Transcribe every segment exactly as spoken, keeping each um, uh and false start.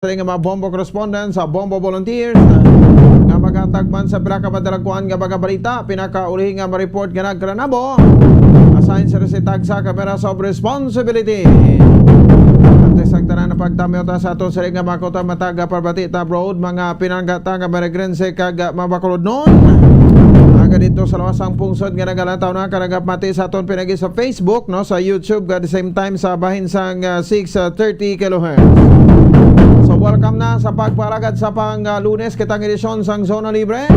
Sa nga mga Bombo correspondents, sa Bombo volunteers, nga maghatag man sa pila ka madalagkuan nga mga balita, pinakauli nga ma-report nga nagkaranabo, assign sa resitag sa Cameras of Responsibility. Antes ang tanan na pagtamyota sa aton sila nga mga kuta, matag parbati ta abroad, mga pinanggata nga Marigrense kag mga Bacolodnon. Aga dito sa lawasang pungsod nga nagalantaw na, ka nagapamati sa aton pinagi sa Facebook, no, sa YouTube, at the same time sa bahin sang, ah, six thirty kilohertz. So, welcome na sa pagpalagad sa pang, ah, Lunes kitang edisyon sang Zona Libre.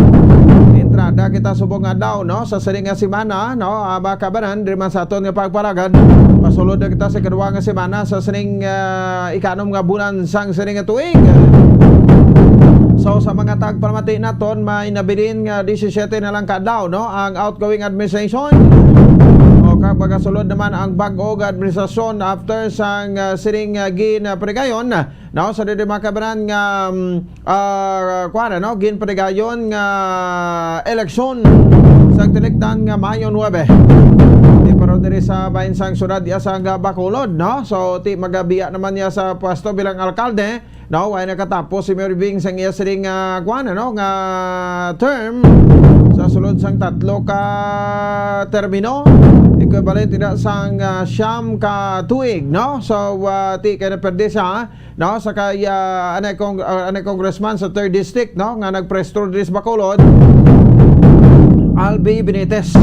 Entrada kita subong adlaw, no, sa sining nga semana, no, ah, mga kabanan, diri man sa aton nga pagpalagad. Pasulod na kita sa ikaduha nga semana sa sining, ah, ikanom nga bulan sang sining nga tuig. So, sa mga tagpamati naton, may nabilin nga disisiete na lang ka adlaw, no, ang outgoing administration. O, kag magasulod naman ang bag-o nga administrasyon after sang, ah, sining, ah, ginapatigayon, no, sa diri, mga kabanan, nga, um, ah, kuwan, ano, ginpatigayon nga eleksyon sa tilikdan nga Mayo nuebe. Di pero diri sa bahin sang syudad iya sang Bacolod, no? So, ti magabiya naman niya sa pwesto bilang alkalde, no? Way nakatapos si Mayor Bing sang iya sining, ah, kuwan, ano, nga term sa sulod sang tatlo ka termino, equivalent ina sang, ah, siyam ka tuig, no? So, ah, ti kay naperde siya, no, sa kay, ah, anay Cong-, ah, anay Congressman sa third District, no, nga nagpwesto diri sa Bacolod, Albi Benitez,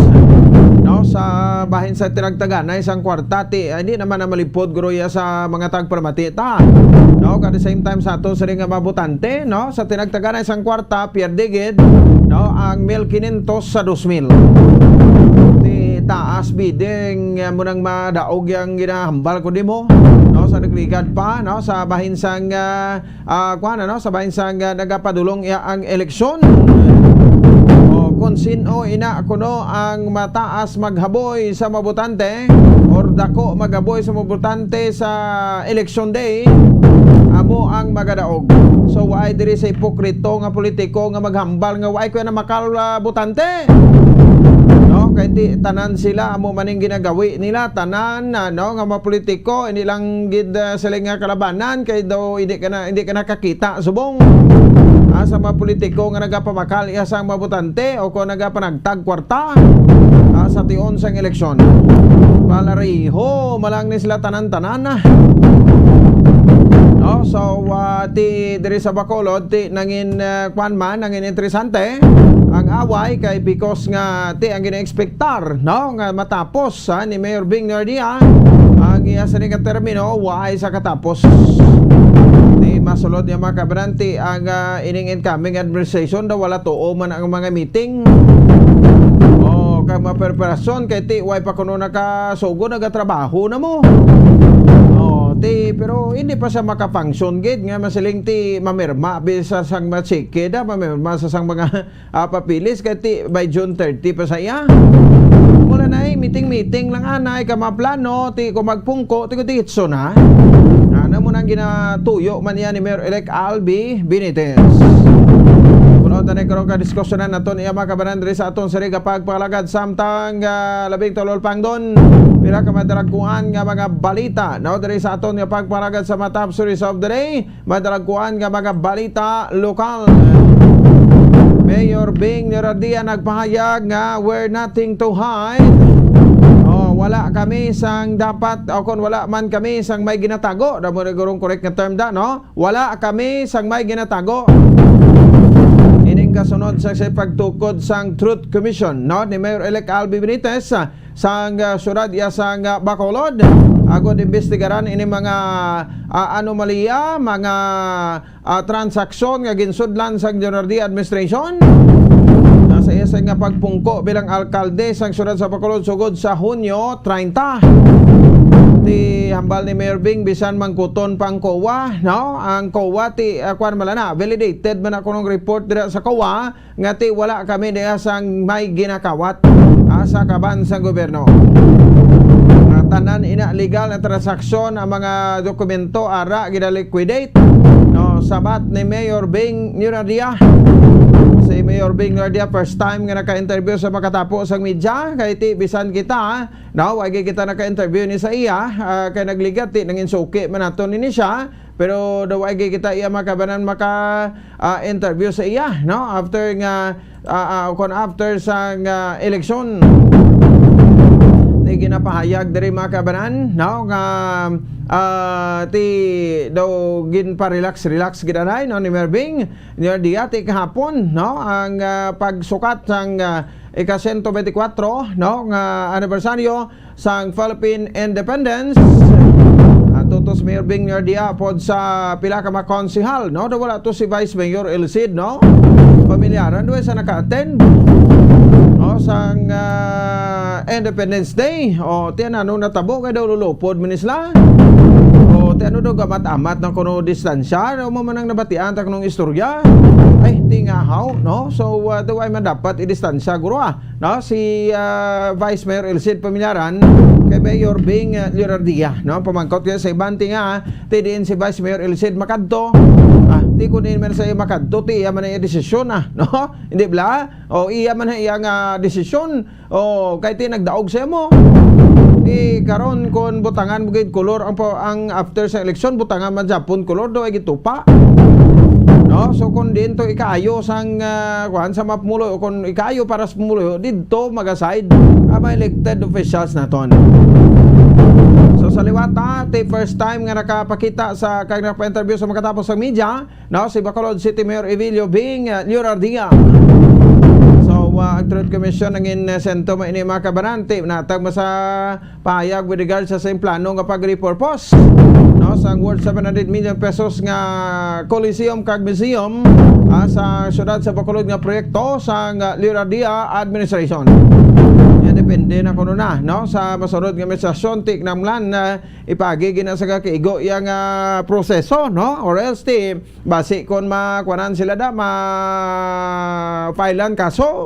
no, sa bahin sa tinagtaganay sang kwarta, ti, ah, hindi naman na malipod guro iya sa mga tagpamati ta, no, at the same time sa ato sila nga mga botante, no, sa tinagtaganay sang kwarta, pierde gid, no, ang mil kinentos sa dos mil. Ti taas bidding, ah, mo nang madaog yang ginahambal ko di mo, no, sa nagligad pa, no, sa bahin sang, ah, ah, kuwan, ano, sa bahin sang, ah, nagapadulong iya ang eleksyon. O, kung sino ina kuno ang mataas maghaboy sa mga botante or dako maghaboy sa mga botante sa election day, amo ang magadaog. So, waay diri sa hipokrito nga politiko nga maghambal nga waay ko na makal, ah, botante. No, kay ti tanan sila amo maning ginagawi nila, tanan, ah, no, nga mga politiko, hindi lang gid, ah, sila nga kalabanan, kay daw hindi ka na, hindi ka nakakita subong, ah, sa mga politiko nga nagapamakal iya sang mga botante o kung nagapanagtag kwarta, ah, sa tion sang eleksyon. Palariho malang ni sila tanan-tanan, ah. No, so, ah, ti diri sa Bacolod, ti nangin, ah, kwan man, nangin interesante ang away kay because nga ti ang gina-expectar, no, nga matapos, ah, ni Mayor Bing Nardia ang iya sini ka termino, waay sa katapos. Ti masulod niya, mga kabanan, ti ang, ah, ining incoming administration daw wala tuo man ang mga meeting. O, kag mga preparasyon kay ti way pa kuno nakasugod, nagatrabaho na mo. O, ti, pero hindi pa siya makafunction gid nga masiling ti mamirma bisa sang mga tseke da, mamirma sa sang mga, ah, papeles kay ti by June thirty pa sa iya. Wala na, eh, meeting-meeting lang anay ka mga plano, ti ko magpungko, ti ko diretso na. Ano mo nang ginatuyo man iya ni Mayor-elect Albi Benitez. Puno ta ni karon ka diskusyonan naton iya, mga kabanan, diri sa aton sari ka pagpalagad samtang, ah, labing tulol pangdon. Pila ka madalagkuan nga mga balita, no, diri sa aton nga pagpalagad sa mga top stories of the day. Madalagkuan nga mga balita lokal. Mayor Bing Niradia nagpahayag nga, "We're nothing to hide." Oh, wala kami sang dapat, o kung wala man kami sang may ginatago, na mo na gurong correct nga term da, no? Wala kami sang may ginatago. Ining kasunod sa, sa pagtukod sang Truth Commission, no, ni Mayor-elect Albi Benitez, ah, sang, ah, syudad iya sang, ah, Bacolod, agod imbestigaran ini mga, ah, anomalya, mga, ah, transaksyon nga ginsudlan sang Leonardia administration. Nasa iya sa nga pagpungko bilang alkalde sang syudad sa Bacolod sugod sa Hunyo treinta. Ti hambal ni Mayor Bing, bisan mangkuton pa ang COA, no? Ang COA ti, ah, kuwan man na, validated man ako ng report dira sa COA, nga ti wala kami diha sang may ginakawat, ah, sa kaban sang gobyerno. Nga tanan ina legal na transaksyon, ang mga dokumento ara gina-liquidate, no, sabat ni Mayor Bing Niradia. Si Mayor Bing Niradia, first time nga naka-interview sa makatapo sang media, kay ti bisan kita, no, wa gyud kita naka-interview ni sa iya, ah, kay nagligat ti nangin suki man nato nini siya. Pero daw ay kita iya makabanan maka, ah, interview sa iya, no? After nga, ah, ah, kon after sa nga eleksyon, di ginapahayag diri, mga kabanan, no? Nga, ah, ti daw ginpa-relax-relax gid anay, no, ni Mayor Bing Revilla ti kahapon, no? Ang, ah, pagsukat sang, ah, ika sento benti kwatro, no, nga anibersaryo sang Philippine Independence. At tutos Mayor Bing Revilla pod sa pila ka mga konsehal, no? Daw wala to si Vice Mayor El Cid, no? Pamilyaran daw sa naka-attend, no, sang, ah, Independence Day. O, ti ano natabo kay daw lulupod man sila. O, ti ano daw gamat-amat na kuno distansya. Ano mo man ang nabatian ta kunong istorya? Ay, ti nga haw, no? So, ah, daw ay man dapat i-distansya, guro, ah. No, si, ah, Vice Mayor El Cid Pamilyaran kay Mayor Bing, ah, Leonardia, no? Pamangkot kay sa iban ti nga, ti diin si Vice Mayor El Cid makadto. Ah, ti kun diin man sa iya makadto, ti iya man ang iya desisyon, ah, no? Hindi bala? O iya man ang iya nga desisyon. O kay ti nagdaog sa imo. Ti karon kon butangan mo gid kolor ang pa-, ang after sa eleksyon, butangan man japon kolor do ay gitupa. No? So kung diin to ikaayo sang, ah, kuan sa mga pumulo, o kung ikaayo para sa pumulo, didto mag-aside ang mga elected officials naton. So sa liwat, ah, ti first time nga nakapakita sa kag nagpa-interview sa makatapos sa media, no, si Bacolod City Mayor Evilio Bing, ah, Leonardia. So, ah, ang Truth Commission nangin, ah, sento mo ini, mga kabanan, ti natag mo sa pahayag with regards sa sing plano nga pag-repurpose, no, sang worth seven hundred million pesos nga Coliseum kag Museum, ah, sa siyudad sa Bacolod nga proyekto sang, ah, Leonardia administration. Ya, depende na kuno na, no, sa masunod nga administrasyon, ti kinahanglan na ipagi gina sa kakaigo iya nga proseso, no, or else ti basi kon makuanan sila da, ma-filean kaso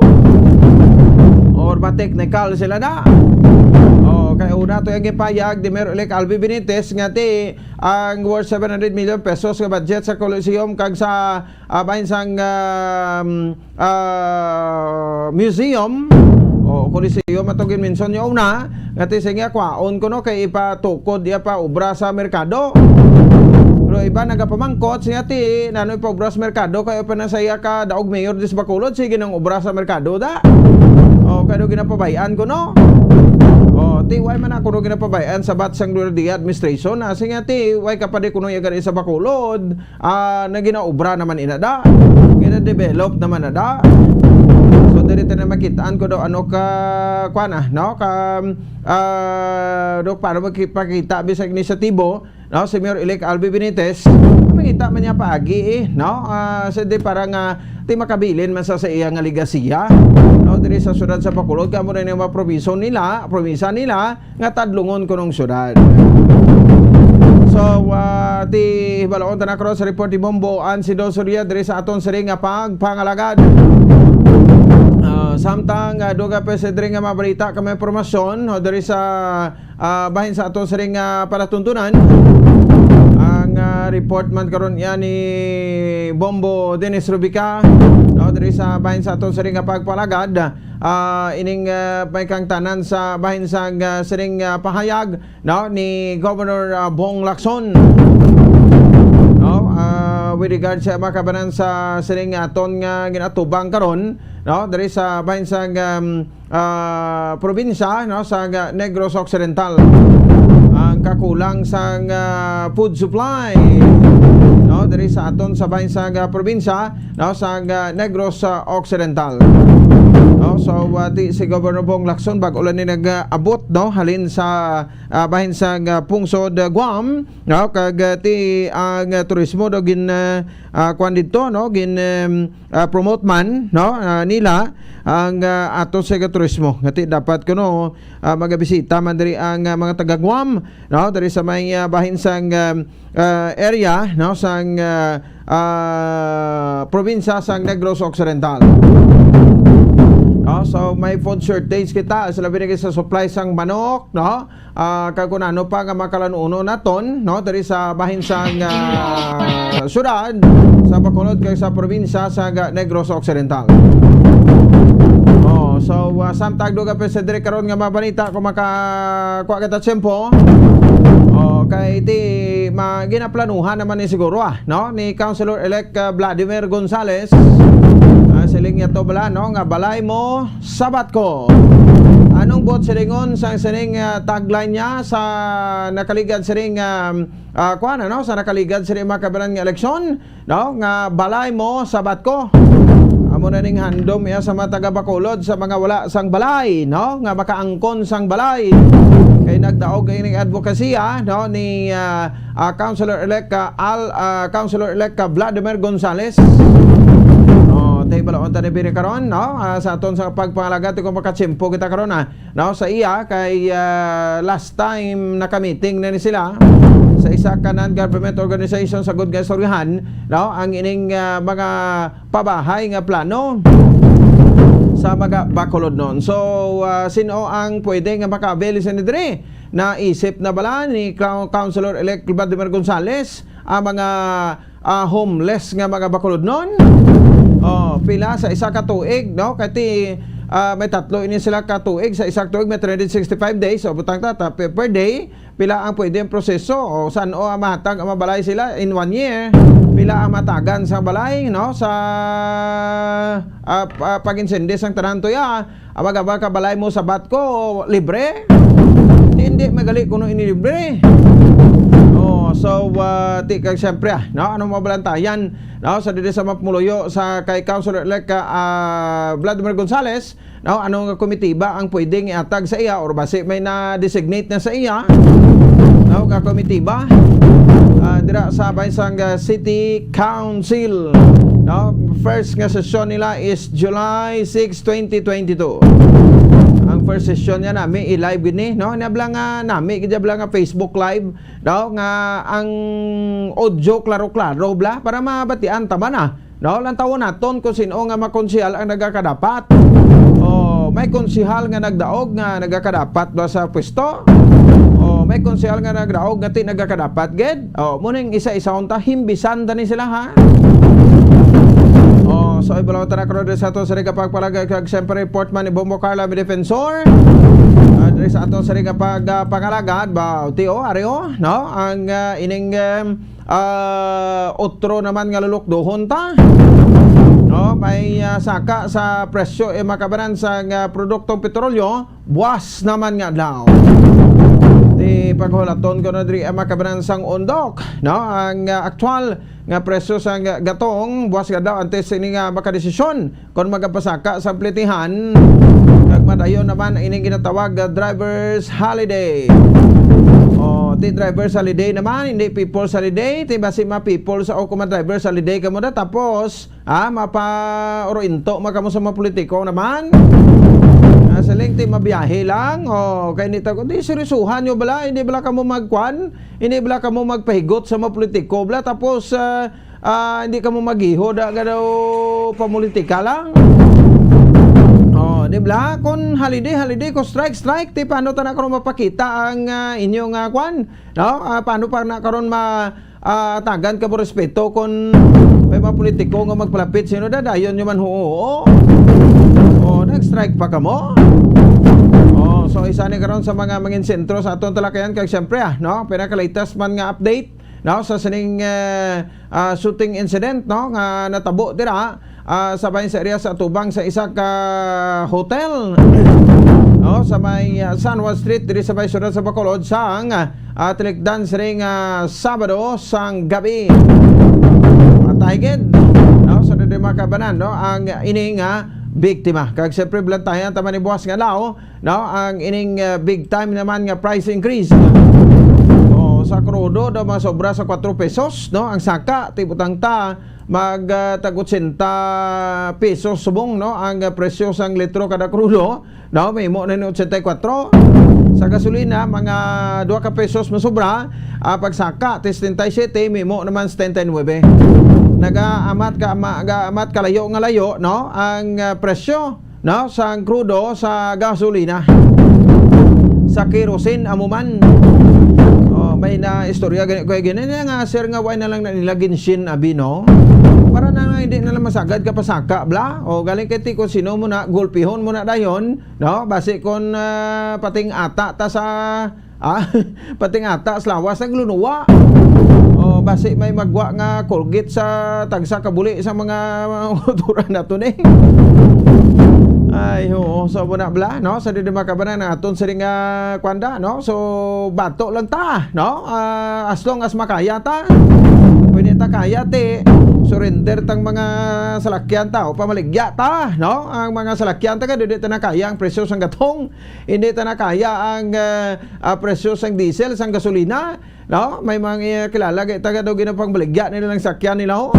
or ma-technical sila da. O, kay una to ang ipayag ni Mayor-elect Albi Benitez nga ti ang worth seven hundred million pesos nga budget sa Coliseum kag sa, ah, bahin sang, um, ah, museum o Coliseum ato ginmension niya una, nga ti siya nga kwaon kuno kay ipatukod iya pa obra sa merkado. Pero iba nagapamangkot siya ti nano ipaobra sa merkado kay pa na sa iya ka daog mayor dis Bacolod, sige nang obra sa merkado da. O kay daw ginapabay-an kuno. O ti why man ako daw ginapabay-an sa bat sang Gloria Dia administration, ah, siya ti why ka pa di kuno iya gani sa Bacolod. Ah, na ginaobra naman ina da. Gina-develop naman na da. So, diri ta na makitaan ko daw ano ka, kuwan, ah, no? Ka, ah, daw paano magpakita bisag inisyatibo, no? Si Mayor-elect Albi Benitez, makita man niya paagi, eh, no? Ah, sa di para nga ti makabilin man sa, sa iya nga legasiya, no? Diri sa siyudad sa Bacolod, kamo na yung mga probinsya nila, probinsya nila, nga tadlungon kunong syudad. So, ah, ti balaon ta na karon sa report ni Bombo Ansido Soria diri sa aton siring nga pagpangalagad. Ah, samtang, ah, duga pa sa diri nga mabalita kami impormasyon, no, diri sa, ah, bahin sa aton siring nga palatuntunan. Ang, ah, report man karon yan ni Bombo Dennis Rubica, no, diri sa bahin sa aton siring nga pagpangalagad. Ah, ining, ah, may kangtanan sa bahin sang, ah, siring, ah, pahayag, no, ni Governor, ah, Bong Lacson, no, ah, with regard sa makabanan sa siring aton nga ginatubang karon, no, diri sa bahin sang, um, ah, probinsya, no, sa, ah, Negros Occidental, ang kakulang sang, ah, food supply, no, diri sa aton sa bahin sang, ah, probinsya, no, sa, ah, Negros, ah, Occidental. No, so, ah, ti si Governor Bong Lacson bag-o lang ni nag-abot, no, halin sa, ah, bahin sa, ah, pungsod, ah, Guam, no, kag, ah, ti ang, ah, turismo daw gin, ah, ah, kuwan dito, no, gin, em, ah, promote man, no, ah, nila ang, ah, ato sa turismo. Ngati dapat kuno, ah, magabisita man diri ang, ah, mga taga Guam, no, diri sa may, ah, bahin sang, ah, ah, area, no, sang, ah, ah, probinsya sang Negros Occidental. No, so may food shortage kita, sa labi na sa supply sang manok, no? Ah, kag kun ano pa nga makalan-uno naton, no, diri sa bahin sang, ah, syudad sa Bacolod kag sa probinsya sa ga-, Negros Occidental. Oh, so, ah, samtang duga pa sa diri karon nga mabalita kung makakuha kita tiyempo. Okay, ti ma-, ginaplanuhan naman ni siguro, ah, no, ni Councilor-elect, ah, Vladimir Gonzales. Ah, siling niya to bala, no, nga balay mo, sabat ko. Anong buot silingon sang sining, ah, tagline niya sa nakaligad sining, um, ah, kuwan, ano, sa nakaligad sining mga kabanan nga eleksyon? No, nga balay mo, sabat ko. Amo na ning handom iya sa mga taga Bacolod sa mga wala sang balay, no, nga makaangkon sang balay. Kay nagdaog ining advokasya, no, ni, ah, ah, Councilor-elect ka Al, ah, Councilor-elect ka Vladimir Gonzales. Oh, tay balaon ta ni biri karon, no? Ah, sa aton sa pagpangalagad kung makatsimpo kita karon, ah. No, sa iya kay, ah, last time nakamiting na ni sila sa isa ka non-government organization sa gud nga istoryahan, no, ang ining, ah, mga pabahay nga plano sa mga Bacolodnon. So, ah, sino ang pwede nga makaabel sa diri? Naisip na bala ni Clou-, Councilor-elect Vladimir Gonzales ang mga ah, homeless nga mga Bacolodnon. Oh, pila sa isa ka tuig, no? Kay ti, ah, may tatlo ini sila ka tuig. Sa isa ka tuig, may three hundred sixty-five days. So, butang ta, ta, per, per day, pila ang pwede ang proseso? O, san-o ang mahatag ang mabalay sila in one year? Pila ang matagan sa balay, no? Sa, ah, pa-, pag-insindi sang tanan to, ya. Abag-abag ka balay mo sabat ko, libre? Hindi, magali kuno ini libre. Oh, so, ah, ti kag siyempre, ah, no, ano mabalantayan, no, sa diri sa mapumuloyo sa kay Councilor-elect, ah, Vladimir Gonzales, no, ano nga komitiba ang pwedeng iatag sa iya or basi may na-designate na sa iya, no, nga komitiba, ah, dira sa bahin sang, ah, City Council, no? First nga sesyon nila is July six, twenty twenty-two. Ang first session niya nami i-live gid ni, no? Nabla nga nami gid bala nga Facebook Live, no? Nga ang audio klaro-klaro bala para mabatian ta man, ah. No? Lantawon naton kung sin-o nga mga konsehal ang nagakadapat. O, may konsehal nga nagdaog nga nagakadapat ba sa pwesto? O, may konsehal nga nagdaog nga ti nagakadapat gid? O, mo ning isa-isahon ta, himbisan ta ni sila, ha? O, so, ibalaw ta na karon diri sa ato sa ring pagpalagay kag siyempre report man ni Bombo Carla, mi defensor. Ah, diri sa ato sa ring pag, ah, pangalagad ba, ti, o, ari, o, no? Ang, ah, ining, em, ah, otro naman nga lulukdohon ta. No, may, ah, saka sa presyo, eh, makabanan sa nga produktong petrolyo, buwas naman nga adlaw. Ti paghulaton ko na diri ang makabanan sang undok, no? Ang, ah, aktual nga presyo sang gatong buwas nga adlaw antes ini nga makadesisyon kon magapasaka sa plitihan, kag madayon naman ining ginatawag nga driver's holiday. O, ti driver's holiday naman, hindi people's holiday. Ti basi ma-people's o kuma driver's holiday kamo na, tapos, ah, mapa-uruinto man kamo sa mga politiko naman. Ah, siling ti mabiyahe lang. O, kay ni tago, di seryosohan nyo bala, hindi bala kamo magkwan, hindi bala kamo magpahigot sa mga politiko bala, tapos, ah, ah, hindi kamo magihod, ah, nga daw pamulitika lang. Oh, di ba? Kung holiday, holiday, kung strike, strike, ti paano ta na karon mapakita ang, ah, inyong, ah, kwan? No? Ah, paano pa na karon ma, ah, tagan ka mo respeto kung may mga politiko nga magpalapit, sino da, dayon nyo man huo? Oh, nag-strike pa kamo? Oh, so isa ni karon sa mga mangin sentro sa aton talakayan kag siyempre, ah, no? Pinaka-latest man nga update, no, sa sining, eh, ah, shooting incident, no, nga natabo dira, ah, sa bahin sa area sa atubang sa isa ka hotel, no, sa may, ah, San Juan Street diri sa may siyudad sa Bacolod sang, ah, tilikdan sining, ah, Sabado sang gabi. Patay gid, no, sa diri makabanan, no, ang ini nga biktima. Kag siyempre, blantayan ta man ni buwas nga adlaw, no, ang ining, uh, big time naman nga price increase. O, sa krudo daw masobra sa kwatro pesos, no, ang saka, ti butang ta mag, uh, tag otsenta pesos subong, no, ang, uh, presyo sang litro kada krudo, no, mahimo na ni otsenta y kuwatro. Sa gasolina, mga dua ka pesos masobra, ah, pagsaka ti setenta y siete, mahimo naman setenta y nuebe. Nagaamat ka, ma-, nagaamat ka layo nga layo, no, ang, uh, presyo, no, sang krudo sa gasolina, sa kerosene amo man. Oh, may na istorya gani ko gani nga, sir, nga wala na lang na nila ginshin abi, no? Para na nga hindi na lang masagad ka pasaka, bla? O galing kay ti kung sino mo na, gulpihon mo na dayon, no? Basi kung, ah, pating ata ta sa Ah, pati nga ata sa lawas ang lunuwa. O, basi may magwa nga Colgate sa tagsa ka buli sa mga motora nato ni. Ay, oo. So, muna bala, no? Sa dili makabanan ang aton siring nga kwanda, no? So, bato lang ta, no? Ah, as long as makaya ta. Pwede ta kaya, ti. Surrender tang mga salakyan ta o pamaligya ta, no? Ang mga salakyan ta ka, dili ta na kaya ang presyo sang gatong. Hindi ta na kaya ang, ah, ah, presyo sang diesel, sang gasolina, no? May mga kilala kay taga daw ginapangbaligya nila ang sakyan nila, ho.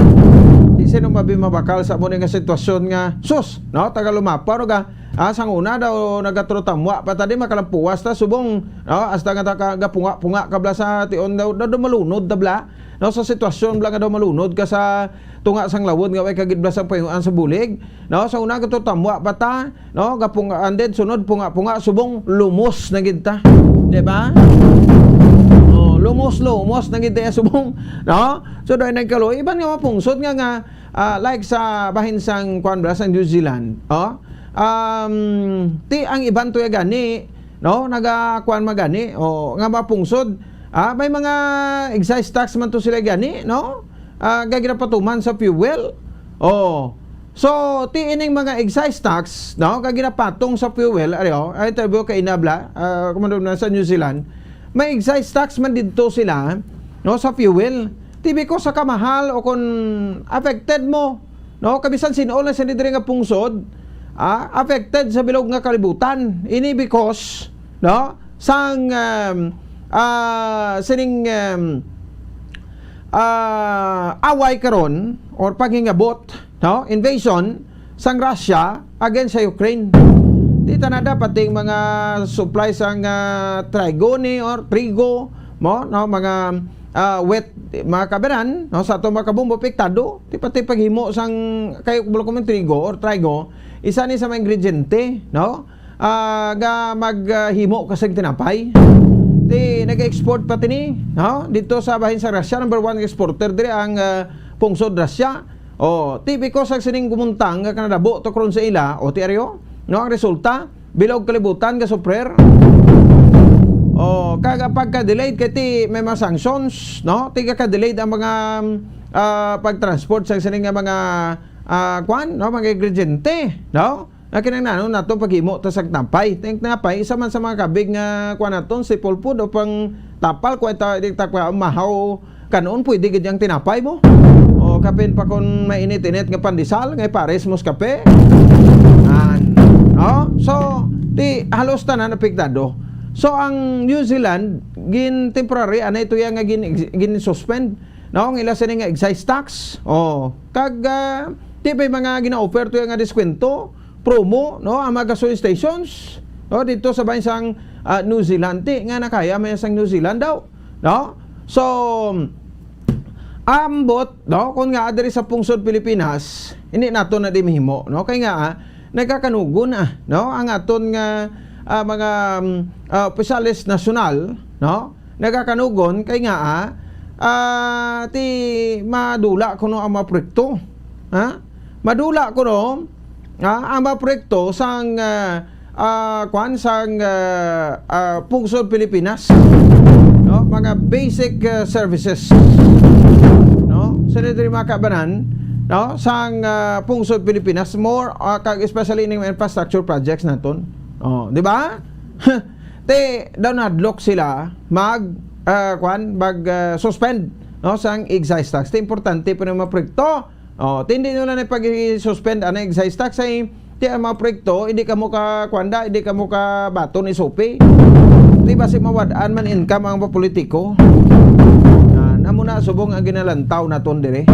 Di sino mabi mabakal sa mo nga sitwasyon nga, sus, no? Taga lumapa, no, ga, ah, sang una daw nagatrotamwa pa ta di makalampuwas ta subong, no? Hasta nga ta ka-, gapunga-punga ka bala sa tion daw, daw, daw malunod ta bala, no? Sa sitwasyon bala nga daw malunod ka sa tunga sang lawod nga way kagid bala sa pahinguan sa bulig, no? Sa una gatrotamwa pa ta, no? Gapung-, and then sunod, punga-punga, subong lumos na gid ta. Di ba? Oh, lumos, lumos na gid ta subong, no? So, dahil nagkalo, iban nga mga pungsod nga, nga, ah, like sa bahin sang, kuwan ba, sa New Zealand, oh? Um, ti ang iban to ya gani, no? Nagakuan magani, o nga mga pungsod, ah, may mga excise tax man to sila gani, no? Ah, nga ginapatuman sa fuel. Oh. So, ti ining mga excise tax, no, nga ginapatong sa fuel, ari, oh, ay, interview kay Inabla, ah, kumando na sa New Zealand, may excise tax man didto sila, no, sa fuel. Ti because sa kamahal o kung affected mo, no, kabisan sin-o lang sa diri nga pungsod, ah, affected sa bilog nga kalibutan. Ini because, no, sang, um, ah, sining, um, ah, away karon or paghingabot, no, invasion sang Russia against sa Ukraine. Di ta na dapat ting mga supply sang, ah, trigo ni or trigo mo, no, mga, ah, wheat, mga kabanan, no, sa ato mga kabumbo, apektado. Di pati paghimo sang kayo, bulok mo, trigo or trigo, isa ni sa mga ingrediente, no? Ah, nga mag, ah, himo ka sing tinapay. Ti, nag-export pa tini, no? Dito sa bahin sa Russia, number one exporter diri ang, ah, pungsod Russia. Oh, ti, because ang sining gumuntang nga kanadabo to karon sa ila, o ti, ariyo, no, ang resulta, bilog kalibutan nga suffer. Oh, kag ang pagka-delayed kay ti may mga sanctions, no? Ti ka-delayed ang mga, ah, pag-transport sa sining nga mga, ah, kwan, no, mga ingrediente, no? Nga kinahanglan nato paghimo ta sa tinapay. Ting tinapay, isa man sa mga kabig nga kuan naton, staple food o pang tapal, kuan ta, di ta kuan, mahaw kanon, pwede gid ang tinapay mo. O kapin pa kon mainit-init nga pandesal, nga pares mo sa kape. An. Oh, so, di halos tanan apektado. So, ang New Zealand, gin temporary, anay to ya nga gin, gin-suspend, no, ang ila sini nga excise tax. Oh, kag, ah, di ba yung mga gina-offer to ya nga diskwento? Promo, no, ang mga gasoline stations, no, dito sa bahin sang, ah, New Zealand, ti, nga nakaya man sang New Zealand daw, no? So, ambot, no, kung nga diri sa pungsod Pilipinas, hindi nato na di mahimo, no? Kay nga, ah, nagkakanugon, ah, no, ang aton nga, ah, mga, mm, ah, opisyales nasyonal, no? Nagkakanugon kay nga, ah, ah, ti madula kuno ang mga proyekto. Ha? Madula kuno, ah, ang mga proyekto sang, ah, ah, kwan, sang, ah, ah, pungsod Pilipinas. No? Mga basic, ah, services. No? Sa diri mga kabanan, no? Sang, ah, pungsod Pilipinas, more, ah, kag especially ning infrastructure projects naton. Oh, di ba? Te, daw nahadlok sila mag, ah, kwan, mag, ah, suspend, no, sang excise tax. Te, importante pa ng mga proyekto. Oh, te, hindi nyo lang pag-suspend ang excise tax ay, te, ang mga proyekto, hindi ka mo ka, kwanda, hindi ka mo ka baton isupi. Te, basi mawad-an man income ang mga politiko. Ah, namo na subong ang ginalantaw naton dire.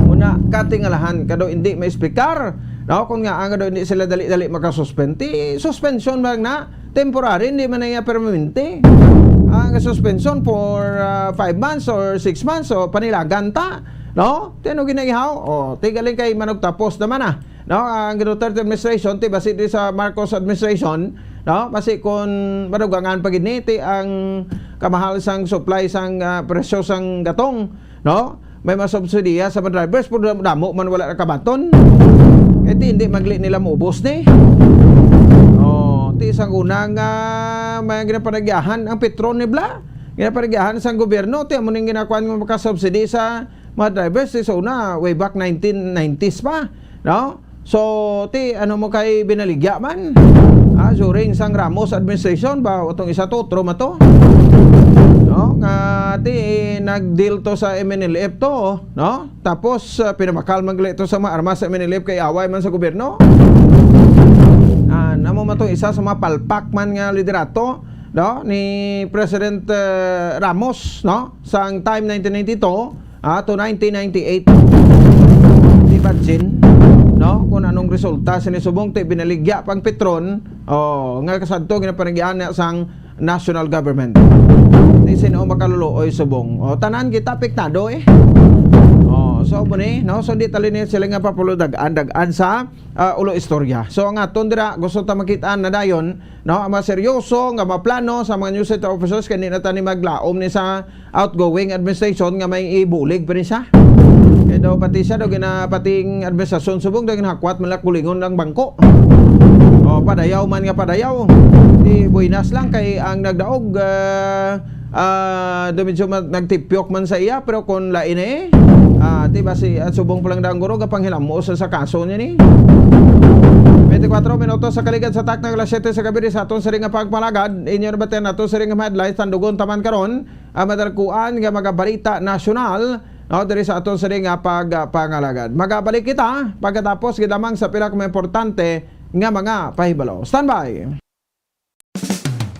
Muna, katingalahan, kado hindi ma-explicar. No, kung nga ang daw hindi sila dali-dali makasuspend, ti suspension man na, temporary, hindi man na iya permanente. Ang suspension for, ah, five months or six months, o panilagan ta, no? Ti ano ginaihaw? O, ti galing kay manugtapos naman, ah. No, ang Duterte administration, ti basi di sa Marcos administration, no? Basi kung madugangan pa gid ni, ti ang kamahal sang supply sang, ah, presyo sang gatong, no? May mga subsidiya sa mga drivers, pero damo man wala nakabaton. Kay ti hindi magli nila maubos ni. Oh, ti isang una nga may ginapanagyahan ang Petron ni Bla. Ginapanagyahan sang gobyerno, ti amo ning ginakuan nga makasubsidy sa mga drivers, ti sa una, way back nineteen nineties pa, no? So, ti ano mo kay binaligya man? Ah, during sang Ramos administration ba, atong isa to, otro man to? No? Nga ti nag-deal to sa M N L F to, no? Tapos, ah, pinamakal man gali to sa mga armas sa M N L F kay away man sa gobyerno. Ah, namo man to isa sa mga palpak man nga liderato, no, ni President, eh, Ramos, no, sang time nineteen ninety-two, ah, to nineteen ninety-eight. Di ba, Jin? No? Kung anong resulta sini subong, ti binaligya pang Petron, oh, nga kasadto ginapanagyan na sang national government. Di sino makaluluoy subong. O, tanan kita apektado eh. Oh, so mo ni, no? So di tali ni sila nga papuludag-an-dagan sa, ah, ulo istorya. So ang aton dira gusto ta makita na dayon, no, ang mga seryoso nga mga plano sa mga new state officers kay di na tani maglaom ni sa outgoing administration nga may ibulig pa ni siya. Kay daw pati siya daw ginapating administrasyon subong daw ginahakwat man lang kulingon lang bangko. O, padayaw man nga padayaw. Di buenas lang kay ang nagdaog, ah, ah, daw medyo ma-, nagtipyok man sa iya, pero kung lain eh, ah, di ba si, ah, subong pa lang daw ang guro, gapanghilamos sa, sa kaso niya ni. Twenty-four minutos sa kaligad sa takna, alas siyete sa gabi, di sa aton siring nga pagpalagad, inyo na ba nato siring nga headlines, tandugon taman karon, ang madalkuan nga mga balita nasyonal, no, diri sa aton siring nga pagpangalagad. Magabalik kita pagkatapos gid lamang sa pila ka mga importante nga mga pahibalo. Standby!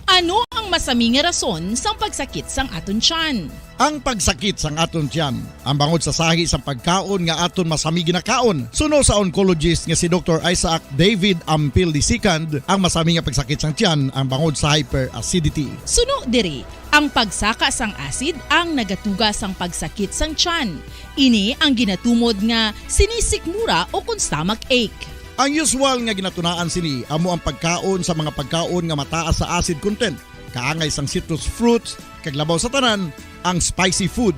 Ano ang masami nga rason sang pagsakit sang aton tiyan? Ang pagsakit sang aton tiyan, ang bangod sa sahi sang pagkaon nga aton masami ginakaon. Suno sa oncologist nga si Doktor Isaac David Ampil the second, ang masami nga pagsakit sang tiyan ang bangod sa hyperacidity. Suno diri, ang pagsaka sang acid ang nagatuga sang pagsakit sang tiyan. Ini ang ginatumod nga sinisikmura o kon stomach ache. Ang usual nga ginatunaan sini amo ang pagkaon sa mga pagkaon nga mataas sa acid content, kaangay sang citrus fruits, kag labaw sa tanan, ang spicy food.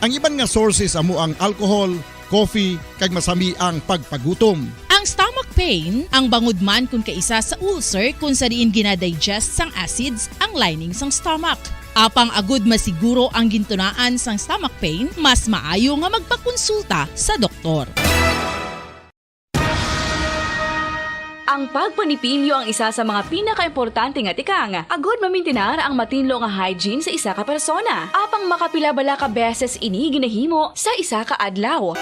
Ang iban nga sources amo ang alcohol, coffee, kag masami ang pagpagutom. Ang stomach pain, ang bangod man kon kaisa sa ulcer kon sa diin ginadigest sang acids ang lining sang stomach. Apang agud masiguro ang gintunaan sang stomach pain, mas maayo nga magpakonsulta sa doktor. Ang pagpanipilyo ang isa sa mga pinakaimportante nga tikang agud mamintinar ang matinlo nga hygiene sa isa ka persona. Apang makapila bala ka beses ini ginahimo sa isa ka adlaw?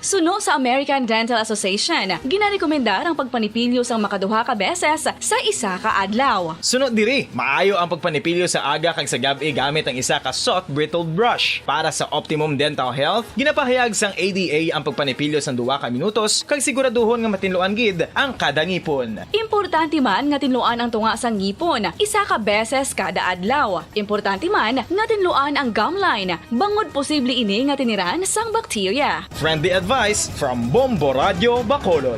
Suno sa American Dental Association, ginarekomendar ang pagpanipilyo sang makaduha ka beses sa isa ka adlaw. Suno diri, maayo ang pagpanipilyo sa aga kag sa gab-i gamit ang isa ka soft bristle brush. Para sa optimum dental health, ginapahayag sang A D A ang pagpanipilyo sang duha ka minutos kag siguraduhon nga matinluan gid ang kada ngipon. Importante man nga tinluan ang tunga sang ngipon isa ka beses kada adlaw. Importante man nga tinluan ang gum line, bangod posible ini nga tiniran sang bakterya. Friendly advice from Bombo Radio Bacolod.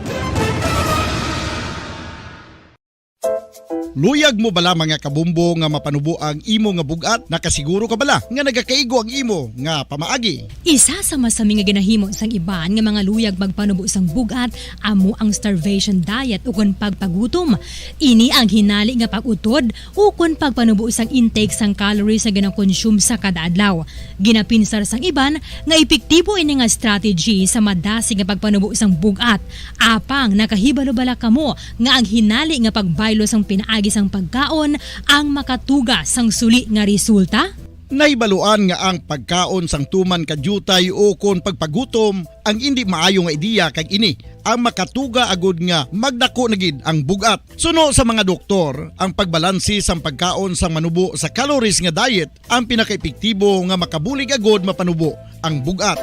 Luyag mo bala, mga kabombo, nga mapanubo ang imo nga bug-at? Nakasiguro ka bala nga nagakaigo ang imo nga pamaagi? Isa sa masami nga ginahimo sang iban nga mga luyag magpanubo sang bug-at amo ang starvation diet ukon pagpagutom. Ini ang hinali nga pag-utod ukon pagpanubo sang intake sang calories nga ginakonsume sa kada adlaw. Ginapinsar sang iban nga epektibo ini nga strategy sa madasig nga pagpanubo sang bug-at. Apang nakahibalo bala kamo nga ang hinali nga pagbaylo sang pinaagi sang pagkaon ang makatuga sang suli nga resulta? Nahibaluan nga ang pagkaon sang tuman ka diutay ukon pagpagutom ang indi maayo nga ideya, kag ini ang makatuga agud nga magdako na gid ang bug-at. Suno sa mga doktor, ang pagbalanse sang pagkaon sang manubo sa calories nga diet ang pinakaepektibo nga makabulig agud mapanubo ang bug-at.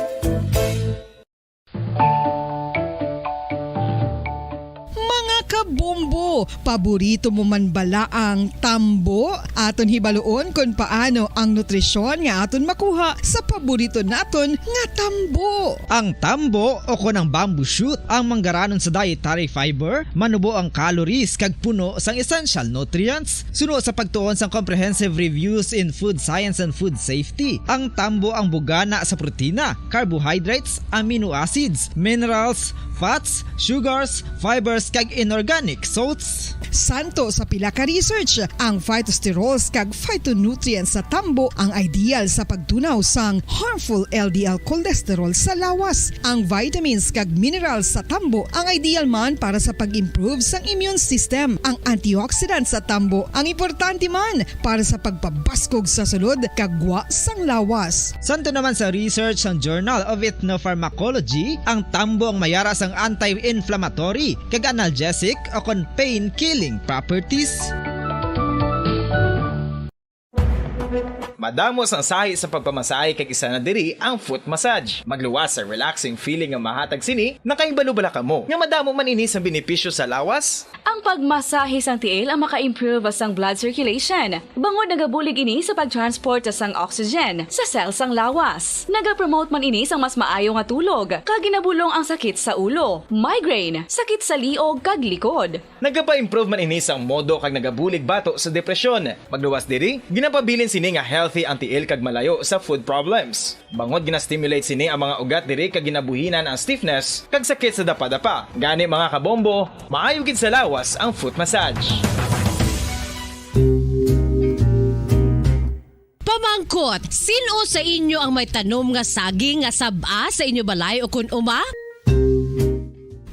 Mga kabombo, paborito mo man bala ang tambo? Aton hibaluon kon paano ang nutrisyon nga aton makuha sa paborito naton nga tambo. Ang tambo o kon ang bamboo shoot ang manggaranon sa dietary fiber, manubo ang calories kag puno sang essential nutrients. Suno sa pagtuon sang Comprehensive Reviews in Food Science and Food Safety, ang tambo ang bugana sa protina, carbohydrates, amino acids, minerals, fats, sugars, fibers, kag inorganic salts. Santo sa pila ka research, ang phytosterols kag phytonutrients sa tambo ang ideal sa pagtunaw sang harmful L D L cholesterol sa lawas. Ang vitamins kag minerals sa tambo ang ideal man para sa pag-improve sang immune system. Ang antioxidants sa tambo ang importante man para sa pagpabaskog sa sulod kag gwa sang lawas. Santo naman sa research sang Journal of Ethnopharmacology, ang tambo ang mayara sang anti-inflammatory kag analgesic o kon pain-killing properties. Madamo sang sahi sa pagpamasahe kag isa na diri ang foot massage. Magluwas sa relaxing feeling nga mahatag sini, nakahibalo bala kamo nga madamo man ini sang benepisyo sa lawas? Ang pagmasahe sang tiil ang maka-improve sang blood circulation, bangod nagabulig ini sa pag-transport sang oxygen sa cell sang lawas. Nagapromote man ini sang mas maayo nga tulog, kag ginabulong ang sakit sa ulo, migraine, sakit sa liog, kag likod. Nagapa-improve man ini sang modo kag nagabulig bato sa depresyon. Magluwas diri, ginapabilin sini nga healthy ang tiil kag malayo sa foot problems. Bangod gina-stimulate sini ang mga ugat diri kag ginabuhinan ang stiffness kag sakit sa dapadapa. Gani, mga kabombo, maayo gid sa lawas ang foot massage. Pamangkot, sin-o sa inyo ang may tanom nga saging nga sab-a sa inyo balay ukon uma?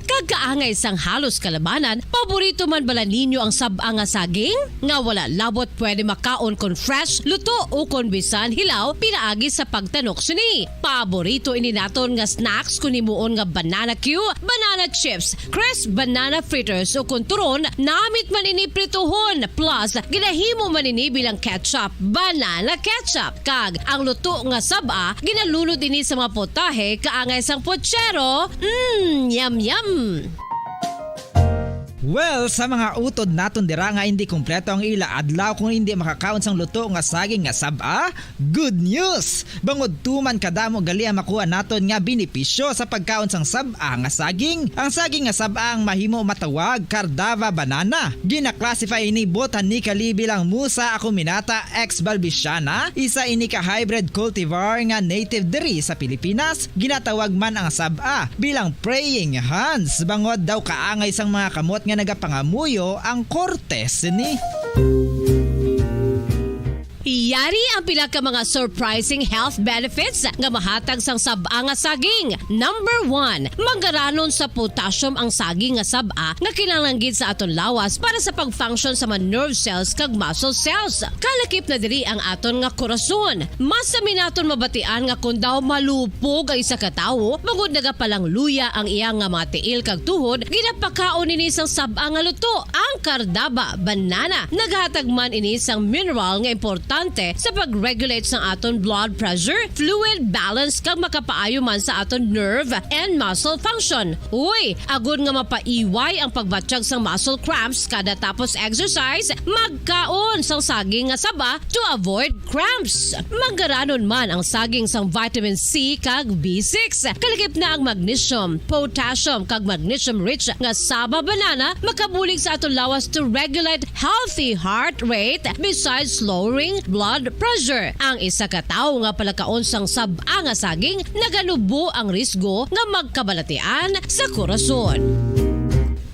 Kag kaangay sang halos kalabanan, paborito man bala ninyo ang sab-a nga saging? Nga wala labot pwede makaon kon fresh, luto, o kon bisan hilaw pinaagi sa pagtanok sini. Paborito ini naton nga snacks kon himuon nga banana cue, banana chips, crisp banana fritters, o kon turon, namit man ini prituhon, plus ginahimo man ini bilang ketchup, banana ketchup. Kag ang luto nga sab-a, ginalunod ini sa mga potahe kaangay sang pochero. Mm, yum, yum! Well, sa mga utod naton dira nga hindi kompleto ang ila adlaw kung hindi makakaon sang luto nga saging nga sab-a, good news! Bangod tuman kadamo gali ang makuha naton nga benepisyo sa pagkaon sang sab-a nga saging. Ang saging nga sab-a ang mahimo matawag Cardava banana. Gina-classify ini botanically bilang Musa acuminata ex balbisiana, isa ini ka hybrid cultivar nga native diri sa Pilipinas. Ginatawag man ang sab-a bilang praying hands, bangod daw kaangay sang mga kamot nga nagapangamuyo ang korte sini. Yari ang pila ka mga surprising health benefits nga mahatag sang sab-a nga saging. Number one, manggaranon sa potassium ang saging nga sab-a nga kinahanglan gid sa aton lawas para sa pag-function sa mga nerve cells kag muscle cells. Kalakip na diri ang aton nga korason. Mas sami naton mabatian nga kon daw malupog ang isa ka tawo, bangod nagapalangluya ang iya nga mga tiil kag tuhod, ginapakaon ini sang sab-a nga luto, ang Cardava banana. Naghatag man ini sang mineral nga importante sa pag-regulate sang aton blood pressure, fluid balance, kag makapaayo man sa aton nerve and muscle function. Uy, agod nga mapaiway ang pagbatyag sang muscle cramps kada tapos exercise, magkaon sang saging nga saba to avoid cramps. Manggaranon man ang saging sang vitamin C kag B six. Kalakip na ang magnesium, potassium, kag magnesium-rich nga saba banana makabulig sa aton lawas to regulate healthy heart rate besides lowering blood pressure. Ang isa ka tawo nga palakaon sang sab-a nga saging naganubo ang risgo nga magkabalatian sa korason.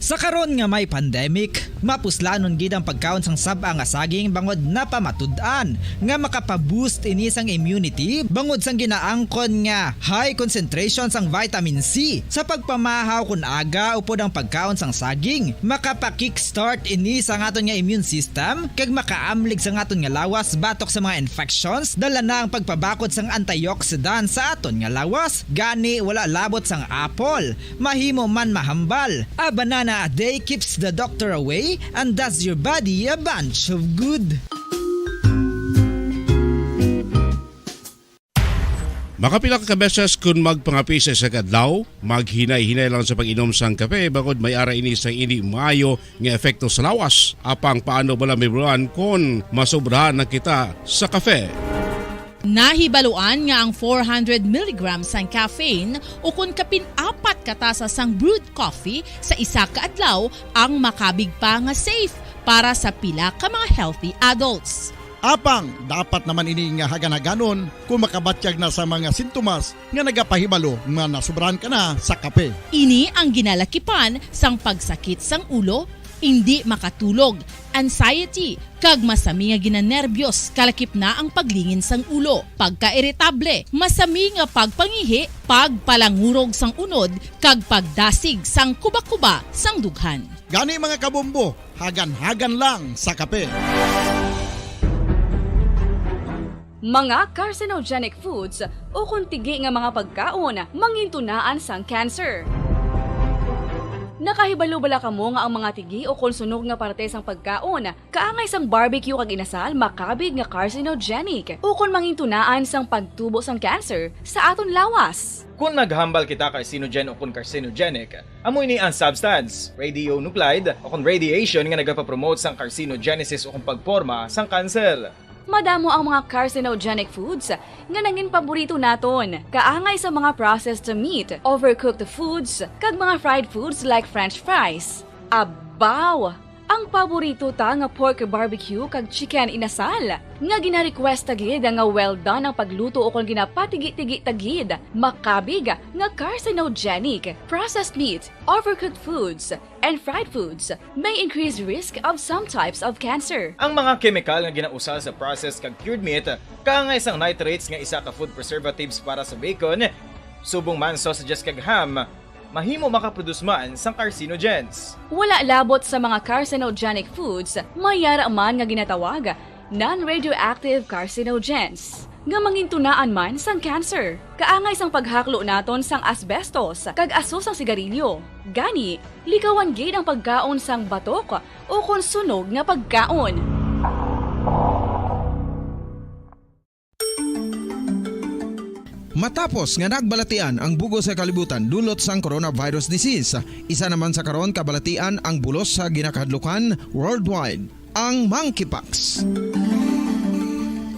Sa karon nga may pandemic, mapuslanon gid ang pagkaon sang sab-a nga saging bangod napamatud-an nga makapa-boost ini sang immunity bangod sang ginaangkon nga high concentration sang vitamin C. Sa pagpamahaw kon aga upod ang pagkaon sang saging, makapa-kickstart ini sa aton nga immune system kag makaamlig sa aton nga lawas batok sa mga infections. Dala na ang pagpabakod sang antioxidant sa aton nga lawas. Gani, wala labot sang apple, mahimo man mahambal. A banana a day keeps the doctor away and does your body a bunch of good. Makapila ka beses kon magpangape sa isa ka adlaw, maghinay-hinay lang sa pag-inom sang kape bangod may ara ini sa hindi maayo nga epekto sa lawas. Apang paano bala mahibaluan kon masobrahan na kita sa kape? Nahibaluan nga ang four hundred milligrams sang caffeine ukon kapin apat ka tasa sang brewed coffee sa isa ka adlaw ang makabig pa nga safe para sa pila ka mga healthy adults. Apang dapat naman ini nga hagan-haganon kung makabatyag na sa mga sintomas nga nagapahibalo nga nasubrahan ka na sa kape. Ini ang ginalakipan sang pagsakit sang ulo, indi makatulog, anxiety, kag masami nga ginanerbyos, kalakip na ang paglingin sang ulo, pagkairitable, masami nga pagpangihi, pagpalangurog sang unod, kag pagdasig sang kuba-kuba sang dughan. Gani, mga kabombo, hagan-hagan lang sa kape. Mga carcinogenic foods ukon tigi nga mga pagkaon mangintunaan sang cancer. Nakahibalo bala kamo nga ang mga tigi ukon sunog nga parte sang pagkaon kaangay sang barbecue kag inasal makabig nga carcinogenic ukon mangintunaan sang pagtubo sang cancer sa aton lawas? Kon maghambal kita carcinogen ukon carcinogenic, amo ini ang substance, radionuclide, ukon radiation nga nagapapromote sang carcinogenesis ukon pagporma sang cancer. Madamo ang mga carcinogenic foods nga nangin paborito naton, kaangay sa mga processed meat, overcooked foods, kag mga fried foods like French fries. Abaw! Ang paborito ta nga pork barbecue kag chicken inasal, nga gina-request ta gid nga well done ang pagluto ukon ginapatigi-tigi ta gid, makabig nga carcinogenic. Processed meat, overcooked foods, and fried foods may increase risk of some types of cancer. Ang mga kemikal nga ginausar sa processed kag cured meat, kaangay sang nitrates nga isa ka food preservatives para sa bacon, subong man sausages kag ham, mahimo makaproduce man sang carcinogens. Wala labot sa mga carcinogenic foods, may yara man nga ginatawag non-radioactive carcinogens, nga mangintunaan man sang cancer. Kaangay sang paghaklo naton sang asbestos kag aso sang sigarilyo. Gani, likawan gid ang pagkaon sang batok ukon sunog nga pagkaon. Matapos nga nagbalatian ang bug-os nga kalibutan dulot sang coronavirus disease, isa naman sa karon kabalatian ang bulos sa ginakahadlukan worldwide, ang monkeypox.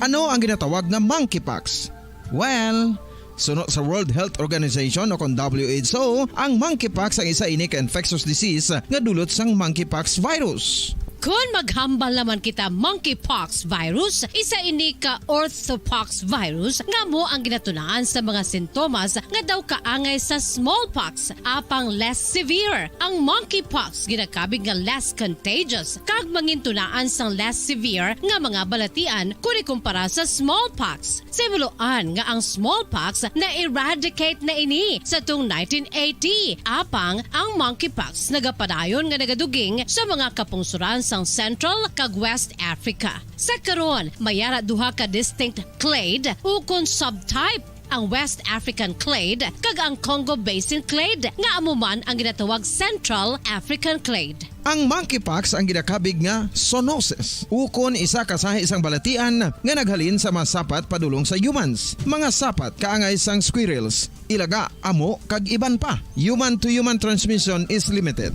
Ano ang ginatawag nga monkeypox? Well, suno sa World Health Organization o kon W H O, ang monkeypox ang isa ini ka infectious disease nga dulot sang monkeypox virus. Kon maghambal naman kita monkeypox virus, isa ini ka orthopox virus nga amo ang ginatunaan sa mga sintomas nga daw kaangay sa smallpox, apang less severe. Ang monkeypox ginakabig nga less contagious kag mangintunaan sang less severe nga mga balatian kon ikumpara sa smallpox. Sa himuloan nga ang smallpox na-eradicate na ini sa tung nineteen eighty, apang ang monkeypox nagapadayon nga nagaduging sa mga kapungsoran sang Central kag West Africa. Sa karon, may ara duha ka distinct clade ukon subtype, ang West African clade kag ang Congo Basin clade, nga amo man ang ginatawag Central African clade. Ang monkeypox ang ginakabig nga zoonosis, ukon isa ka sahi sang balatian nga naghalin sa mga sapat padulong sa humans. Mga sapat kaangay sang squirrels, ilaga, amo, kag iban pa. Human-to-human transmission is limited.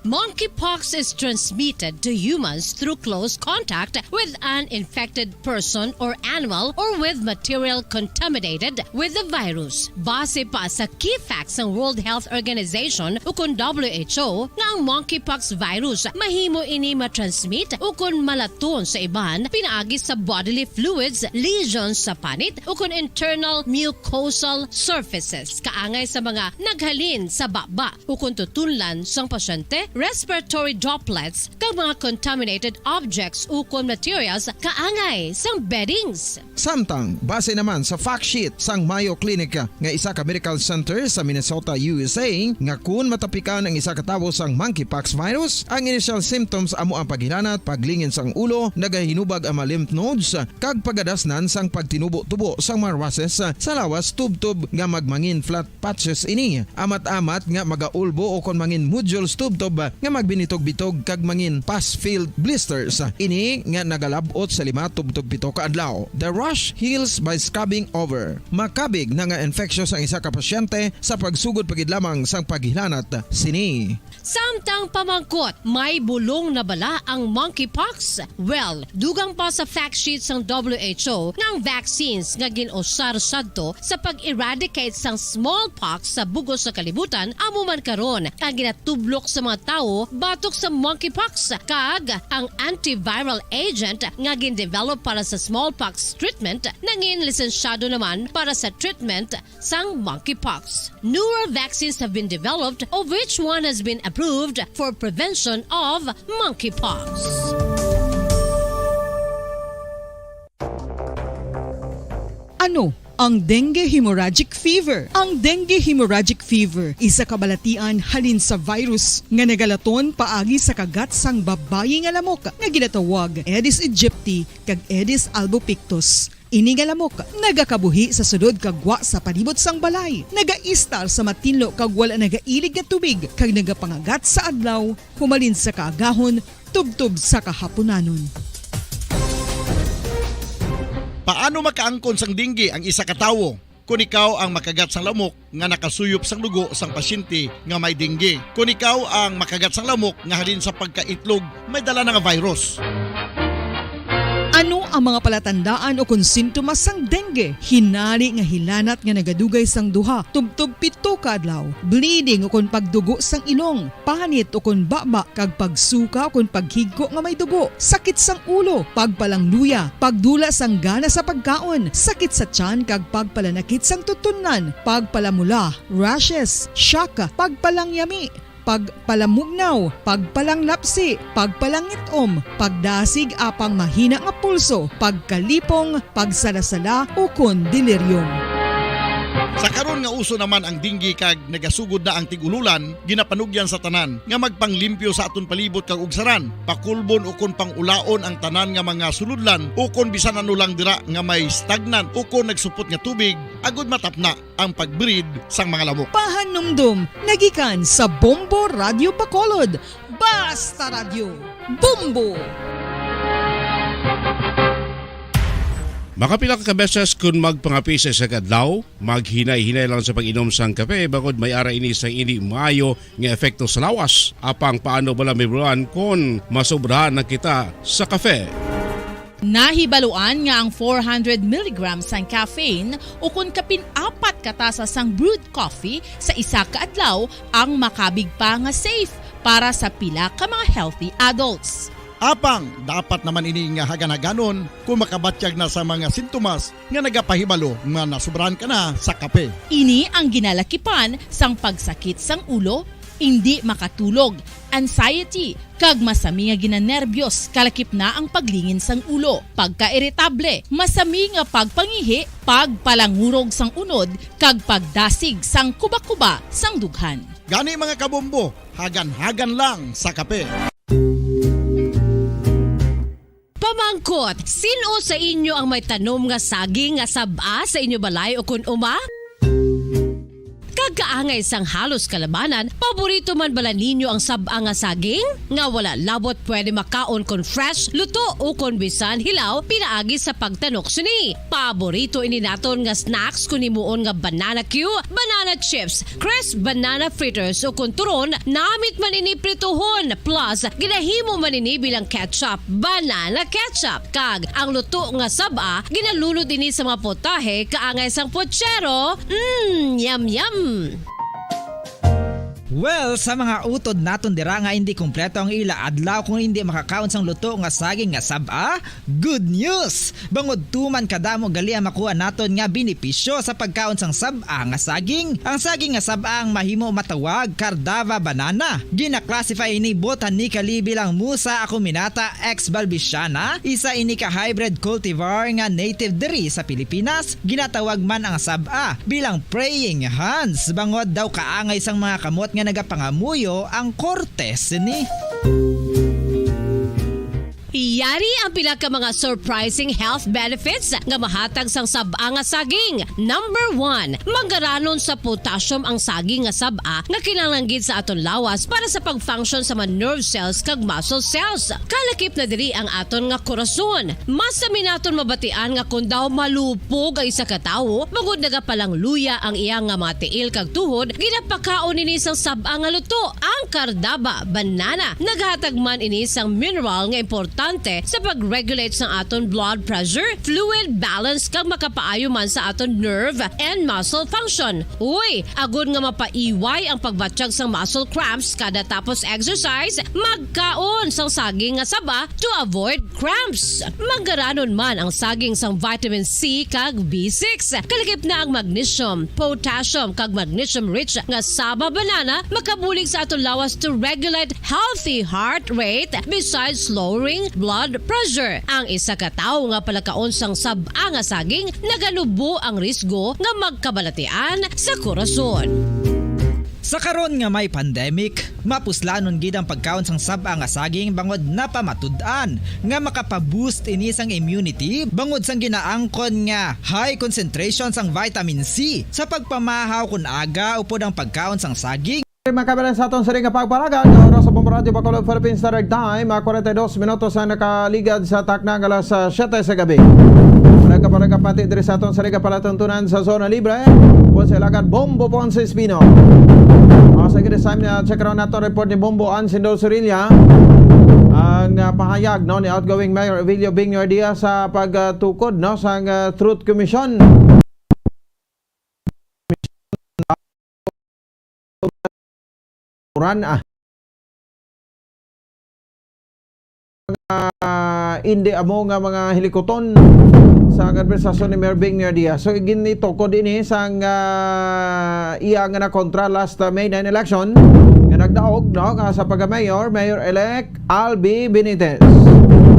Monkeypox is transmitted to humans through close contact with an infected person or animal or with material contaminated with the virus. Base pa sa key facts sang World Health Organization ukon W H O nga ang monkeypox virus mahimo ini matransmit ukon malaton sa iban pinaagi sa bodily fluids, lesions sa panit ukon internal mucosal surfaces kaangay sa mga naghalin sa baba ukon tutunlan sang pasyente, respiratory droplets, kag mga contaminated objects ukon materials kaangay sang beddings. Samtang, base naman sa fact sheet sang Mayo Clinic nga isa ka medical center sa Minnesota, U S A, nga kun matapikan ang isa ka tawo sang monkeypox virus, ang initial symptoms amo ang paghilanat, paglingin sang ulo, nagahinubag ang mga lymph nodes, kag pagadasnan sang pagtinubo-tubo sang mga rushes sa lawas tubtob nga magmangin flat patches ini, amat-amat nga magaulbo ukon mangin nodules tubtob nga magbinitog-bitog kag mangin pus-filled blisters. Ini nga nagalab-ot sa lima tubtob pito ka adlaw. The rash heals by scabbing over. Makabig na nga infectious ang isa ka pasyente sa pagsugod pa gid lamang sang paghilanat sini. Samtang pamangkot, may bulong na bala ang monkeypox? Well, dugang pa sa fact sheet sang W H O nga ang vaccines nga gin-usar sadto sa pag-eradicate sang smallpox sa bug-os nga kalibutan amo man karon ang ginatublok sa mga tawo batok sa monkeypox, kag ang antiviral agent nga gindevelop para sa smallpox treatment nangin lisensyado naman para sa treatment sang monkeypox. Newer vaccines have been developed, of which one has been approved for prevention of monkeypox. Ano ang dengue hemorrhagic fever? Ang dengue hemorrhagic fever isa ka balatian halin sa virus nga nagalaton paagi sa kagat sang babayi nga lamok nga ginatawag Aedes aegypti kag Aedes albopictus. Ini nga lamok nagakabuhi sa sulod kag gwa sa palibot sang balay, nagaistar sa matinlo kag wala nagailig nga tubig, kag nagapangagat sa adlaw humalin sa kaagahon tubtob sa kahapunanon. Paano makaangkon sang dengue ang isa ka tawo? Kon ikaw ang makagat sang lamok nga nakasuyop sang dugo sang pasyente nga may dengue, kon ikaw ang makagat sang lamok nga halin sa pagkaitlog may dala na nga virus. Ano ang mga palatandaan o kon sintomas sang dengue? Hinari nga hilanat nga nagadugay sang duha tubtob pito ka adlaw, bleeding o kon pagdugo sang ilong, panit o kon baba, kag pagsuka o kon paghigko nga may dugo, sakit sang ulo, pagpalangluya, pagdula sang gana sa pagkaon, sakit sa tiyan kag pagpalanakit sang tutunlan, pagpalamula, rashes, shock, pagpalangyami, pagpalamugnaw, pagpalanglapsi, pagpalangit-om, pagdasig apang mahina nga pulso, pagkalipong, pagsalasala, ukon delirium. Sa karon nga uso naman ang dengue kag nagasugod na ang tig-ululan, ginapanugyan sa tanan nga magpanglimpyo sa aton palibot kag ugsaran, pakulbon ukon pang-ulaon ang tanan nga mga sulodlan ukon bisan ano lang dira nga may stagnant ukon nagsupot nga tubig, agud matapna ang pag-breed sang mga lamok. Pahanumdom nagikan sa Bombo Radio Bacolod. Basta Radio, Bombo! Makapila ka beses kon magpangape sa isa ka adlaw, maghinay-hinay lang sa pag-inom sang kape, bangod may ara ini sang indi maayo nga epekto sa lawas. Apang paano bala mahibaluan kon masobrahan na kita sa kape? Nahibaluan nga ang four hundred milligrams sang caffeine, ukon kapin apat ka tasa sang brewed coffee sa isa ka adlaw, ang makabig pa nga safe para sa pila ka mga healthy adults. Apang dapat naman ini nga hagan-haganon kon makabatyag na sa mga sintomas nga nagapahibalo nga nasobrahan ka na sa kape. Ini ang ginalakipan sang pagsakit sang ulo, indi makatulog, anxiety, kag masami nga ginanerbyos, kalakip na ang paglingin sang ulo, pagkairitable, masami nga pagpangihi, pagpalangurog sang unod, kag pagdasig sang kubakuba sang dughan. Gani, mga kabombo, hagan-hagan lang sa kape. Pamangkot, sin-o sa inyo ang may tanom nga saging nga sab-a sa inyo balay o kon uma? Kag kaangay sang halos kalabanan, paborito man bala ninyo ang sab-a nga saging? Nga wala labot pwede makaon kon fresh, luto, o kon bisan hilaw pinaagi sa pagtanok sini. Paborito ini naton nga snacks kon himuon nga banana cue, banana chips, crisp banana fritters, o kon turon, namit man ini prituhon, plus ginahimo man ini bilang ketchup, banana ketchup. Kag ang luto nga sab-a, ginalunod ini sa mga putahe kaangay sang putsero. Mm, yum, yum! Well, sa mga utod naton dira nga indi kompleto ang ila adlaw kung indi makakaon sang luto nga saging nga sab-a, good news! Bangod tuman kadamo gali ang makuha naton nga benepisyo sa pagkaon sang sab-a nga saging. Ang saging nga sab-a ang mahimo matawag Cardava banana. Gina-classify ini botanically bilang Musa acuminata ex balbisiana, isa ini ka hybrid cultivar nga native diri sa Pilipinas. Ginatawag man ang sab-a bilang praying hands, bangod daw kaangay sang mga kamot nga nagapangamuyo ang korte sini. Yari ang pila ka mga surprising health benefits nga mahatag sang sab-a nga saging. Number one, manggaranon sa potassium ang saging nga sab-a nga kinahanglan gid sa aton lawas para sa pag-function sa mga nerve cells kag muscle cells. Kalakip na diri ang aton nga korason. Masami naton mabatian nga kon daw malupog ang isa ka tawo, bangod nagapalangluya ang iya nga mga tiil kag tuhod, ginapakaon ini sang sab-a nga luto, ang Cardava banana. Naghatag man ini sang mineral nga importante sa pag-regulate sang aton blood pressure, fluid balance, kag makapaayo man sa aton nerve and muscle function. Uy, agod nga mapaiway ang pagbatyag sang muscle cramps kada tapos exercise, magkaon sang saging nga saba to avoid cramps. Manggaranon man ang saging sang vitamin C kag B six. Kalakip na ang magnesium, potassium, kag magnesium-rich nga saba banana makabulig sa aton lawas to regulate healthy heart rate besides lowering blood pressure. Ang isa ka tawo nga palakaon sang sab-a nga saging naganubo ang risgo nga magkabalatian sa korason. Sa karon nga may pandemic, mapuslanon gid ang pagkaon sang sab-a nga saging bangod napamatud-an nga makapa-boost ini sang immunity bangod sang ginaangkon nga high concentration sang vitamin C sa pagpamahaw kon aga upod ang pagkaon sang saging. Mga kabayan, sa aton sini nga pagpalagad, ang oras sa Bombo Radyo Bacolod, Philippine Standard Time, ah, forty-two minutos ang nakaligad sa takna nga alas, ah, siyete sa gabi. Wala ka pa nagkapati diri sa aton sini nga palatuntunan sa Zona Libre. Ponce Lagat, Bombo Ponce Espino. O, sa this time, ah, check around nato report ni Bombo Ansindo Sorilla. Ang, ah, pahayag, no, ni outgoing Mayor Evelio Bing Diaz sa pagtukod, no, sa, ah, Truth Commission. Uran, ah. Ah, indi amo nga mga hilikuton sa administrasyon ni Mayor Bing Diaz. So, ginitukod ini sang, ah, iya nga nakontra last, ah, May nine election nga nagdaog, no, nga sa pagka-mayor, Mayor-elect Albi Benitez.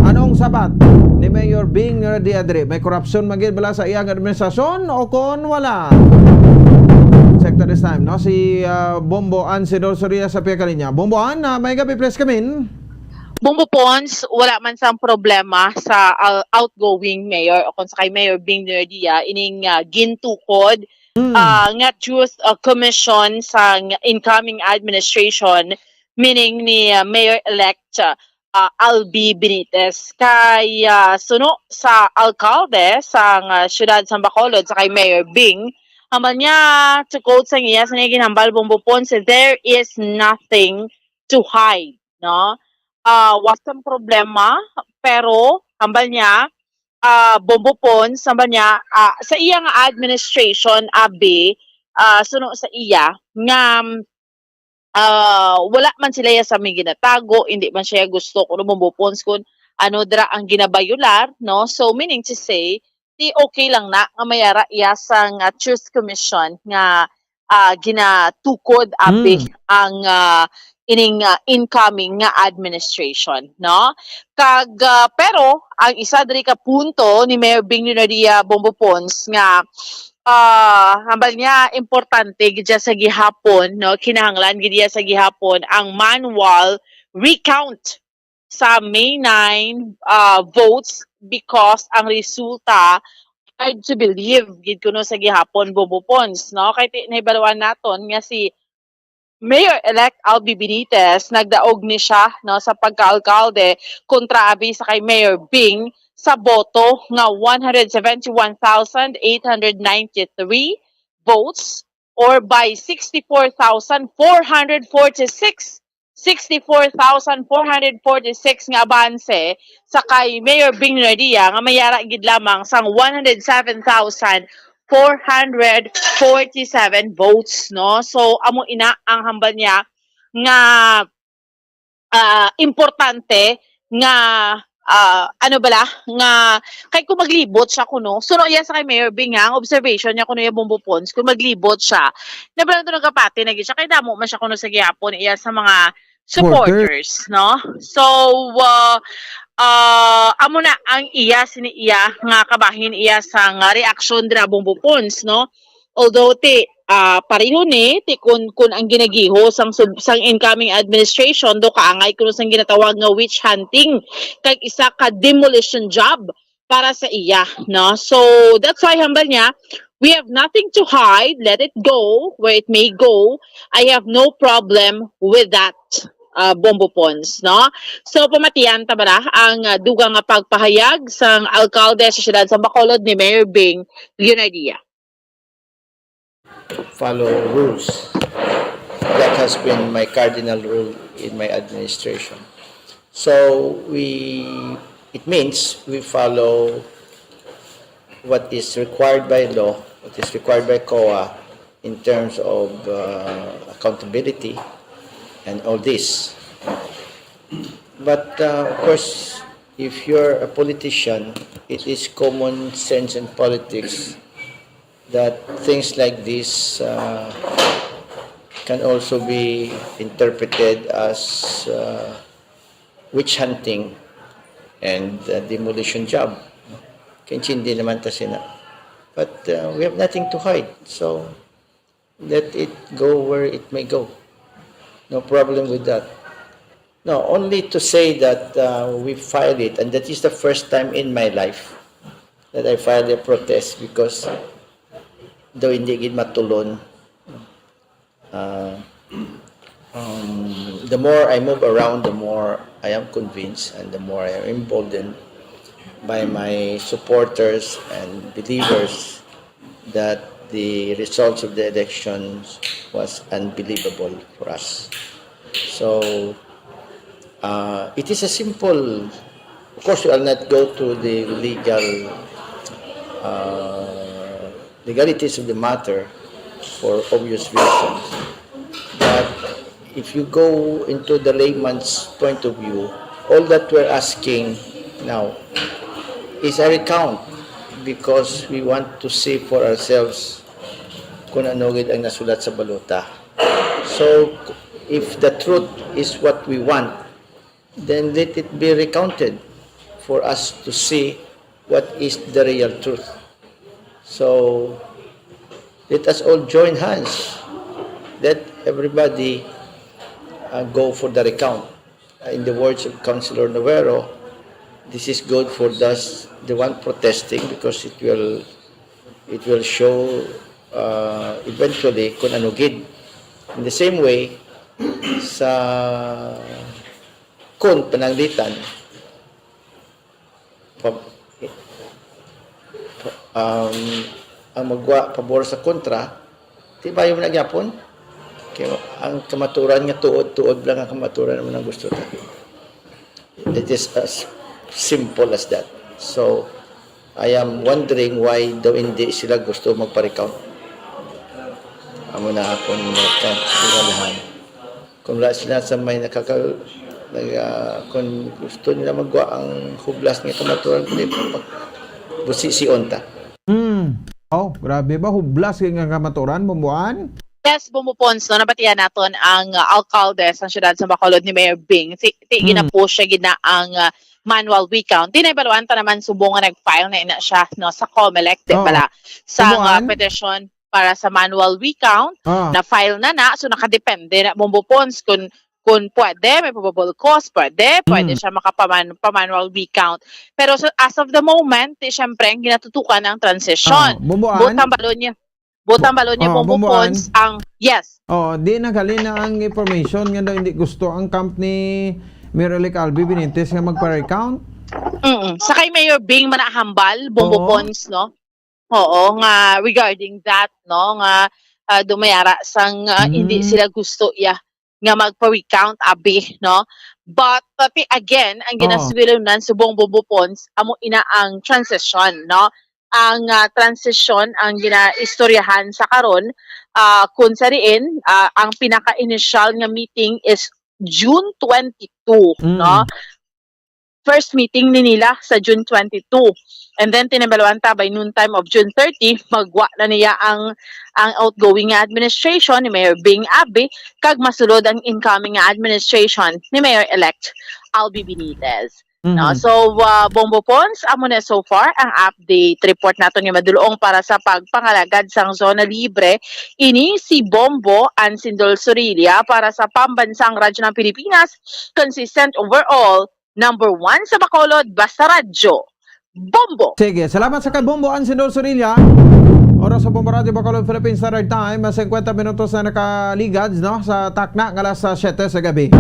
Anong sabat ni Mayor Bing Diaz diri? May korupsyon man gid bala sa iyang administrasyon o kon wala? Check to this time, no? Si, ah, Bombo Ann Sidor Soria sa pihak kalinya. Bombo Ann, ah, may gabi, please come in. Bombo Pons, wala man sang problema sa, ah, outgoing mayor o kung sa kay Mayor Bing Nerdia ining, ah, gintukod, Hmm. ah, nga Truth, ah, Commission sa ng-, incoming administration, meaning ni, ah, Mayor-elect, ah, Albi Benitez. Kay, ah, suno sa alkalde sa, ah, siyudad sa Bacolod sa kay Mayor Bing, hambal niya, to quote sang iya, sa niya ginhambal, Bombo Pons, "There is nothing to hide," no? Ah, wa sang problema, pero hambal niya, ah, Bombo Pons, hambal niya, ah, sa iya nga administration, abi, ah, suno sa iya, nga, ah, wala man sila iya sa may ginatago, hindi man siya gusto kuno Bombo Pons kung ano dira ang ginabayular, no? So, meaning to say, di okay lang na nga may ara iya sang, ah, Truth Commission nga, ah, ginatukod, abi, Hmm. ang, ah, ining, ah, incoming nga administration, no? Kag, ah, pero ang isa diri ka punto ni Mayor Bing Leonardia Bombo Pons nga, ah, hambal niya importante gid siya sa gihapon, no? Kinahanglan gid siya sa gihapon ang manual recount sa May nine, ah, votes because ang resulta hard to believe gid kuno sa gihapon, Bombo Pons, no? Kay ti-, nahibaluan naton nga si Mayor-elect Albi Benitez, nagdaog ni siya, no, sa pagka-alkalde kontra abi sa kay Mayor Bing sa boto nga one hundred seventy-one thousand eight hundred ninety-three votes or by sixty-four thousand four hundred forty-six, sixty-four thousand four hundred forty-six nga abanse sa kay Mayor Bing Revilla nga may ara gid lamang sang one hundred seven thousand four hundred forty-seven votes, no? So, amo ina ang hambal niya nga, ah, importante nga, ah, ano bala, nga kay kung maglibot siya kuno, suno iya sa kay Mayor Bing, ha, ang observation niya kuno iya, Bombo Pons, kung maglibot siya, na ba lang to nagapati na gid siya, kay damo man siya kuno sa gihapon iya sa mga Supporters. supporters, no? So, ah, ah, amo na ang iya, sini iya nga kabahin iya sa nga reaksyon dira, Bombo Pons, no? Although ti, ah, pareho ni, ti kun, kun ang ginagiho sang sub-, sang incoming administration, do kaangay kuno sang ginatawag nga witch hunting, kag isa ka demolition job para sa iya, no? So, that's why hambal niya, "We have nothing to hide, let it go where it may go. I have no problem with that," ah, Bombo Pons, no? So, pamatian ta bala ang, ah, dugang nga pagpahayag sang alkalde sa siyudad sa Bacolod ni Mayor Bing Leonardia. Follow rules. That has been my cardinal rule in my administration. So we It means we follow what is required by law, what is required by COA in terms of uh, accountability and all this. But uh, of course, if you're a politician, it is common sense in politics that things like this uh, can also be interpreted as uh, witch hunting and uh, demolition job. Kaintindi naman ta sina. But uh, we have nothing to hide. So let it go where it may go. No problem with that. No, only to say that uh, we filed it, and that is the first time in my life that I filed a protest because daw hindi gid matulon. Uh, um, the more I move around, the more I am convinced and the more I am emboldened by my supporters and believers that the results of the elections was unbelievable for us. So uh, it is a simple, of course, we will not go to the legal uh, legalities of the matter for obvious reasons. But if you go into the layman's point of view, all that we're asking now is a recount because we want to see for ourselves kung ano gid ang nasulat sa balota. So, if the truth is what we want, then let it be recounted for us to see what is the real truth. So, let us all join hands. Let everybody uh, go for the recount. Uh, in the words of Councilor Novero, this is good for those, the one protesting because it will it will show uh, eventually kung ano gid. In the same way, sa kun pananglitan, pa, um, ang magwa pabor sa kontra, di ba yung nagyapon? Kaya ang kamaturan nga tuod-tuod lang ang kamaturan naman ang gusto ta. It is as simple as that. So, I am wondering why daw hindi sila gusto magpa-recount. Amo na akong tingalahan. Kung wala sila sa may nakaka... nag, ah, kung gusto nila magwa ang hublas nga kamaturan, kundi busi si Onta. Hmm. Oh, grabe ba? Hublas kay nga kamaturan, Bumbuan? Yes, Bumbo Pons, no, nabatian naton ang uh, alkalde sa siyudad sa Bacolod ni Mayor Bing. Ti, ti mm. ginapush siya gid na ang uh, manual recount. Di na ibaluan ta naman subong nga nag-file na ina siya no sa Comelec, di bala, sa uh, petition para sa manual recount ah. na file na na, so nakadepende na Bumbo Pons kung kung pwede, may probable cause, pwede, pwede mm. siya makapaman pa-manual recount. Pero so, as of the moment, di, syempre, ang ginatutukan ang transition. Ah, butang balon niya. Butang balon niya, oh, Bumbo Pons, ang, yes. Oh, di naghalin na ang information nga daw hindi gusto ang camp ni Mayor-elect Albi Benitez nga magpa-recount? Mm. Sa kay Mayor Bing Manahambal, Bumbo oh. Pons, no? Oo, nga regarding that, no, nga uh, dumayara sang uh, mm. hindi sila gusto iya nga magpa-recount abi, no? But uh, again, ang ginaswilunan oh. subong Bumbo Pons amo ina ang transition, no? Ang uh, transition ang ginaistoryahan sa karon uh, kung sa diin uh, ang pinaka-initial nga meeting is June twenty-two, mm. no? First meeting ni nila sa June twenty-two. And then tinibaluan ta by noon time of June thirty, magwa na niya ang ang outgoing nga administration ni Mayor Bing Abi kag masulod ang incoming nga administration ni Mayor-elect Albi Benitez. Mm-hmm. No? So, uh, Bombo Pons, amo na so far ang update report nato ni Madulong para sa pagpangalagad sang zona libre. Ini si Bombo Ansindol Sorilla para sa Pambansang Radyo ng Pilipinas, consistent overall, number one sa Bacolod, basta radyo. Bombo! Sige, salamat sa kay Bombo Ansinor Sorilla. Oras sa Bombo Radio Bacolod Philippine Standard Time, mas fifty minutos na nakaligad, no, sa takna nga alas siyete sa gabi.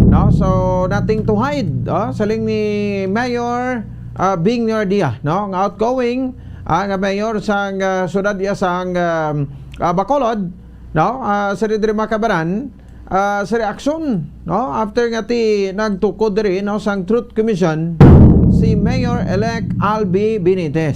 No, so nothing to hide, oh, saling ni Mayor uh, Bing Nardia, no, nga outgoing uh, nga mayor sang uh, sudad iya sang uh, uh, Bacolod, no, uh, sa Ridri Makabaran, uh, sa reaksyon, no, after nga ti nagtukod diri, no, sang Truth Commission Si Mayor-elect Albi Benitez.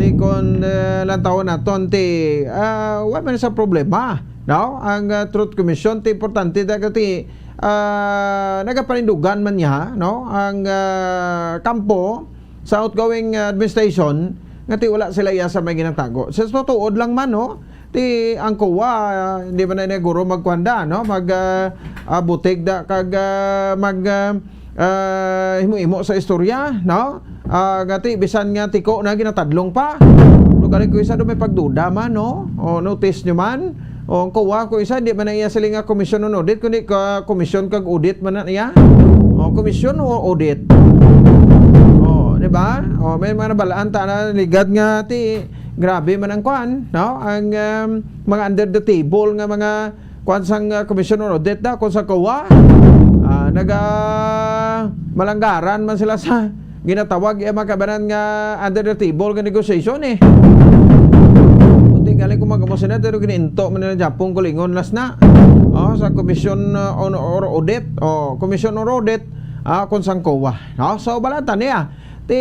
Ti kon, eh, lantawon naton ti, ah, wa man sa problema, no? Ang, ah, Truth Commission, ti importante ta ti, ah, nagapanindugan man niya, no? Ang, ah, kampo sa outgoing administration nga ti wala sila iya sa may ginatago. Sa tuod lang man, no? Ti ang COA, ah, hindi man na guro magkwanda, no? Mag, ah, ah, butig da kag, ah, mag, ah, ah, himo-himo sa istorya, no? Ah, nga ti bisan nga tiko na ginatadlong pa. Lugaling ko isa do may pagduda man, no? O notice nyo man. O ang COA ko isa, di man na iya sila nga komisyon o audit, kundi ka komisyon kag audit man na iya. O komisyon o audit. O, di ba? O may mga nabalaan ta na ligad nga ti grabe man ang kwan, no? Ang, um, mga under the table nga mga kwan sang, uh, Commission on Audit na, kung sa COA, ah, naga-, malanggaran man sila sa ginatawag, eh, mga kabanan nga under the table nga negotiation, eh. Buti gali kung mag-, mo sila, pero gininto man nila Japon, kulingon, las na. Oh, sa Commission, uh, on, or Audit, oh, Commission on Audit, ah, kung sang COA. No? So, balatan niya. Ti,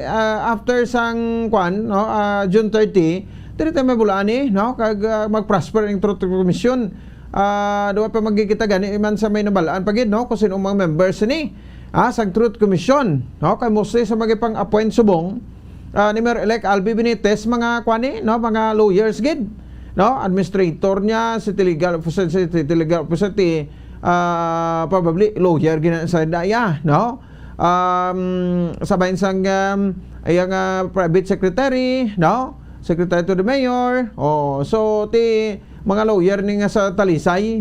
ah, after sang, kwan, no, ah, June thirty, diri tayo mabulaan ni, no? Kag, ah, mag-prosper ang Truth Commission. Ah, duwa pa magkikita gani man sa may nabalaan pa gid, no? Kung sino ang mga members ni, ah, sang Truth Commission, no? Kay mostly sa mga pang-appoint subong, ah, ni Mayor-elect Albi Benitez, mga kwan ni, no? Mga lawyers gid, no? Administrator niya, city legal officer, city legal officer, ti, ah, probably lawyer gina sa daya, no? Um, sa bahin sang, um, iyang, ah, private secretary, no? Secretary to the mayor. Oh, so ti mga lawyer ni nga sa Talisay.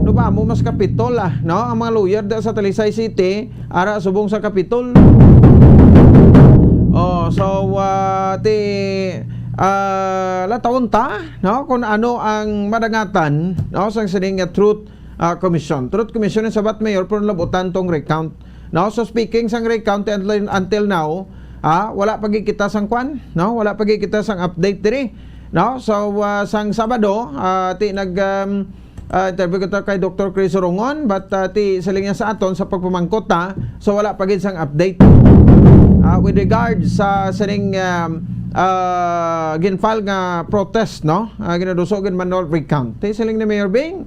No ba mo mas Kapitol, ah, no? Ang mga lawyer da sa Talisay City, ara subong sa Kapitol. Oh, so, ah, ti, ah, latawon ta, no? Kung ano ang madangatan, no? Sang sining nga Truth, ah, Commission. Truth Commission ang sabat, Mayor, pero labutan tong recount. No? So, speaking sang recount until, until now, ah, wala pa gid kita sang kwan, no? Wala pa gid kita sang update diri, no? So, ah, sang Sabado, ah, ti nag, um, ah, interview kita kay Doctor Chris Urongon, but, ah, ti siling niya sa aton sa pagpamangkot ta, so wala pa gid sang update. Ah, with regard sa sining, um, ah, ginfile nga protest, no? Ah, ginaduso gid manual recount. Ti siling ni Mayor Bing,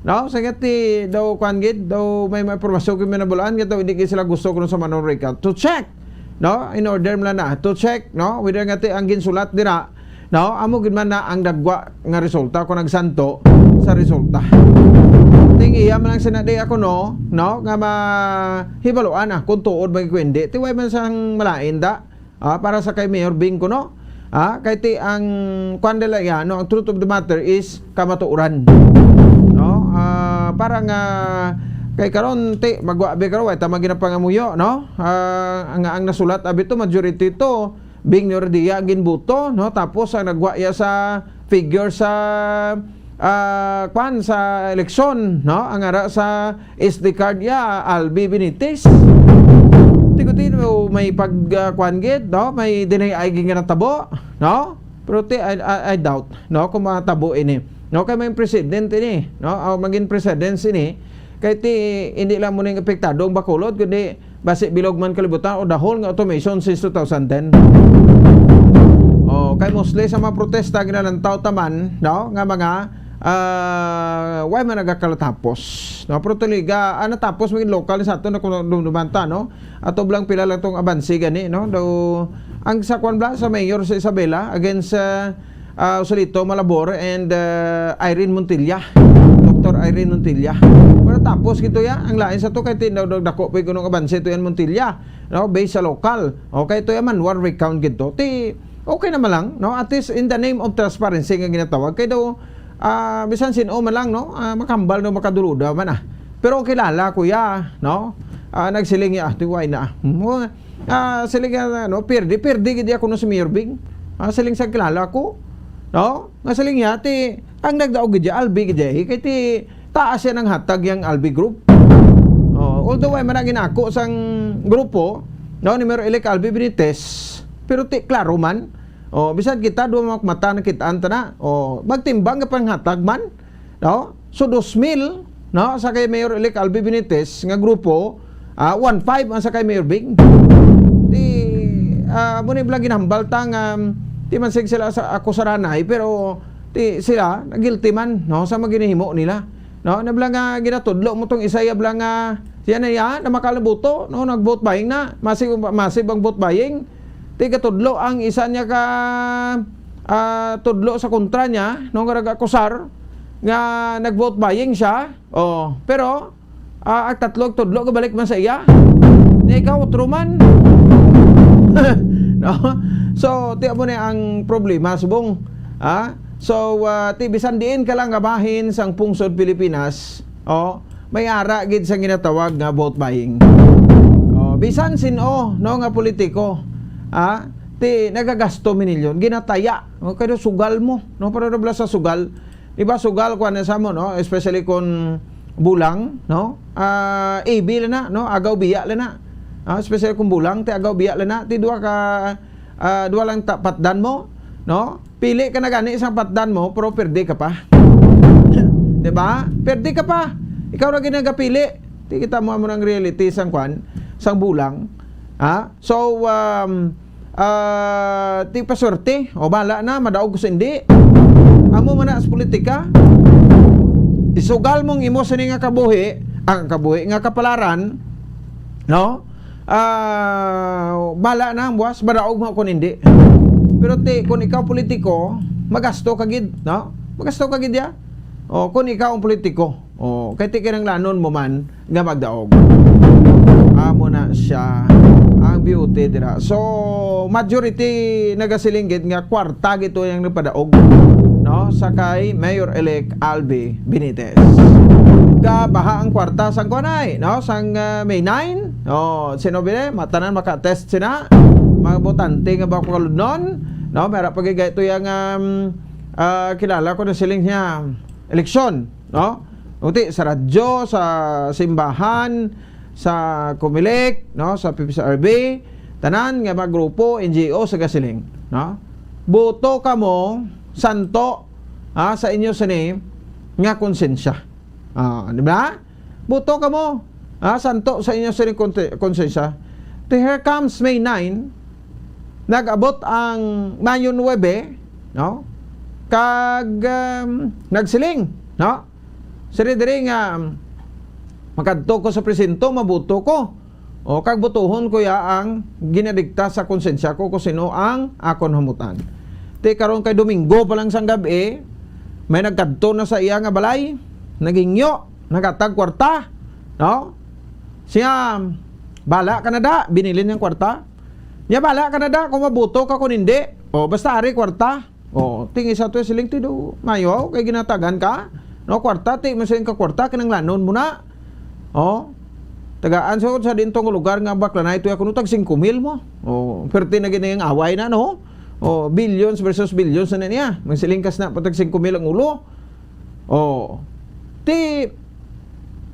no? Sa nga ti daw, kwan gid, daw may mga impormasyon kung minabulaan nga daw hindi gid sila gusto kuno sa manual recount. To check, no? In order man na to check, no? Whether nga ti ang ginsulat dira, no? Amo gid man na ang dagwa nga resulta kung nagsanto sa resulta. Ting iya man lang sinadi ako, no? No? Nga mahibaluan na kung tuod ba kung hindi. Ti way man sang malain da. Ah, para sa kay Mayor Bing kuno. Ah, kay ti ang kwan nila yan, no, ang truth of the matter is kamatuoran. No? Ah, para nga kay karon ti magwa abi karon, way ta maginapangamuyo, no? Ah, ang, ang nasulat abi to, majority to Bing ni Ordia ang ginbuto, no? Tapos ang nagwa iya sa figure sa, ah, kwan, sa eleksyon, no? Ang ara sa S D card ya, Albi Benitez. Ti ko ti, may pag, ah, kwan gid, no? May deny ay gid nga natabo, no? Pero ti, I, I, I doubt, no? Kung matabo ini, no? Kay may president ini, no? O maging president ini, kay ti, hindi lang mo ning apektado ang Bacolod, kundi basi bilog man kalibutan o the whole nga automation since two thousand ten. Oh, kay mostly sa mga protesta ginalantaw taman, no, nga mga, ah, way man nagakalatapos, no? Pero tuliga, ah, natapos maging local sa ato na kung dumdumanta, no? Ato lang pila lang tong abansi gani, no? Daw, ang sa kwan bla, sa mayor sa Isabela against, ah, ah, Joselito Malabor and, ah, Irene Montilla. Doctor Irene Montilla. Pero tapos gito ya, ang lain sa to kay ti-, daw, daw dako pa yung abanse to yan Montilla, no? Based sa lokal. Okay, to yan man, one recount gito. Ti, okay naman lang, no? At least in the name of transparency nga ginatawag. Kay daw, ah, bisan sin-o man lang, no? Ah, makambal, no? Makaduluda man, ah. Pero ang kilala ko ya, no? Ah, nagsiling ya, ah, ti way na. Mo, ah, siling ya, no? Pirdi, pirdi gid ako no si Mayor Bing. Ah, siling sa kilala ko, no? Nga siling niya, ti, ang nagdaog gid ya, Albi gid ya, eh, kay ti, taas yan ang hatag yang Albi Group. Oh, although ay managin ako sang grupo, no, ni Mayor Elect Albi Benitez, pero ti, klaro man. Oh, bisan kita, duwa mga mata nakitaan ta na. Oh, magtimbang ka panghatag man, no? So, dos mil, no, sa kay Mayor Elect Albi Benitez nga grupo, Ah, one five ang sa kay Mayor Bing. Ti, ah, amo ni bala ginahambal ta nga, um, ti man sig sila sa akusaranay, pero ti sila na guilty man, no, sa mga ginahimo nila. No, na bala nga ginatudlo mo tong isa ya bala nga siya na ya na makalabuto, no, nag-vote buying na, masib, masib ang vote buying. Ti gatudlo ang isa niya ka, ah, tudlo sa kontra niya, no, nga nag-akusar nga nag-vote buying siya. Oh, pero, ah, ang tatlo tudlo gabalik man sa iya. Ni ikaw, otro man. No? So, ti amo ni ang problema, subong. Ha? So, ah, ti bisan diin ka lang nga bahin sang pungsod Pilipinas, oh, may ara gid sang ginatawag nga vote buying. Oh, bisan sin-o, no, nga politiko, ah, ti nagagasto minilyon, ginataya, no, kay sugal mo, no, para na bala sa sugal. Di ba, sugal, kuwan na sa mo, no, especially kung bulang, no, ah, A B lang na, no, agaw biya lang na. Ah, especially kung bulang, ti agaw biya lang na, ti duha ka, ah, duha lang ta-, patdan mo, no, pili ka na gani sa patdan mo, pero perde ka pa. Di ba? Perde ka pa. Ikaw ra gid nagapili. Ti kita mo amo nang reality sang kwan, sang bulang. Ha? So, um, ah, ti paswerte. O, bala na, madaog ko sa hindi. Amo man na sa politika. Isugal mong imo sini nga kabuhi, ang kabuhi nga kapalaran, no? Ah, bala na ang buwas, madaog mo kung hindi. Pero ti, kung ikaw politiko, magasto ka gid, no? Magasto ka gid ya. O, kung ikaw ang politiko, o, kay ti kinahanglanon mo man nga magdaog. Amo na siya ang beauty dira. So, majority nagasiling gid nga kwarta gid to yang nagpadaog, no, sa kay Mayor-elect Albi Benitez. Gabaha ang kwarta sang kuanay, no, sang, ah, May nine. O, sino bile? Matanan maka-attest sina. Mga botante nga ba kaludnon, no? Mera pagigay to yang, um, ah, kilala ko na siling niya eleksyon, no? Uti sa radyo, sa simbahan, sa Comelec, no, sa P P C R B, tanan nga mga grupo, N G O sa gasiling, no? Boto kamo santo, ha, sa inyo sini nga konsensya. Ah, di ba? Boto kamo, ha, santo sa inyo sini konte-, konsensya. Ti here comes May nine, nag-abot ang Mayo nuebe, no? Kag, um, nagsiling, no? Siri diri nga, um, makadto ko sa presinto, maboto ko. O, kag botohon ko ya ang ginadikta sa konsensya ko kung sino ang akon hamutan. Ti karon kay Domingo pa lang sang gab-i, may nagkadto na sa iya nga balay, naghingyo, naghatag kwarta, no? Siya, bala ka na da, binilin niyang kwarta. Niya, bala ka na da kung maboto ka kung hindi. O, basta ari kwarta. O, ti ang isa to siling ti do, mayo, kay ginatagan ka. No, kwarta, ti, masiling ka kwarta, kinanglanon mo na. O, tagaan sa, sa dintong lugar nga bakla na ito, ako no, tag singko mil mo. O, perte na gid ang away na, no? O, billions versus billions na niya. Magsiling kas na, patag singko mil ang ulo. O, ti,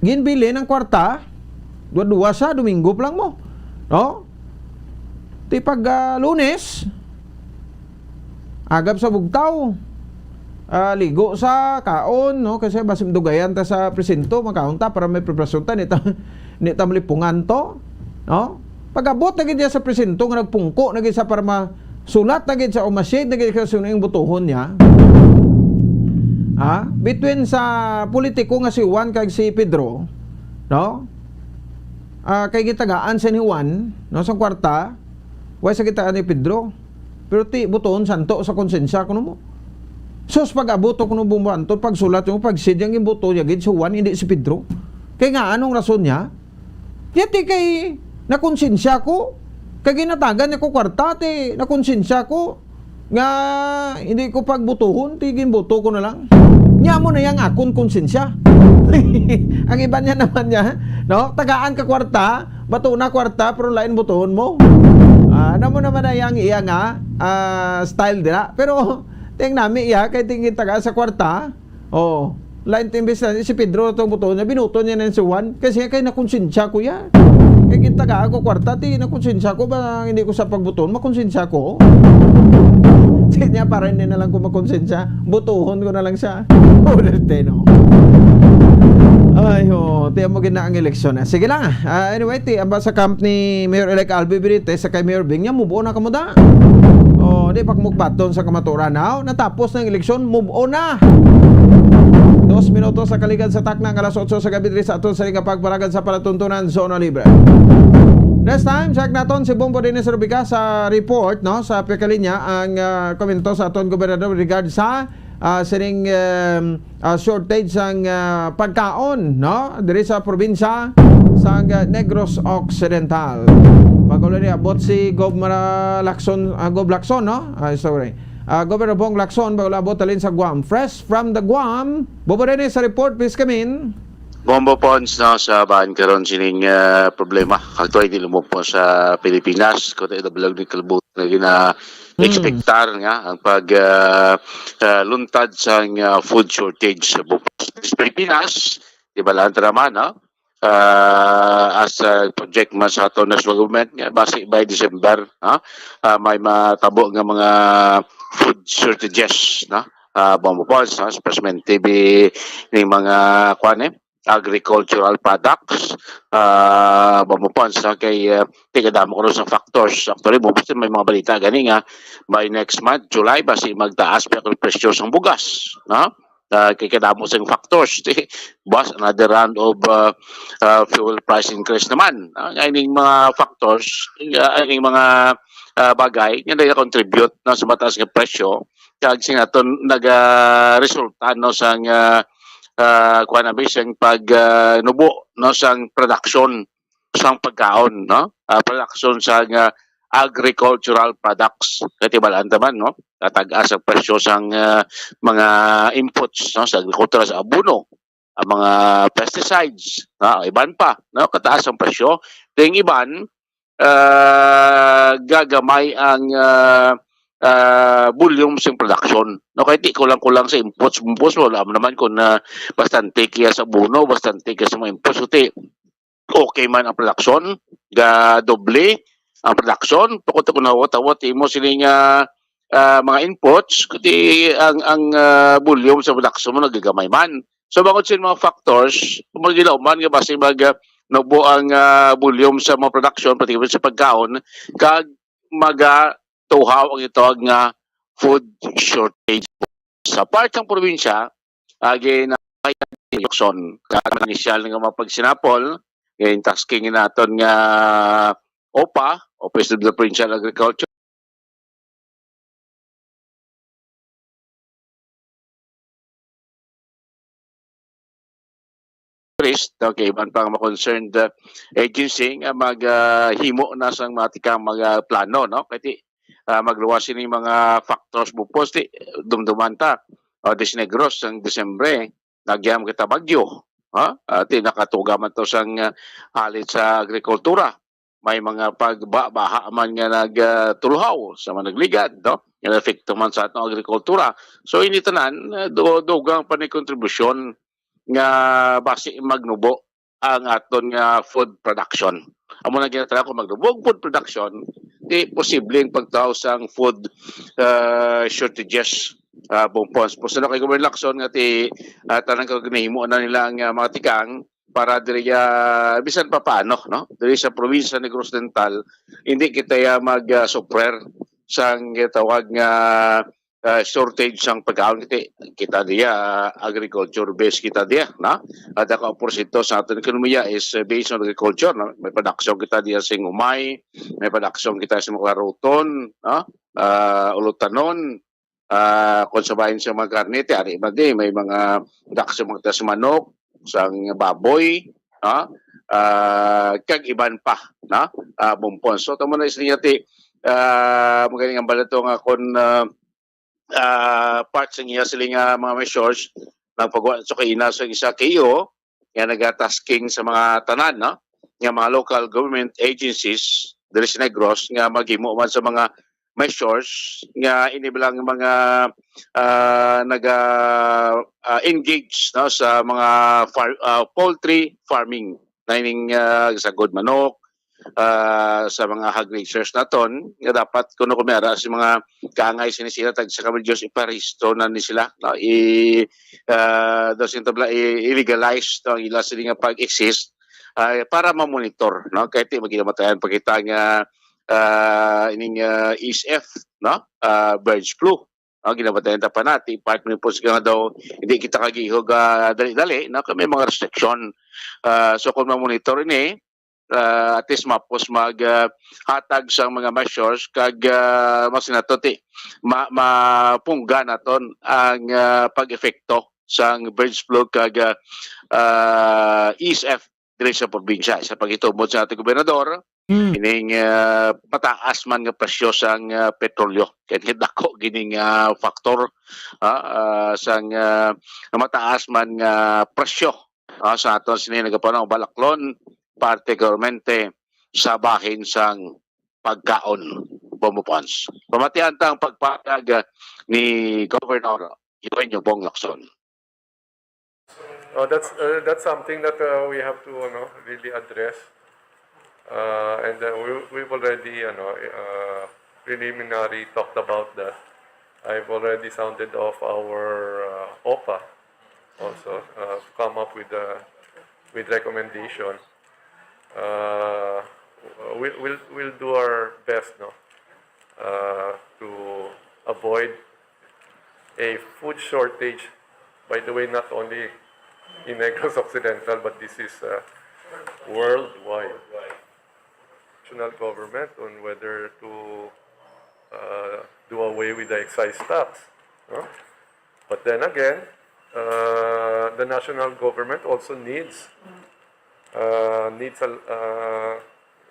ginbilin ang kwarta, dua-dua sa, Domingo pa lang mo. No? Ti pag, ah, Lunes, agab sa bugtaw. Ah, ligo sa kaon, no? Kasi basin dugayan ta sa presinto, makaon ta para may preparasyon ta, ni ta, ni ta malipungan to, no? Pag-abot na gid niya sa presinto nga nagpungko na gid sa para masulat na gid sa o ma-shade na gid sa sino ang botohon niya. Ha? Between sa politiko nga si Juan kag si Pedro, no? Ah, kay gitagaan sa ni Juan, no, sa kwarta, way sa gitagaan ni Pedro. Pero ti, buton santo sa konsensya kuno mo. Sus, pag-abot ko kuno bumanto, pagsulat mo, pag-shade yang imbuto niya gid si Juan, hindi si Pedro. Kay nga, anong rason niya? Yati kay nakonsensya ko. Kay ginatagan niya ko kwarta, ti nakonsensya ko nga hindi ko pagbutuhon, ti ginbuto ko na lang. Nya mo na yang akon konsensya. Ang iba niya naman niya, no? Tagaan ka kwarta, bato na kwarta, pero lain butuhon mo. Ah, ano mo naman na yang iya nga, ah, style dira. Pero, ting nami iya, kay tingin taga sa kwarta, oh, lain ti imbis na si Pedro itong butuhon niya, binuto niya na si Juan. Kasi kay nakonsensya ko ya. Kay gintagaan ko kwarta, ti nakonsensya ko ba hindi ko sa pagbutuhon, makonsensya ko. Di niya para hindi na lang ko makonsensya, butuhon ko na lang siya. Orerte, no? Ay, ho, ti amo gid na ang eleksyon. Ah, sige lang. Ah, anyway, ti amba sa camp ni Mayor-elect Albi Benitez sa kay Mayor Bing niya, move on na kamo da. Oh, di pa kamo baton sa kamaturan, ha? Natapos na ang eleksyon, move on na. Dos minutos sa kaligad sa takna nga alas otso sa gabi diri sa aton sa nga pagpalagad sa palatuntunan, Zona Libre. Next time, check naton si Bombo Dennis Rubica sa report, no, sa Pekalinya, ang, ah, komento sa aton gobernador regard sa, ah, sining, um, ah, shortage sang, ah, pagkaon, no, diri sa probinsya sang, ah, Negros Occidental. Bago lang niabot si Gov Mara Lacson, ah, Gov Lacson, no? Ah, sorry. Ah, Governor Bong Lacson, bago lang abot halin sa Guam. Fresh from the Guam, Bombo Dennis sa report, please come in. Bombo Pons, no, sa bahan karon sining, ah, problema. Actually, di lumog po sa Pilipinas, kundi ito bilang ni kalbut na gina-expectar nga ang pag, ah, ah, luntad sang, ah, food shortage sa buong Pilipinas. Di ba lang naman, no? Ah, as a project man sa ato national government, nga basi by December, no? Ah, may matabo nga mga food shortages, no? Ah, Bombo Pons, no? Especially T V, ni mga, kuwan, eh, agricultural products, ah, Bombo Pons, no? Kay, ah, tigadamo ko sa factors. Actually, Bombo Pons, may mga balita gani nga by next month, July, basi magtaas pa ang presyo sang bugas, no? Ah, kay kadamo sing factors. Bas, another round of, ah, ah, fuel price increase naman. Ah, nga ining mga factors, ah, ining mga, ah, bagay nga nag-contribute na sa mataas nga presyo, kag sing aton nagaresulta, no, sang, ah, ah, kuwan na, sang pag, ah, nubo, no, sang production sang pagkaon, no? Ah, production sang, ah, agricultural products. Kay tibalaan ta man, no? Katag-as ang presyo sang, ah, mga inputs, no, sa agrikultura, sa abono, ang mga pesticides, no? Iban pa, no? Kataas ang presyo. Kay ang iban, ah, gagamay ang, ah, ah, volume sing production. No, kay ti kulang-kulang sa inputs, inputs, wala man naman kung, ah, bastante kaya sa abono, bastante kaya sa mga inputs, ti okay man ang production, ga doble ang production, pagod ko nawat-awat imo sini nga, ah, mga inputs, kundi ang, ang, ah, volume sa production mo nagagamay man. So, bangod sa mga factors, mo gilauman nga basi mag, ah, nubo ang, ah, volume sa mga production, pati sa pagkaon, kag magatuhaw ang gitawag nga food shortage. Sa part sang probinsya, agi na Luzon. Kag initial nga mga pagsinapol, yung tasking naton nga OPA, Office of the Provincial Agriculture, Priest, okay, iban pang mga concerned, uh, agency nga mag, uh, himo na sang mga tikang mga plano, no? Kay ti, uh, magluwas ini mga factors bupos, ti, dumduman ta, uh, Disnegros sang Disyembre, nagyam kita bagyo, ha? Uh, ti, nakatuga man to sang, uh, halit sa agrikultura. May mga pagbaha man nga nag, ah, tulhaw sa mga nagligad, no? Nga naapekto man sa atong agrikultura. So, ini tanan, ah, du-, dugang pa ni kontribusyon nga basi magnubo ang aton nga food production. Amo na ginatara ko, magnubo ang food production, di posibleng pagtaw sang food, ah, shortages, ah, bumpons. Puso na kay Governor Lacson nga ti, ah, tanan ka ginahimo na nila ang, ah, mga tikang, para diri, ah, bisan pa paano, no? Diri sa probinsya ni Negros Oriental, hindi kita ya mag, ah, suffer sang gitawag nga, ah, shortage sang pagkaon. Kita, kita diya, ah, agriculture based kita diya, no? At ang porsyento sa aton ekonomiya is, ah, based on agriculture, no? May production kita diya sing umay, may production kita sa mga karuton, no? Ah, ulutanon, ah, kung sa bahin sa mga karne, ti ari man di, may mga dax sa mga tas manok, sang baboy, no? Ah, kag iban pa, no? Ah, bumpon. So, tamo na isliya ti, ah, magaling ang balato nga kung, ah, ah, part sa iya sila nga mga measures, nagpagawa sa kaina sa isa K O, nga nagatasking sa mga tanan, no? Nga mga local government agencies diri sa Negros nga maghimo man sa mga measures nga ini bilang mga, ah, naga, ah, engage, no, sa mga far-, ah, poultry farming, na ining, ah, sagod manok, ah, sa mga hog raisers naton, nga dapat kuno kung may ara sa mga kaangay sini sila, tagsa ka milyon, iparehistro na ni sila, no? I, ah, daw sing tabla, i, i-legalize, no, ang ila sini nga pag-exist, ah, para ma-monitor, no? Kay ti, maginamatayan pa kita nga, ah, ining, ah, E S F, no? Ah, birds flu. Ah, ginamatayan ta pa na, ti part man po nga daw, hindi kita kagihog, ah, dali-dali, no? Kay may mga restriction. Ah, so kung ma-monitor ini, ah, at least mapos mag, ah, hatag sang mga measures kag, ah, mas nato ti ma-, mapungga naton ang, ah, pag-epekto sang birds flu kag, ah, ah, E S F diri sa probinsya. Sa paghitumod sa ating gobernador, Mm. ining, ah, mataas man nga presyo sang, ah, petrolyo. Kay dako gining, ah, factor, ah, ah, sang, ah, mataas man nga presyo, ah, sa aton sini nagapanahon balaklon, particularmente sa bahin sang pagkaon, Bombo Pons. Pamatian ta ang pagpahayag, ah, ni Governor Eugenio Bong Lacson. Oh, that's uh, that's something that uh, we have to ano, really address. Uh, and uh, we, we've already ano, uh, preliminary talked about that. I've already sounded off our uh, OPA also uh, to come up with uh, with recommendation. Uh, we'll, we'll, we'll do our best, no, uh, to avoid a food shortage. By the way, not only in Negros Occidental, but this is uh, worldwide. National government on whether to uh, do away with the excise tax. No? But then again, uh, the national government also needs uh, needs a, uh,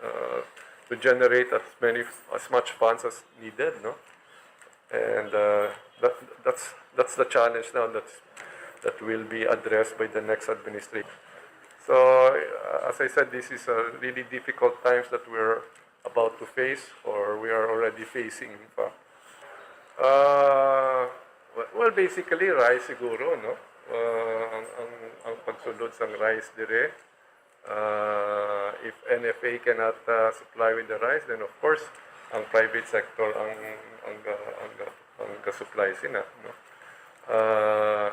uh, to generate as many as much funds as needed, no? And uh, that that's that's the challenge now that's that will be addressed by the next administration. So uh, as I said, this is a really difficult times that we're about to face or we are already facing, in fact. Uh, well, basically, rice siguro, no? Uh, ang, ang, ang pagsulod sang rice dire, uh, if N F A cannot uh, supply with the rice, then of course, ang private sector ang ang uh, ang uh, ang supply sina, no? Uh,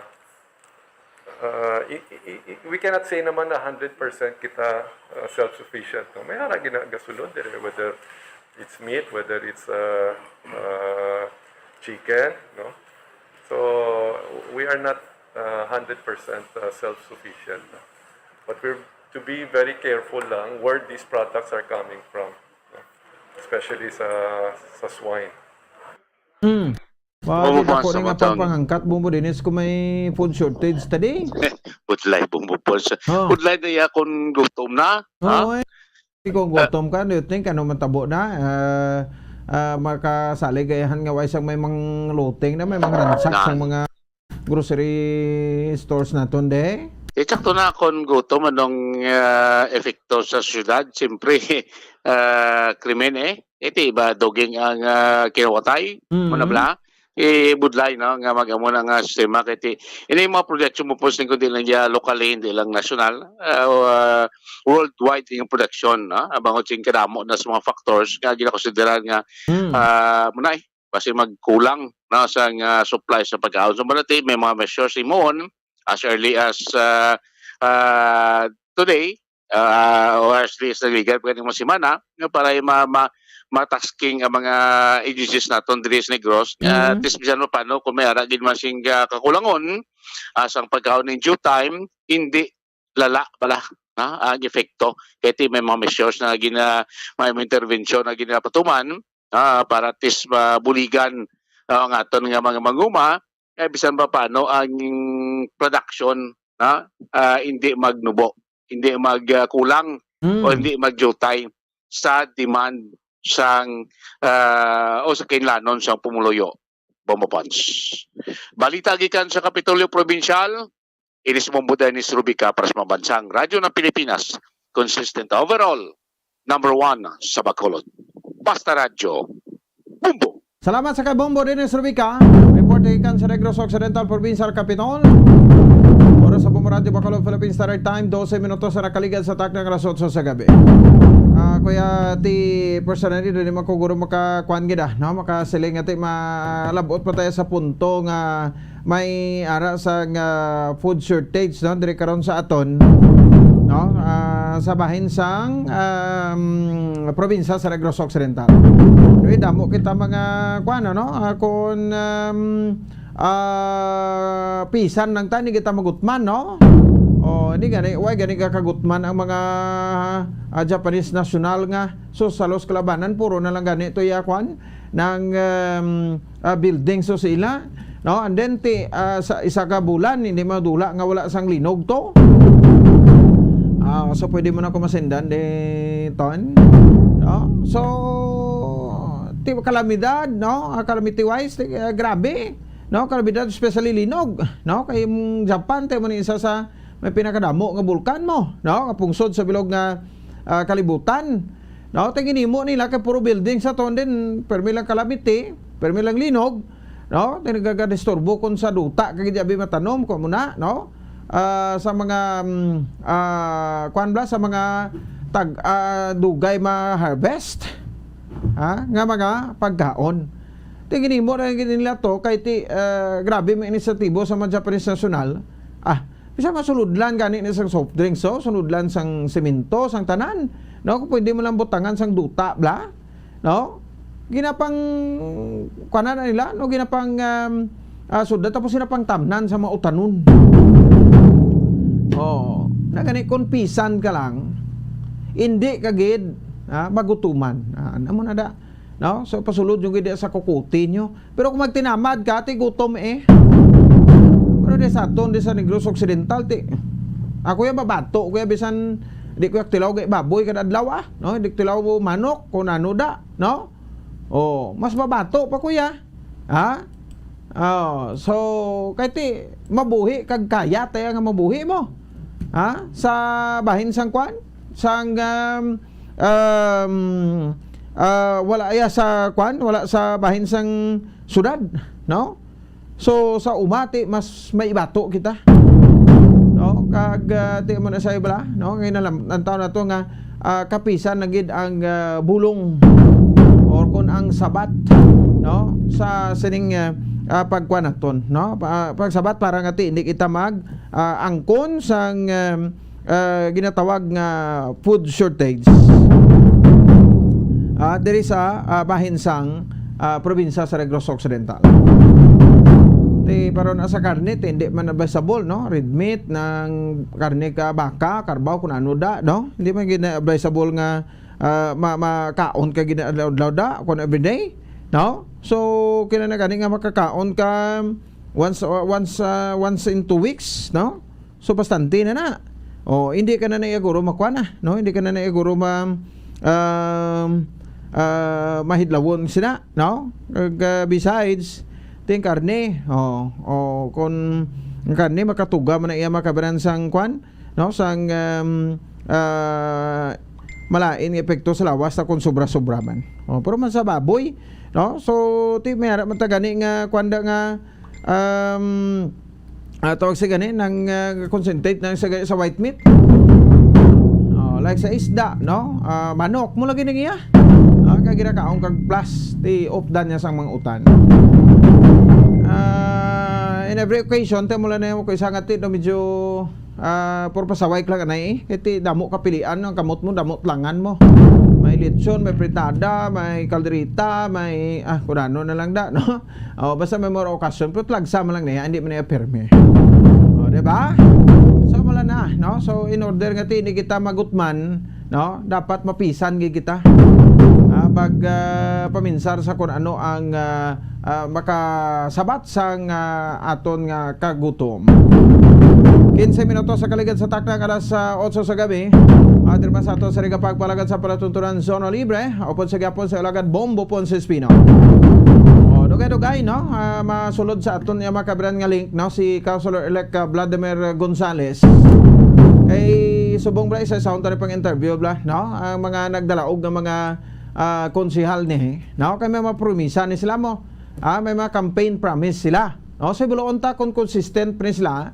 uh, i- i- i- we cannot say naman na hundred percent kita uh, self-sufficient. No? May ara ginagasulod dire, whether it's meat, whether it's uh, uh, chicken. No? So, we are not uh, hundred percent uh, self-sufficient. No? But we're to be very careful lang where these products are coming from. No? Especially sa sa swine. Hmm. Pwede na ko rin nga pagpangangkat mo mo dinis kung may food shortage tadi. Budlay, bumubol sa. Oh. Budlay na iya kung gutom na. Ha? Oh, eh. Kung gutom ka, do you think ano matabo na? Uh, uh, makasalig gayahan nga way sang may mga looting na, may mga ransak sa mga grocery stores naton de. Itsakto na kung gutom anong uh, epekto sa syudad. Siyempre, uh, krimen eh. Iti ba duging ang uh, kinawatay? Mm-hmm. Muna bla? Ibudlay no nga mag-amo na nga sistema kay ti ini mga production mo posting kundi lang ya locally, hindi lang national, uh, worldwide yung production, no? Abangot sing kadamo na sa mga factors nga ginakonsiderar nga mm. uh, muna eh, kasi magkulang na sa uh, supply sa pagkaon. So muna ti may mga measures imon as early as uh, uh, today uh, o as late as nagligad pa kaning mga semana nga para ma, ma, matasking ang mga agencies naton diri sa Negros. Mm-hmm. Uh, tis bisan mo paano kung may ara gid man sing uh, kakulangon uh, sang pagkaon in due time, hindi lala pala na ang epekto. Kaya may mga measures na gina, may mga intervention na ginapatuman uh, para tis mabuligan uh, ang aton nga mga manguma eh, bisan pa paano ang production na uh, hindi magnubo, hindi magkulang uh, mm. o hindi magjutay sa demand sang uh, o sa kinlanon sang pumuluyo. Bombo Pons. Balita gikan sa Kapitolyo Probinsyal, inis Bombo Dennis Rubica para sa Mabansang Radyo ng Pilipinas, consistent overall, number one sa Bacolod. Basta Radyo, Bombo! Salamat sa kay Bombo Dennis Rubica. Report gikan sa Negros Occidental Provincial Capitol. Oras sa Bombo Radyo Bacolod Philippine Standard Time, dose minutos na nakaligad sa takna nga alas otso sa gabi. Ah, kuya, ti personally, dili man ko guro makakuan gid, ah, no? Makasiling nga ti malabot pa tayo sa punto nga may ara sa nga food shortage, no? Diri karon sa aton, no? Ah, sa bahin sang, um, probinsya sa Negros Occidental. Anyway, damo kita mga kuan, no? Ah, kung, um, ah, pisan lang ta, hindi kita magutman, no? O, hindi gani, why gani ka kagutman ang mga, ah, Japanese national nga so sa los kalabanan, puro na lang gani to ya kwan, nang, um, ah, building so sa ila, no? And then, ti, ah, sa isa ka bulan, hindi madula nga wala sang linog to. Ah, so pwede mo na kumasindan, di, Ton? No? So, ti, kalamidad, no? Ah, calamity wise, ti, ah, grabe. No, kalamidad, especially linog, no? Kay yung Japan, tayo mo ni isa sa may pinakadamo nga bulkan mo, no? Nga pungsod sa bilog nga, ah, kalibutan, no? Tay ginimo nila kay puro building sa ton din, permi lang calamity, permi lang linog, no? Tay nagagadisturbo kun sa duta kay di abi matanom ko muna, no? Ah, sa mga, mm, ah, kuan bala, sa mga tag, ah, dugay ma-harvest, ha? Nga mga pagkaon. Ti ginhimo na gid nila to kay ti, ah, grabe may inisyatibo sa mga Japanese nasyonal. Ah, bisan masuludlan gani na sang soft drinks, so, suludlan sang semento, sang tanan. No, kung pwede mo lang butangan sang duta, bla? No? Ginapang, kuwan na nila, no? Ginapang, um, ah, sudad, tapos ginapang tamnan sa mga utanon. Oh, na gani, kung pisan ka lang, hindi ka gid, ah, magutuman. Ah, ano mo na da? No? So, pasulod yung gid sa kukuti nyo. Pero kung magtinamad ka, ti gutom eh. Pero di sa aton, di sa Negros Occidental, ti, ako ya babato, kuya, bisan di ko yak tilaw kay baboy kada adlaw, ah, no? Di tilaw manok, kung ano da, no? Oh, mas babato pa, kuya. Ha? Oh, so, kay ti, mabuhi kag kaya, tayo nga mabuhi mo. Ha? Sa bahin sang kwan? Sang, um, um, ah, wala ya sa kwan? Wala sa bahin sang syudad, no? So, sa umati, mas may ibato kita. No? Kag, ah, ti mo na sa ibala, no? Ngayon na lang, ang taon na to nga, ah, kapisan na gid ang, ah, bulong or kun ang sabat, no? Sa sining, ah, ah, pagkuan naton, no? Pa-, pagsabat para nga ti, hindi kita mag, ah, angkon sang, um, ah, ginatawag nga food shortage. Ah, diri sa, ah, bahin sang, ah, probinsya sa Negros Occidental. Ti, pero na sa karne, ti, hindi man advisable, no? Red meat, nang karne ka baka, karbaw, kung ano da, no? Hindi man gina-, advisable nga, ah, ma-, makaon ka gina-, adlaw-adlaw da, kung everyday, no? So, kinahanglan gani nga makakaon ka once, once, ah, once in two weeks, no? So, bastante na na. O, hindi ka na na guro makuha na, no? Hindi ka na na guro ma-, um, ah, mahidlawon sila, no? Kag, ah, besides, ting karne, o, o, kung ang karne makatuga man na iya makabaran sang kwan, no? Sang, um, ah, malain nga epekto sa lawas sa kung sobra-sobra man. O, pero man sa baboy, no? So, ti, may ara man ta gani nga kwan da nga, um, ah, tawag sa gani, nang, ah, concentrate na sa, sa white meat. Oh, like sa isda, no? Ah, manok mo lagi nang iya. Ah, kay ginakaon kag plus, ti updan niya sang mga utan. Ah, in every occasion, ti mo lang na ko isa nga ti, no, medyo, ah, puro pasaway lang anay eh. Kay ti damo kapilian, no? Ang kamot mo, damo langan mo. May lechon, may fritada, may kaldereta, may, ah, kung ano na lang da, no? Oh, basta may mga okasyon, pero talagsa man lang niya, hindi man niya pirmi. Oh, di ba? So, wala na, no? So, in order nga ti, hindi kita magutman, no? Dapat mapisan gid kita. Ah, pag, ah, paminsar sa kung ano ang, ah, ah, makasabat sang, ah, aton nga kagutom. Quince minutos sa kaligad sa takna nga alas, ah, otso sa gabi. Atin man sa ato sa rin pagpalagad sa palatuntunan Zona Libre. Upod sa gyapon sa Ilagad Bombo Ponce Espino. O, dugay-dugay, no? Ah, masulod sa aton niya makabiran nga link, no? Si Councilor-elect, ah, Vladimir Gonzales. Kay subong bala, isa sa unta ni pang interview bala, no? Ang mga nagdalaog nga mga, ah, konsehal ni, no? Kay may mga promisa ni sila mo. Ah, may mga campaign promise sila. No? So, buloon ta kung consistent pa ni sila,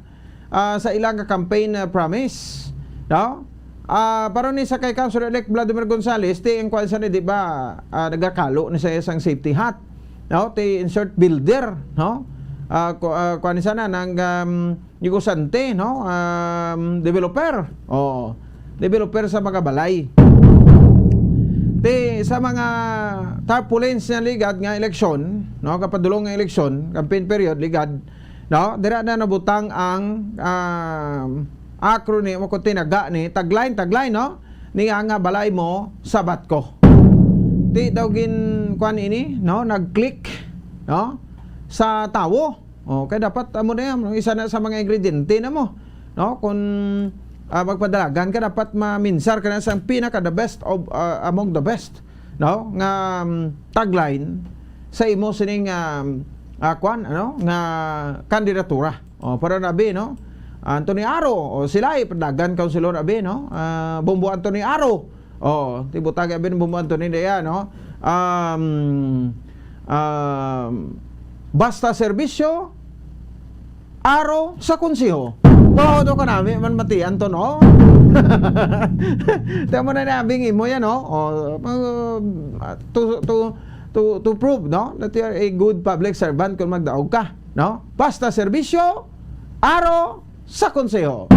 ah, sa ilang campaign, ah, promise. No? Ah, para ni sa kay Councilor-elect Vladimir Gonzales, ti ang kuwan sa ni, di ba, ah, nagakalo ni sa isang safety hat, no? Ti insert builder, no? Ah, ku-, ah, kuwan ni sana ng, um, negosante, no? Um, developer. Oo. Developer sa mga balay. Ti sa mga tarpaulins nga ligad nga eleksyon, no? Kapadulong nga eleksyon, campaign period, ligad, no? Dira na nabutang ang, um, acronym o kung tinaga ni, tagline, tagline, no? Niya nga balay mo, sabat ko. Ti daw gin, kuwan ini, no? Nag-click, no? Sa tawo. Oh, kay dapat amo na yan, isa na sa mga ingrediente na mo, no? Kung, ah, magpadalagan ka, dapat maminsar ka na sa pinaka the best of, ah, among the best, no? Nga, um, tagline sa imo sining, um, ah, kwan, ano, nga kandidatura. Oh, para na abi, no? Anthony Aro, o sila ay padagan Councilor abi, no? Ah, Bombo Anthony Aro. Oh, ti butagi abi ni Bombo Anthony diya, no? Um, um, basta serbisyo, aro sa konseho. Todo ka nami man matian to, no? Tama na nabing imo yan, no? Oh, uh, to, to, to, to prove, no? That you are a good public servant kung magdaog ka, no? Basta serbisyo, aro sa konseho.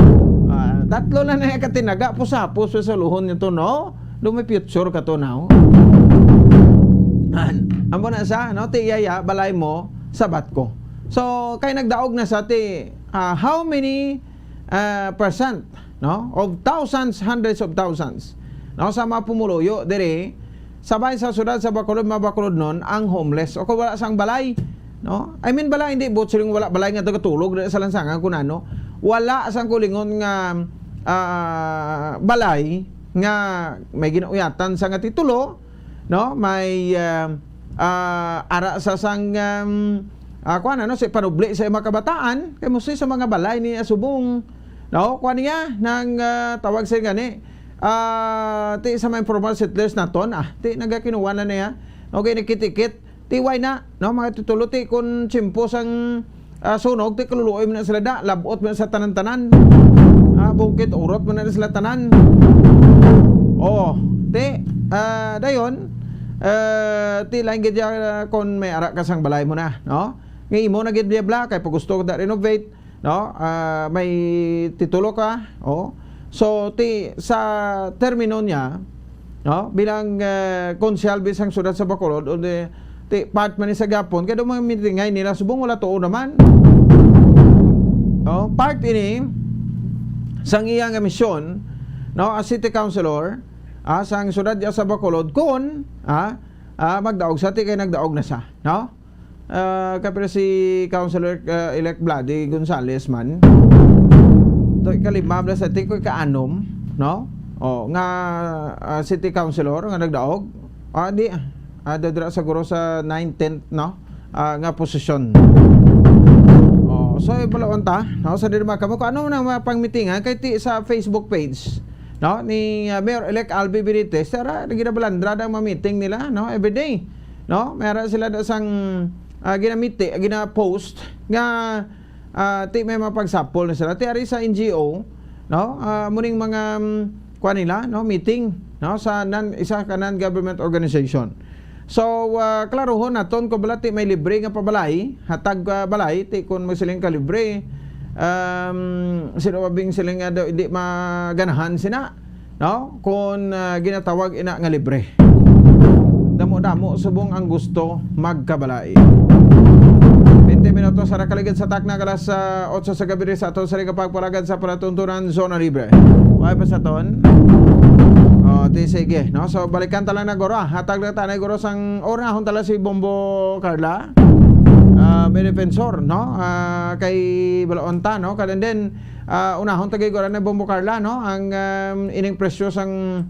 Ah, tatlo na na katinaga, pusapos sa luhon nito, no? Do may future ka to now. An, amo na sa, no? Ti yaya, balay mo, sabat ko. So, kay nagdaog na sa ti, ah, how many, ah, percent, no? Of thousands, hundreds of thousands, no? Sa mga pumuluyo, diri, sabay sa siyudad sa Bacolod, mga Bacolodnon, ang homeless. O kung wala sang balay, no? I mean, balay, hindi, but siling wala balay nga tagatulog diri sa lansangan, kung ano. Wala sang kulingon nga, ah, balay nga may ginauyatan sa nga titulo, no? May, ah, ah, ara sa sang, um, ah, kuwan, ano, si panubli sa mga kabataan, kay mostly sa mga balay ni subong, no? Kuwan niya, nang, ah, tawag sa gani, ah, ti sa mga informal settlers naton, ah, ti nagakinuha na niya. Okay, nikit-ikit. Ti why na, no, mga titulo, ti kun tiyempo sang, ah, sunog, ti kaluluoy man na sila da, labot man sa tanan-tanan. Ah, bungkit urot man na sila tanan. Oh, ti, ah, dayon, eh, ti lain gid ya, ah, kun may ara ka sang balay mo na, no? Nga imo na gid bla-bla, kay pagusto ka da renovate, no? Ah, may titulo ka, oh. So, ti, sa termino niya, no? Bilang, eh, konsehal bisang siyudad sa Bacolod, o di, ti, part man ni sa gapon, kaya daw mga mitingay nila, subong wala tuo naman. No? Part ini, sang iya nga misyon, no? As city councilor, ah, sang siyudad niya sa Bacolod, kun, ah, ah, magdaog sa, ti kay nagdaog na sa, no? Ah, kapila si Councilor, ah, elect Vladi Gonzales man. To ikalima, bala sa ti ko ikaanom, no? Oh, nga, ah, city councilor nga nagdaog. Ah, di, ah, dira siguro sa nine, tenth, no? Ah, nga posisyon. Oh, so, ibalaon ta, no? Sa di naman kamo, kung ano na mga pangmitingan, kay ti sa Facebook page, no? Ni, ah, Mayor-elect Albi Benitez, tara, ginabalandra ang mga meeting nila, no? Every day. No? May ara sila da sang, ah, ginamiti, gina-post nga, ah, ti may mapagsapol na sila. Ti ari sa N G O, no? Ah, muning mga, um, kuha nila, no? Meeting, no? Sa non, isa ka non-government organization. So, ah, klarohon naton kung bala ti may libre nga pabalay, hatag, ah, balay, ti kung magsiling ka libre, um, sino mabing siling nga daw hindi maganahan sina, no? Kung, ah, ginatawag ina nga libre. Damo-damo subong ang gusto magkabalai. Twenty minutos sa nakaligid sa takna, alas, ah, otso sa gabi sa aton sa pagpalagad sa palatuntunan Zona Libre. Wala pa sa ton? Oh, di sige, no? So, balikan ta lang na guro, ah. Hatag lang tayo guro sang orahon tala si Bombo Carla. Ah, may defensor, no? Ah, kay Balaonta, no? Kaya then, ah, unahon tagay guro na Bombo Carla, no? Ang, um, ining presyo sang,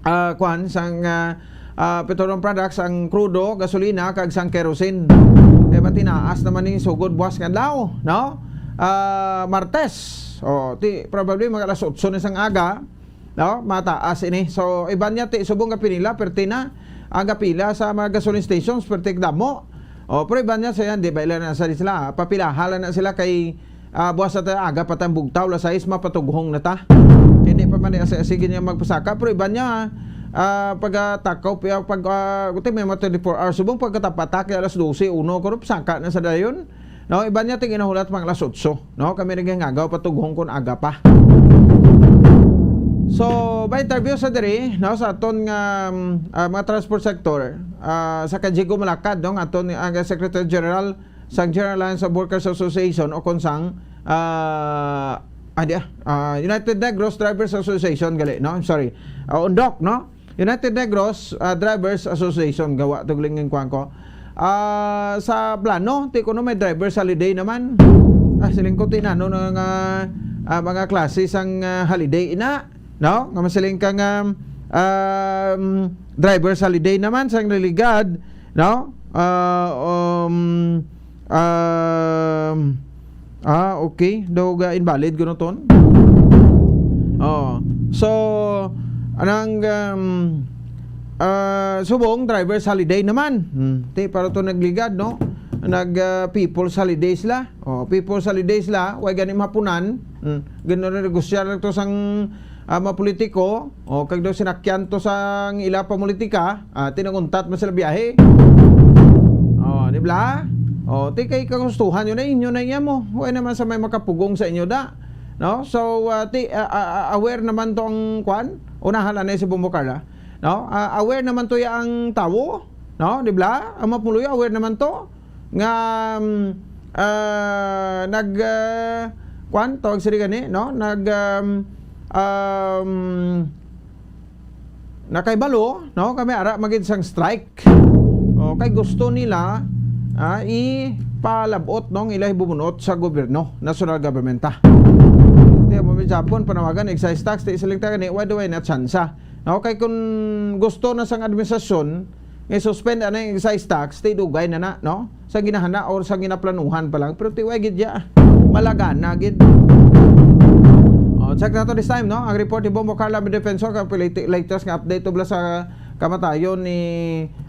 ah, kwan, sang, ah, ah, petroleum products, ang krudo, gasolina, kag sang kerosene. Kay matinaas naman ni sugod buwas nga adlaw, no? Ah, Martes, oh, ti, probably mga alas otso na sang aga, no? Mataas ini. So, iban niya ti subong nga pinila, perti na ang gapila sa mga gasoline stations, perti damo. Oh, pero iban niya sa yan, di ba, ila na sa sila, papilahala na sila kay Ah, buwas na ta, aga pa tang bugtaw, alas sais, mapatughong na ta. Hindi pa man, eh, sige niya magpasaka, pero iban niya, ah, pagkatakaw, pi-, pag, ah, kuti may mga twenty-four hours, subong pagkatapatak, kay alas dose, uno, kuro, pasaka na sa dayon. No, iban niya, tingin na hulat, mga alas otso, no? Kami nagangagaw, patughong kon aga pa. So, may interview sa diri, no, sa aton nga, um, ah, mga transport sector, ah, sa Kajigo Malakad, no, nga aton, ang Secretary General sang General Alliance of Workers Association o kon sang, ah, ah, di, ah, ah, United Negros Drivers Association gali, no? I'm sorry. Ah, undok, no? United Negros, ah, Drivers Association, gawa to galing ang kuwan ko. Ah, sa plano, ti kuno may drivers holiday naman. Ah, siling ko, tinano na nga, ah, mga klase sang, ah, holiday ina, no? Nga masiling ka nga, um, drivers holiday naman sang naligad, no? Ah, um, um, ah, okay. Daw ga invalid ko ton. Oh. So, anang, um, ah, subong drivers holiday naman. Hmm. Ti, para to nagligad, no? Nag, ah, people's holidays la. Oh, people's holidays la, way gani mapunan. Hmm. Ginanegosyar lang to sang, ah, mga politiko. Oh, kag daw sinakyan to sang ila pamulitika. Ah, tinanguntat man sila biyahe. Oh, di ba? Oh, ti kay kagustuhan nyo na, inyo na iya mo. Way naman sa may makapugong sa inyo da. No? So, ah, ti, ah, ah, ah, aware naman to ang kwan. Unahan na si Bombo Carla. No? Ah, aware naman to ya ang tawo. No? Di ba? Ang mapuloy, aware naman to. Nga, um, ah, nag, ah, kwan, tawag sila gani, no? Nag, um, um, nakaibalo, no? Kami ara magid sang strike. O, kay gusto nila, ah, ipalabot, no, ang ila hibubunot sa gobyerno, national government, ha. Ti mo, may Japon, panawagan, excise tax, ti siling ta gani, why do I not chansa? No, kay kung gusto na sang administrasyon, nga suspend ang excise tax, ti dugay na na, no? Sa ginahana or sa ginaplanuhan pa lang. Pero ti, way gid ya. Malagana gid. Oh, check nato this time, no? Ang report ni Bombo Carla Defensor, kay late-, latest nga update tubla sa kamatayon ni,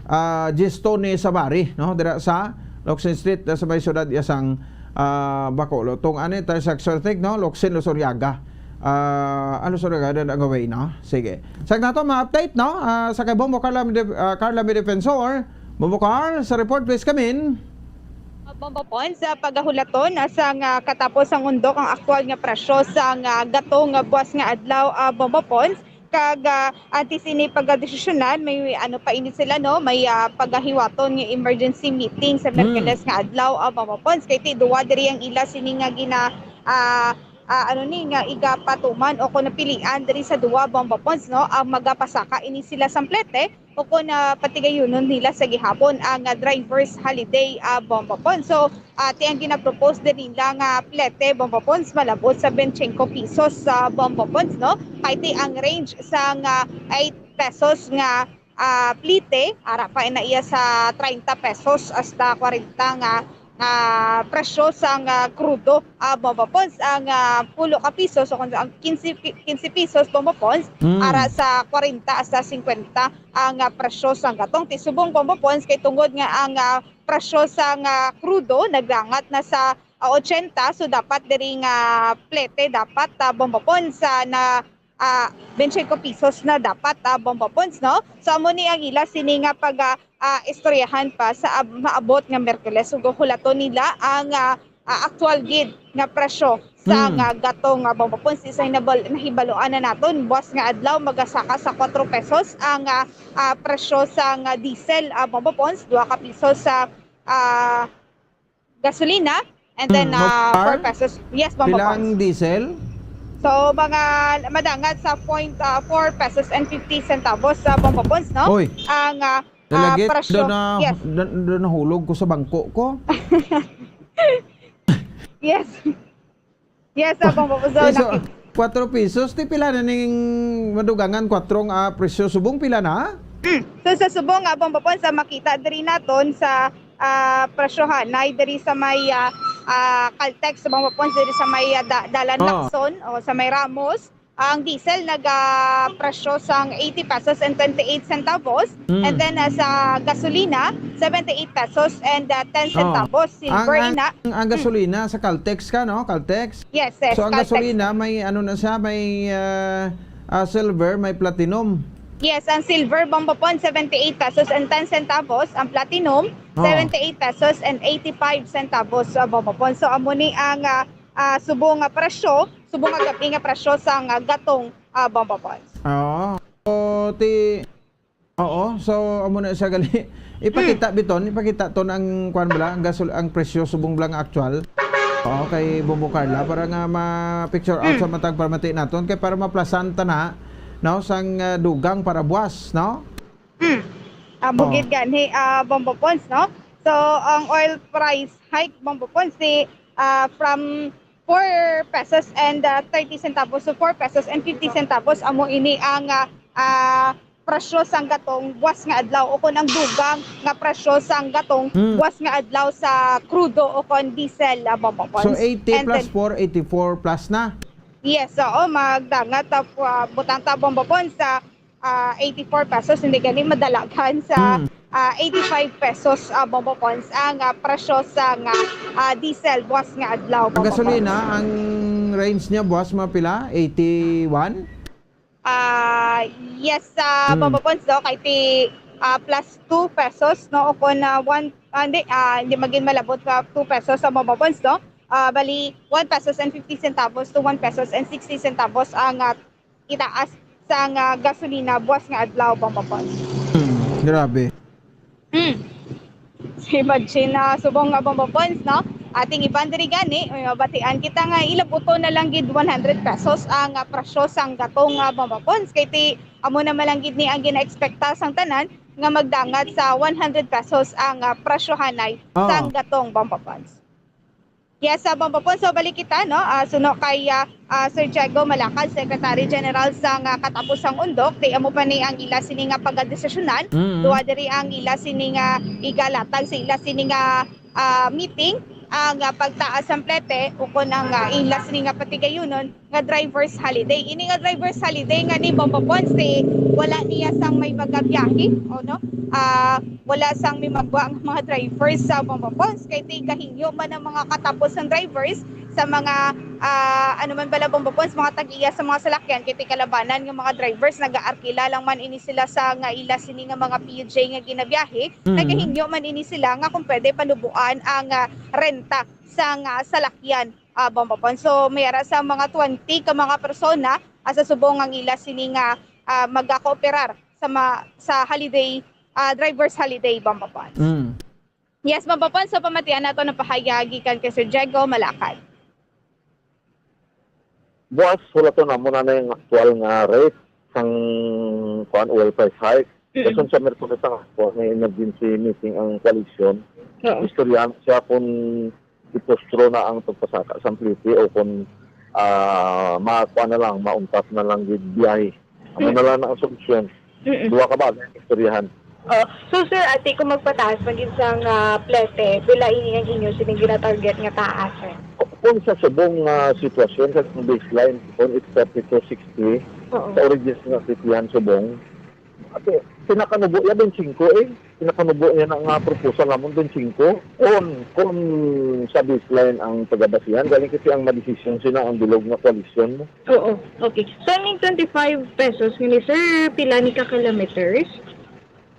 ah, Gistone Sabari, no? Dira sa Locsin Street, sa may siyudad ya sang, ah, Bacolod. Tong ani, intersection, I think, no? Locsin, Luzuriaga. Ah, ano sa regard ang away, no? Sige. Check nato, mga update, no? Ah, sa kay Bombo Carla, Mide-, ah, Carla Midefensor. Bombo Carl, sa report, please come in. Ah, Bombo Pons, sa pagahulaton, ah, sa nga katapos ang undok ang aktual nga presyo sa nga gatong nga buwas nga adlaw, ah, Bombo Pons. Kag, ah, antes ini pagdesisyonan, may ano pa ini sila, no? May, ah, pagahiwaton nga emergency meeting sa Hmm. Miyerkules nga adlaw, ah, Bombo Pons. Kay ti duwa diri ang ila sini nga gina-, ah, ah, ano ni, nga igapatuman o kung napilian diri sa duwa, Bombo Pons, no, ang magapasaka ini sila sa plete o kung, ah, patigayunon nila sa gihapon ang, ah, driver's holiday, ah, Bombo Pons. So, ah, ti ang ginapropose din nila nga plete, Bombo Pons, malabot sa twenty-five pesos sa Bombo Pons, no? Kay ti ang range sa nga eight pesos nga ah, plite, ara pa na iya sa treinta pesos hasta kwarenta nga, ah, presyo sang, ah, krudo, ah, Bombo Pons, ang, ah, pulo ka pisos o kung ang quince pi-, quince pesos Bombo Pons, Mm. ara sa kwarenta hasta singkwenta ang, ah, presyo sang gatong. Ti subong Bombo Pons kay tungod nga ang, ah, presyo sang, ah, krudo naglangat na sa, ah, ochenta, so dapat diri nga plete dapat, ah, Bombo Pons, ah, na ah, twenty-five pesos na dapat, ah, Bombo Pons, no? So, amo ni ang ila sini nga pag, ah, ah, istoryahan pa sa ab-, maabot nga Miyerkules. So, hulaton nila ang, ah, ah, aktual gid nga presyo sa Hmm. nga gatong, ah, Bombo Pons. Isang nabal-, nahibaluan na naton, buwas nga adlaw, magasaka sa kwatro pesos ang, ah, ah, presyo sa nga diesel, ah, Bombo Pons, dua ka piso sa, ah, gasolina, and then, Hmm, ah, Bombo Carl? Four pesos. Yes, Bombo Pila ang Pons. Diesel? So, mga madangat sa point, ah, four pesos and fifty centavos sa Bombo Pons, no? Oy. Ang, ah, ah, Dalagit, presyo. Doon na, Yes. doon, doon nahulog ko sa bangko ko. Yes. Yes, sa Bombo Pons. So, Eh, so, naki- kwatro pesos, ti pila na ning madugangan, kwatro nga, ah, presyo? Subong pila na? Mm. So, sa subong nga, Bombo Pons, sa makita diri naton sa, ah, presyohanay diri sa may, ah, ah, Caltex, Bombo Pons, diri sa may, ah, da-, Dalan Oh. Lacson o sa may Ramos, Ang diesel nagapresyo sang eighty pesos and twenty-eight centavos. Mm. And then, ah, sa gasolina, seventy-eight pesos and, ah, ten Oh. centavos. Ang, Silver ang, ina. Ang Mm. gasolina sa Caltex ka, no? Caltex? Yes, yes, So, ang Caltex. gasolina, may ano na siya, may, ah, ah, silver, may platinum. Yes, ang silver, Bombo Pons, seventy-eight pesos and ten centavos. Ang platinum, Oh. seventy-eight pesos and eighty-five centavos, ah, Bombo Pons. So, amo ni ang, ah, ah, subong nga presyo, subong nga gab-i nga presyo sang, ah, gatong, ah, Bombo Pons. Oo. So, ti-, oo. So, amo na siya gali. Ipakita, Hmm. biton, ipakita to ang, kuwan bala, ang gasol-, ang presyo subong bala nga aktual. Oo, kay Bombo Carla, para nga ma-picture out Hmm. sa matag paramati naton, kay para maplasan ta na, no, sang, ah, dugang para buwas, no? Hmm. Amo Oh. gid gani, ah, Bombo Pons, no? So, ang oil price hike, Bombo Pons, si, ah, from four pesos and, ah, thirty centavos to four pesos and fifty centavos. Amo ini ang, ah, ah, presyo sang gatong buwas nga adlaw, o kon ang dugang nga presyo sang gatong Hmm. buwas nga adlaw sa krudo o kon diesel, ah, Bombo Pons. So, eighty And plus then four, eighty-four plus na? Yes, oo, magdangat, ah, pu-, ah, butang ta, Bombo Pons, sa, ah, eighty-four pesos, hindi gani madalagan sa, Hmm. ah, eighty-five pesos, ah, Bombo Pons, ang, ah, presyo sa nga, ah, diesel buwas nga adlaw, Ang Bombo Pons. gasolina, ang range niya buwas mga pila? Eighty-one? Ah, yes, sa Hmm. Bombo Pons, no, kay ti, ah, plus two pesos, no, o kon, ah, one, ah, hindi, ah, hindi magin malabot sa two pesos sa Bombo Pons, no? Ah, bali, one pesos and fifty centavos to one pesos and sixty centavos ang, ah, itaas sang, ah, gasolina buwas nga adlaw, Bombo Pons. Hmm, grabe. Hmm. So, imagine, ah, subong nga, Bombo Pons, no? Ating iban diri gani, may mabatian kita nga ilabuton na lang gid one hundred pesos ang, ah, presyo sang gatong, ah, Bombo Pons. Kay ti, amo naman lang gid ni ang gina-expecta sang tanan nga magdangat sa one hundred pesos ang, ah, presyohanay Ah. sang gatong, Bombo Pons. Yes, sa Bombo Pons, so balik kita, no? Ah, suno kay, ah, ah, Sir Diego Malacad, Secretary General sang, ah, Katapusang Undok, ti amo pa ni ang ila sini nga pagadesisyonan. Mm. Duha diri ang ila sini nga igalatag sa ila sini nga, ah, meeting, ang, ah, pagtaas sang plete ukon ang, ah, ila sini nga patigayunon nga driver's holiday. Ini nga driver's holiday nga ni Bombo Pons, ti wala niya sang may magabiyahe, o no? Ah, wala sang may magwa nga mga drivers sa Bombo Pons, kay ti gahingyo man ang mga katapos sang drivers sa mga, ah, ano man bala, Bombo Pons, mga tag-iya sa mga salakyan, kay ti kalabanan nga mga drivers nagaarkila lang man ini sila sa nga ila sini nga mga P J nga ginabiyahe, Mm. nagahingyo man ini sila nga kung pwede panuboan ang, ah, renta sang, ah, salakyan, ah, Bombo Pons. So, may ara sa mga twenty ka mga persona, ah, sa subong ang ila sini nga, ah, magakooperar sa ma-, sa holiday, ah, driver's holiday, Bombo Pons. Mm. Yes, Bombo Pons, so pamatian nato ang pahayag gikan kay Sir Diego Malacad. Buwas, hulaton namo na na yung aktual nga rate sang, kuan, oil price hike. Mm-mm. Dason sa Miyerkules ang hapon, may emergency meeting ang koalisyon. Oo. Istoryahan siya kung ipostro na ang pagpasaka sa plete o kung, ah, makuha na lang, mauntat na lang gid biyahe. Amo Mm. na lang ang solusyon. Mm-mm. Duha ka bagay ang istoryahan. Oh, so, sir, ati, kung magpataas man gid sang, ah, plete, pila ini ang inyo sining gina-target nga taas, sir? Kung sa subong nga sitwasyon, sa baseline, kung it's thirty-two sixty, Oo. sa original nga pletihan subong, ate, pinakanubo ya, twenty-five eh. Pinakanubo ya na nga proposal namon, twenty-five. Kung, kung sa baseline ang pagabasihan, galing kasi ang madesisyon sila ang bilog nga koalisyon mo. Oo, okay. So, I mean, twenty-five pesos, nga ni sir, pila ni ka kilometers?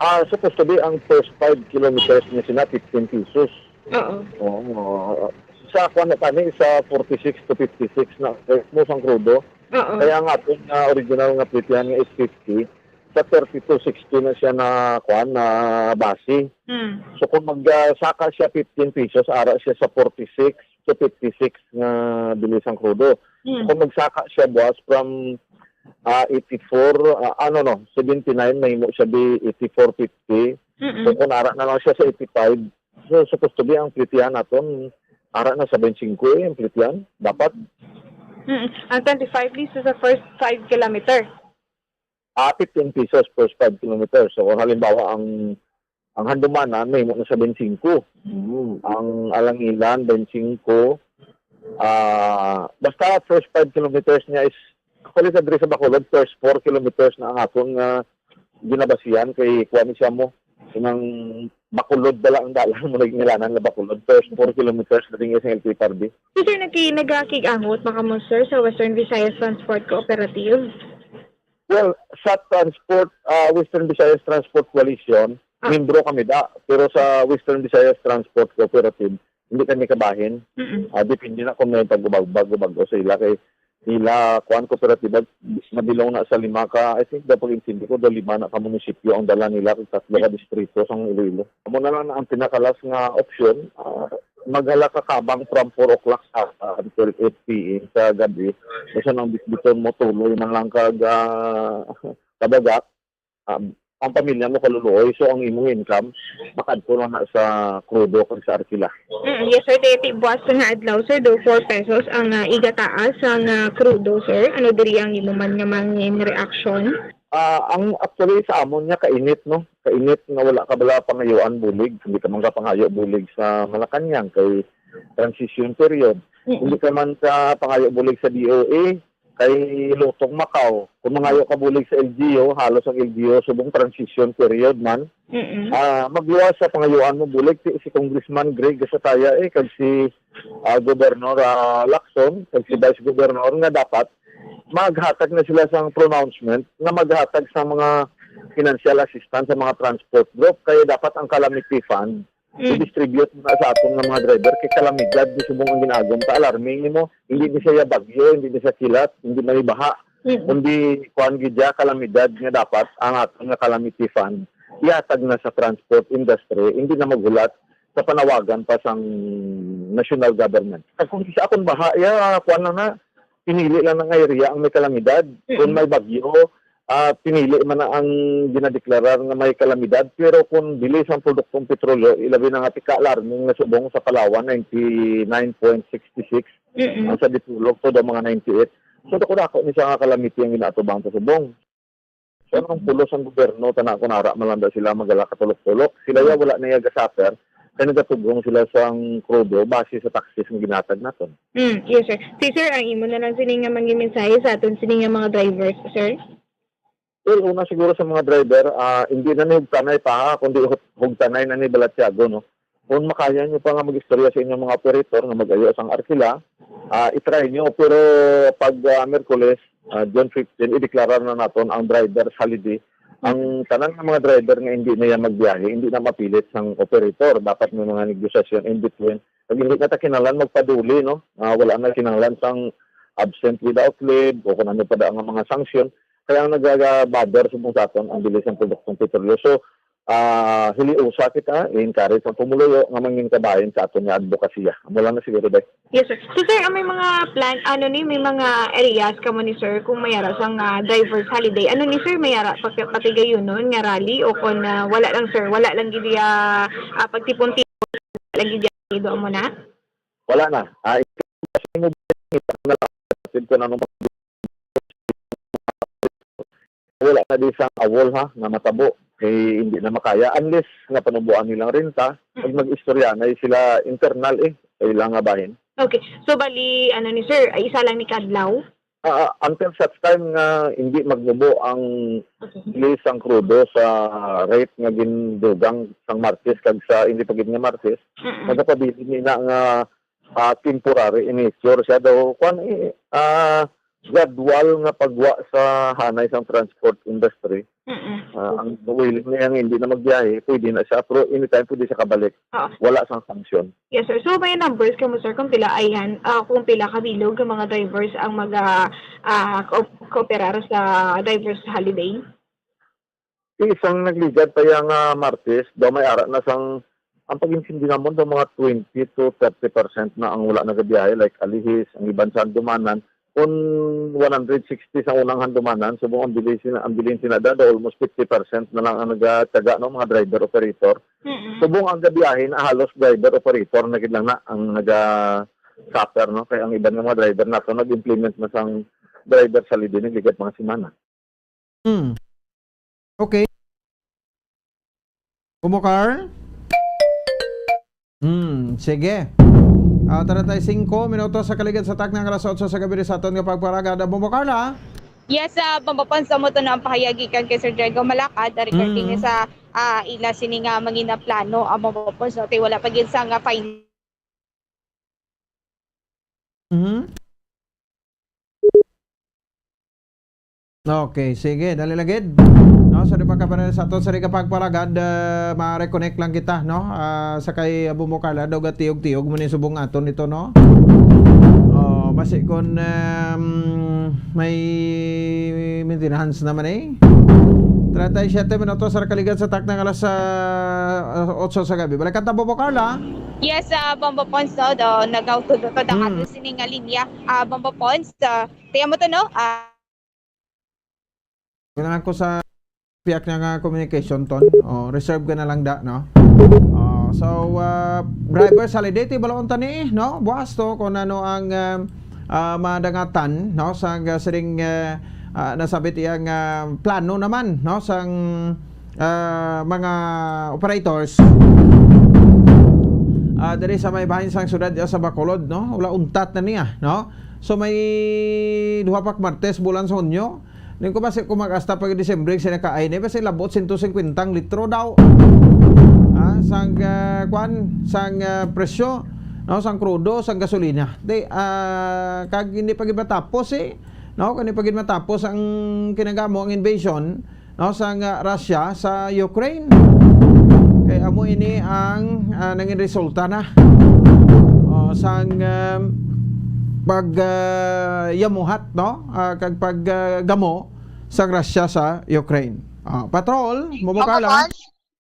Ah, supposed to be ang first five kilometers niya sina fifteen pesos. Oo. Oo. Sa kuwan na kami, sa forty-six to fifty-six na mo sang krudo. Oo. Kaya ang aton nga original nga pletihan nga is fifty, sa thirty-two sixty na siya na kuwan, na base. Hmm. So kung mag, ah, saka siya fifteen pesos, ara siya sa forty-six to fifty-six nga bili sang krudo. Hmm. So kung magsaka siya buwas from, ah, eighty-four, ah, ano no, seventy-nine, mahimo siya di eighty-four fifty. Mm-mm. So kung ara na lang siya sa eighty-five, so supposed to be ang pletihan naton, ara na sa twenty-five eh, ang pletihan. Dapat Mm. Ang twenty-five ni sa first five kilometer. Ah, fifteen pesos per five kilometers. So, kung halimbawa, ang, ang Handumanan, mahimo na sa twenty-five. Mm. Ang Alangilan, twenty-five. Ah, basta first five kilometers niya is Actually, sa diri sa Bacolod, first four kilometers na ang akon nga ginabasihan kay kuwan siya mo. Inang Bacolod bala ang dalan mo, nagingalanan na Bacolod. First four kilometers na tingin sa L T F R B. So, sir, nagki-, nagakig-angot ba kamo, sir, sa Western Visayas Transport Cooperative? Well, sa transport, ah, Western Visayas Transport Coalition, Ah. membro kami da, pero sa Western Visayas Transport Cooperative, hindi kami kabahin. Mm-mm. Ah, depende na kung may pag-ubag-ubag o bag-o sa ila kay nila, kuan, kooperatiba, mabilong na sa lima ka, I think, daw pag-intindi ko, daw lima na ka munisipyo ang dala nila, kag tatlo ka distrito sang Iloilo. Amo na lang na ang pinakalas nga opsyon, ah, maghala ka kabang from four o'clock sa, ah, until eight P M sa gabi. Basta nang bitbiton mo, tuloy man lang kag, ah, kabagak. Ah, ang pamilya mo kaluluoy, so ang imong income makadto lang na sa krudo kag sa arkila. Mm, yes, sir. Kay ti buwas nga adlaw, sir, do four pesos ang, ah, igataas sang, ah, krudo, sir. Ano diri ang imo man nga mangin reaction? Ah, ang actually sa amon nga kainit, no? Kainit nga wala ka bala pangayuan bulig, hindi ka man ka pangayo bulig sa Malacañang kay transition period. Mm. Hindi ka man ka pangayo bulig sa D O A, kay lutong Macau. Kung mangayo ka bulig sa L G U, halos ang L G U subong transition period man. Mm-mm. Ah, magluwas sa pangayuan mo bulig si, si Congressman Greg Gasataya, eh, kag si, ah, Governor, ah, Lacson, kag si Vice Governor nga dapat maghatag na sila sang pronouncement nga maghatag sa mga financial assistance sa mga transport group. Kaya dapat ang calamity fund Mm. i-distribute na sa aton nga mga driver kay kalamidad ni subong ang ginaagom ta. Alarming nimo, hindi ni siya bagyo, hindi ni siya kilat, hindi man ni baha, Mm. kundi kuan gid siya, kalamidad nga dapat ang aton nga calamity fund ihatag na sa transport industry, hindi na maghulat sa panawagan pa sang national government. Kag kung sa akon baha, ya, kuan lang na, pinili lang ng area ang may kalamidad. Mm. Kung may bagyo, ah, pinili man na ang ginadeklarar nga may kalamidad, pero kung dili sang produktong petrolyo, ilabi na nga pika-alarming nga subong sa Palawan, ninety-nine point six six, Mm-mm. ang sa Dipolog, to daw mga ninety-eight. So, dako-dako ni siya nga kalamity ang ginaatubang sa subong. So, anong pulos ang gobyerno, tana ko nara man lang da sila magala katulok-tulok. Sila ya wala na iya ga-suffer, kay nagatugrong sila sang krudo base sa taxes nga ginatag naton. Mm, yes, sir. Si sir, ang imo na lang sini nga mangin mensahe sa aton sini nga mga drivers, sir? Well, una siguro sa mga driver, ah, hindi na ni hugtanay pa, ha, kundi hug-, hugtanay na ni balatyago, no? Kung makaya nyo pa nga mag-istorya sa inyong mga operator nga mag-ayo sang arkila, ah, i-try nyo. Pero pag, ah, Miyerkules, ah, June fifteen, ideklarar na naton ang driver's holiday. Ang tanan nga mga driver nga hindi na yan magbiyahe, hindi na mapilit sang operator. Dapat may mga negosasyon in between. Pag hindi na ta kinahanglan magpaduli, no? Ah, wala na kinahanglan sang absent without leave o kung ano pa da nga mga sanction. Kaya ang nagabother subong sa aton ang bilis ng produktong petrolyo. So, ah, hiliusa kita, i-encourage ang pumuluyo nga mangin kabahin sa aton nga adbokasiya. Amo lang na siguro, Day. Yes, sir. So, sir, ah, may mga plan, ano ni, may mga areas kamo ni sir kung may ara sang, ah, driver's holiday. Ano ni, sir, may ara pa-, patigayunon nga rally o kung, ah, wala lang, sir, wala lang gid iya, ah, pagtipon-tipon, wala lang gid iya, amo na? Wala na. Ah, kasi mo na lang kung anong wala na di sang awol, ha, nga matabo, kay hindi na makaya unless nga panubuan nilang renta, pag Mm. mag-istorya na sila internal, eh, sa ilang nga bahin. Okay. So, bali, ano ni sir, ay isa lang ni kadlaw? Ah, ah, until such time nga hindi magnubo ang Okay. bilis sang krudo sa rate nga gindugang sang Martes kag sa hindi pa gid nga Martes, Mm-mm. magapabilin ni na nga, ah, temporary in nature siya daw. Kwan, eh, ah, gradual nga pagwa sa hanay sang transport industry. Mm-mm. Ah, ang willing na yang hindi na magbiyahe, pwede na siya. Pero anytime pwede siya kabalik. Oo. Wala sang sanction. Yes, sir. So, may numbers kamo, sir, kung pila ayan, ah, kung pila ka bilog ang mga drivers ang mag, ah, ah, ko-, kooperar sa driver's holiday? Isang nagligad pa yang, ah, Martes, daw may ara na sang, ang pag-intindi namon, daw mga twenty to thirty percent na ang wala nagabiyahe, like Alihis, ang iban sa Handumanan. Kung one hundred sixty sa unang Handumanan, subong ang bilin sina, ang bilin sina da, daw almost fifty percent na lang ang nagataga, no, mga driver operator. Mm-mm. Subong ang gabiyahe na halos driver operator na gid lang na ang naga-suffer, no? Kaya ang iban nga mga driver nato nag-implement na sang driver sa libi, nagligad mga semana. Hmm. Okay. Bumukar? Hmm, sige. Ah, treinta y cinco minutos sa kaligid sa takna nga alas otso sa gabi sa aton nga pagparagada. Bumukar na. Yes, ah, Bombo Pons, amo to na ang pahayag gikan kay Sir Diego Malacad, ah, regarding Mm. sa, ah, ila sini nga manginaplano, ah, Bombo Pons, no? Tay wala pa gyud sa nga final. Mhm. Okay, sige, dali lang gid. No, sa di pa kapanay sa ato sa di ka pagpalagad, ah, ma-reconnect lang kita, no? Ah, sa kay Bombo Carla, daw gatiyog-tiyog mo ni subong aton ito, no? Oh, basi kon, um, may maintenance naman eh. Treinta y siete minutos sa nakaligad sa takna nga alas, ah, otso sa gabi. Balikan ta, Bombo Carla. Yes, ah, Bombo Pons, no? Do, nag-auto-, do, do, Mm. Ato sini nga linya. Ah, Bombo Pons, ah, tiyan mo to, no? Ah, Kailangan ko sa piyak niya nga communication ton. Oh, reserve ka na lang da, no? Oh, so, ah, driver, sa Lidete, balaon ta ni, no? Buwas to kung ano ang, ah, ah, madangatan, no? Sang, ah, siring, ah, ah, nasabit iyang, ah, plano naman, no? Sang, ah, mga operators, ah, diri sa may bahin sang syudad, ah, sa Bacolod, no? Wala untat na niya, no? So, may duha pa ka Martes, bulan sa Hunyo. Ning ko basi kung mag-asta pag Disyembre, sila kaay ni, basi labot sento singkwenta ang litro daw. Ah, sang, ah, kwan, sang, ah, presyo, no, sang krudo, sang gasolina. Di, ah, kag hindi pa gid matapos, eh, no, kag hindi pa gid matapos ang kinagamo, ang invasion, no, sang, ah, Russia sa Ukraine. Kay amo ini ang, ah, nangin resulta na, oh, sang, um, pag, ah, yamuhat, no, ah, kag pag, ah, gamo sang Russia sa Ukraine. Ah, patrol, Bombo Carla.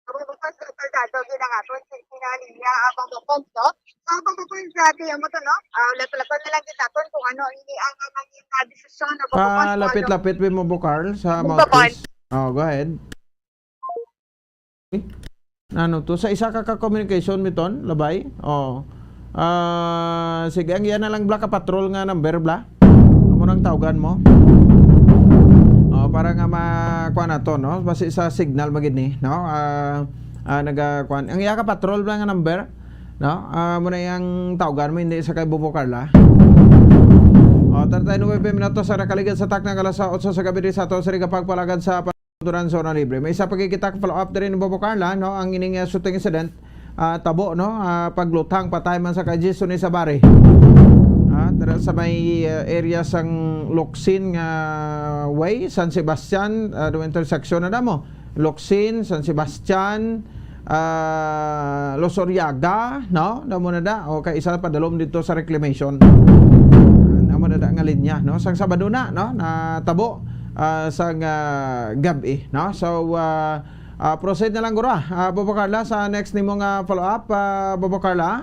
Bombo Pons, soldado, ginangaton sa sinalinya, ah, Bombo Pons, no? So, Bombo Pons, ah, tiyan mo to, no? Ah, lapalapan na lang kita ton kung ano ini ang, ah, maging, ah, desisyon, no, Bombo Pons, Ah, lapit-lapit, Bombo Carl, sa Bombo mouthpiece. Pons. Oh, go ahead. Ano to? Sa isa ka, ka communication, Miton, labay? Oh. Ah, sige, ang iya na lang, bla, ka patrol nga number, bla. Amo nang tawgan mo. Oh, para nga ma-, kuha na to, no? Basi sa signal magid ni, no? Ah, ah, naga-, kuha. Ang iya ka patrol, bla, nga number, no? Ah, amo na iyang tawgan mo, hindi sa kay Bombo Carla. Oh, thirty-nine minutos sa nakaligid sa takna nga alas otso sa gabi diri sa ato sa Riga Pagpalagad sa Duran, Zona Libre. May isa pa kita follow up diri ni Bombo Carla, no? Ang ining, ah, shooting incident, ah, tabo, no? Ah, pagluthang patay man sa kay Jason Isabari. Ah, dira sa may, ah, area sang Locsin nga way, San Sebastian, ah, do intersection na damo. Locsin, San Sebastian, ah, Losoriaga, no? Damo na da. O kay isa padalom dito sa reclamation. Damo na da nga linya, no? Sang Sabado na, no? Natabo, ah, sang, ah, gab-i, no? So, ah, ah, proceed na lang, guro, ah. Ah, Bombo Carla, sa next nimo nga follow-up, ah, Bombo Carla?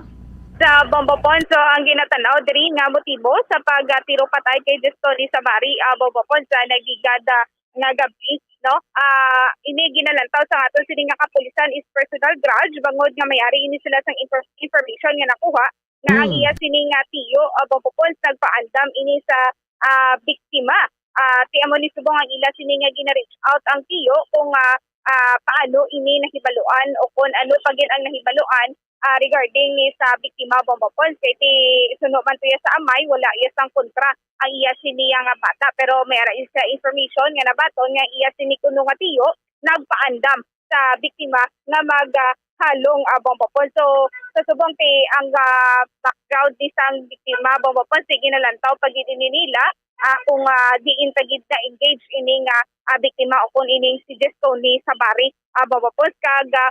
Sa Bombo Pons, so, ang ginatanaw diri nga motibo sa pagtiro patay kay Jason Isabari, ah, Bombo Pons, sa nagligad, ah, nga gab-i, no? Ah, ini ginalantaw sa aton sini nga kapulisan is personal grudge, bangod nga may ari ini sila sang infor-, information nga nakuha nga ang Mm. iya sini nga tiyo, ah, Bombo Pons, nagpaandam ini sa, ah, biktima. Ah, ti amo ni subong ang ila sini nga gina-reach out ang tiyo kung, ah, ah, paano ini nahibaluan o kung ano pa gid ang nahibaluan, ah, regarding ni sa biktima, Bombo Pons. Kay ti suno man to iya sa amay, wala iya sang kontra ang iya sini nga bata. Pero may ara siya information nga nabaton nga iya sini kuno nga tiyo nagpaandam sa biktima nga mag, ah, halong, ah, Bombo Pons. So, sa subong ti ang, ah, background ni sang biktima, Bombo Pons, sige, nalantaw pa gid ini nila, ah, kung, ah, diin pa gid na-engage ini nga, ah, biktima o kung ining si Jess Tony Sabari, ah, Bombo Pons, kag, ah,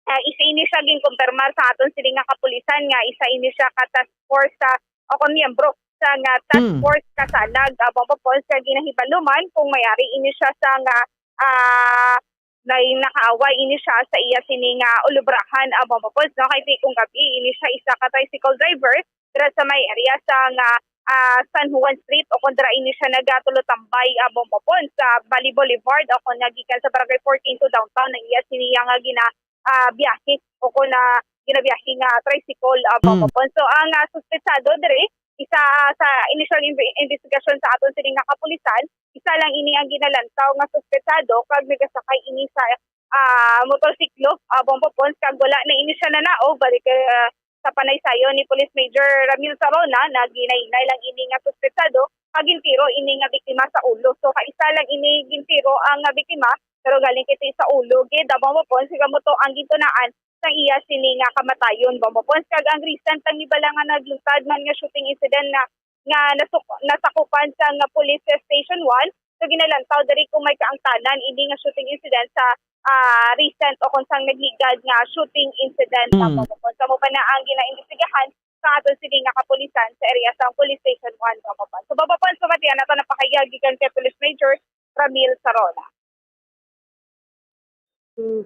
ah, isa ini siya ginkumpirmar sa aton sini nga kapulisan nga isa ini siya ka task force sa, o kung miyembro sa nga task Hmm. force kasalag, ah, Bombo Pons, nga ginahibaluman kung may ari ini siya sa nga, ah, may nakaaway ini siya sa iya sini nga ulubrahan, ah, Bombo Pons, no? Kay ti kung gab-i ini siya isa ka tricycle driver dira sa may area sa nga, ah, San Juan Street o kung dira ini siya nagatulotambay, ah, Bombo Pons, sa Bali Boulevard o kung nagikan sa Barangay fourteen to downtown ang iya sini nga gina-, ah, biyahe o kung na ginabiyahe nga tricycle, ah, Bombo Mm. Pons. So, ang, ah, suspetsado diri, isa, ah, sa initial inve-, investigation sa aton sini nga kapulisan, isa lang ini ang ginalantaw nga suspetsado kag nagasakay ini sa, ah, motorsiklo, ah, Bombo Pons, kag wala na ini siya nanaog, balik, ah, Sa panaysayon ni Police Major Ramil Sarona, na ginahinay lang ini nga suspetsado kag gintiro ini nga biktima sa ulo. So, kaisa lang ini gintiro ang, ah, biktima, pero galing kay sa ulo gid, ah, mga papuan, kag amo to ang gintunaan sang iya sini nga kamatayon, mga papuan. Kag ang recent lang ni bala nga naglutad man nga shooting incident na nga nasuk-, nasakupan sang Police Station one. So, ginalantaw diri kung may kaangtanan ini nga shooting incident sa, ah, recent o kung sang nagligad nga shooting incident sa Mm. Bombombon. Sa mo pa na ang ginaimbestigahan sa aton sini nga kapulisan sa area sang Police Station one, Bombombon. So, Bombombon, sa matian nato napakayag gikan kay Police Major Ramil Sarona.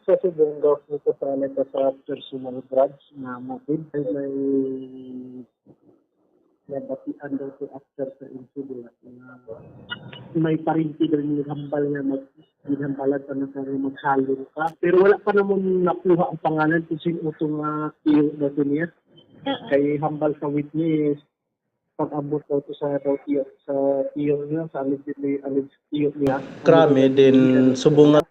Sa subong daw po sa nagka sa personal grudge nga motive ay may nabatian daw po after sa incident nga may parente daw yung hambal nga mag ginhambalan pa na nga maghalong ka. Pero wala pa namon nakuha ang pangalan kung sino to nga tiyo na to niya. Kay hambal sa witness, pag-abot daw to sa daw tiyo, sa tiyo niya, sa allegedly, alleged tiyo niya. Krami din, subong nga.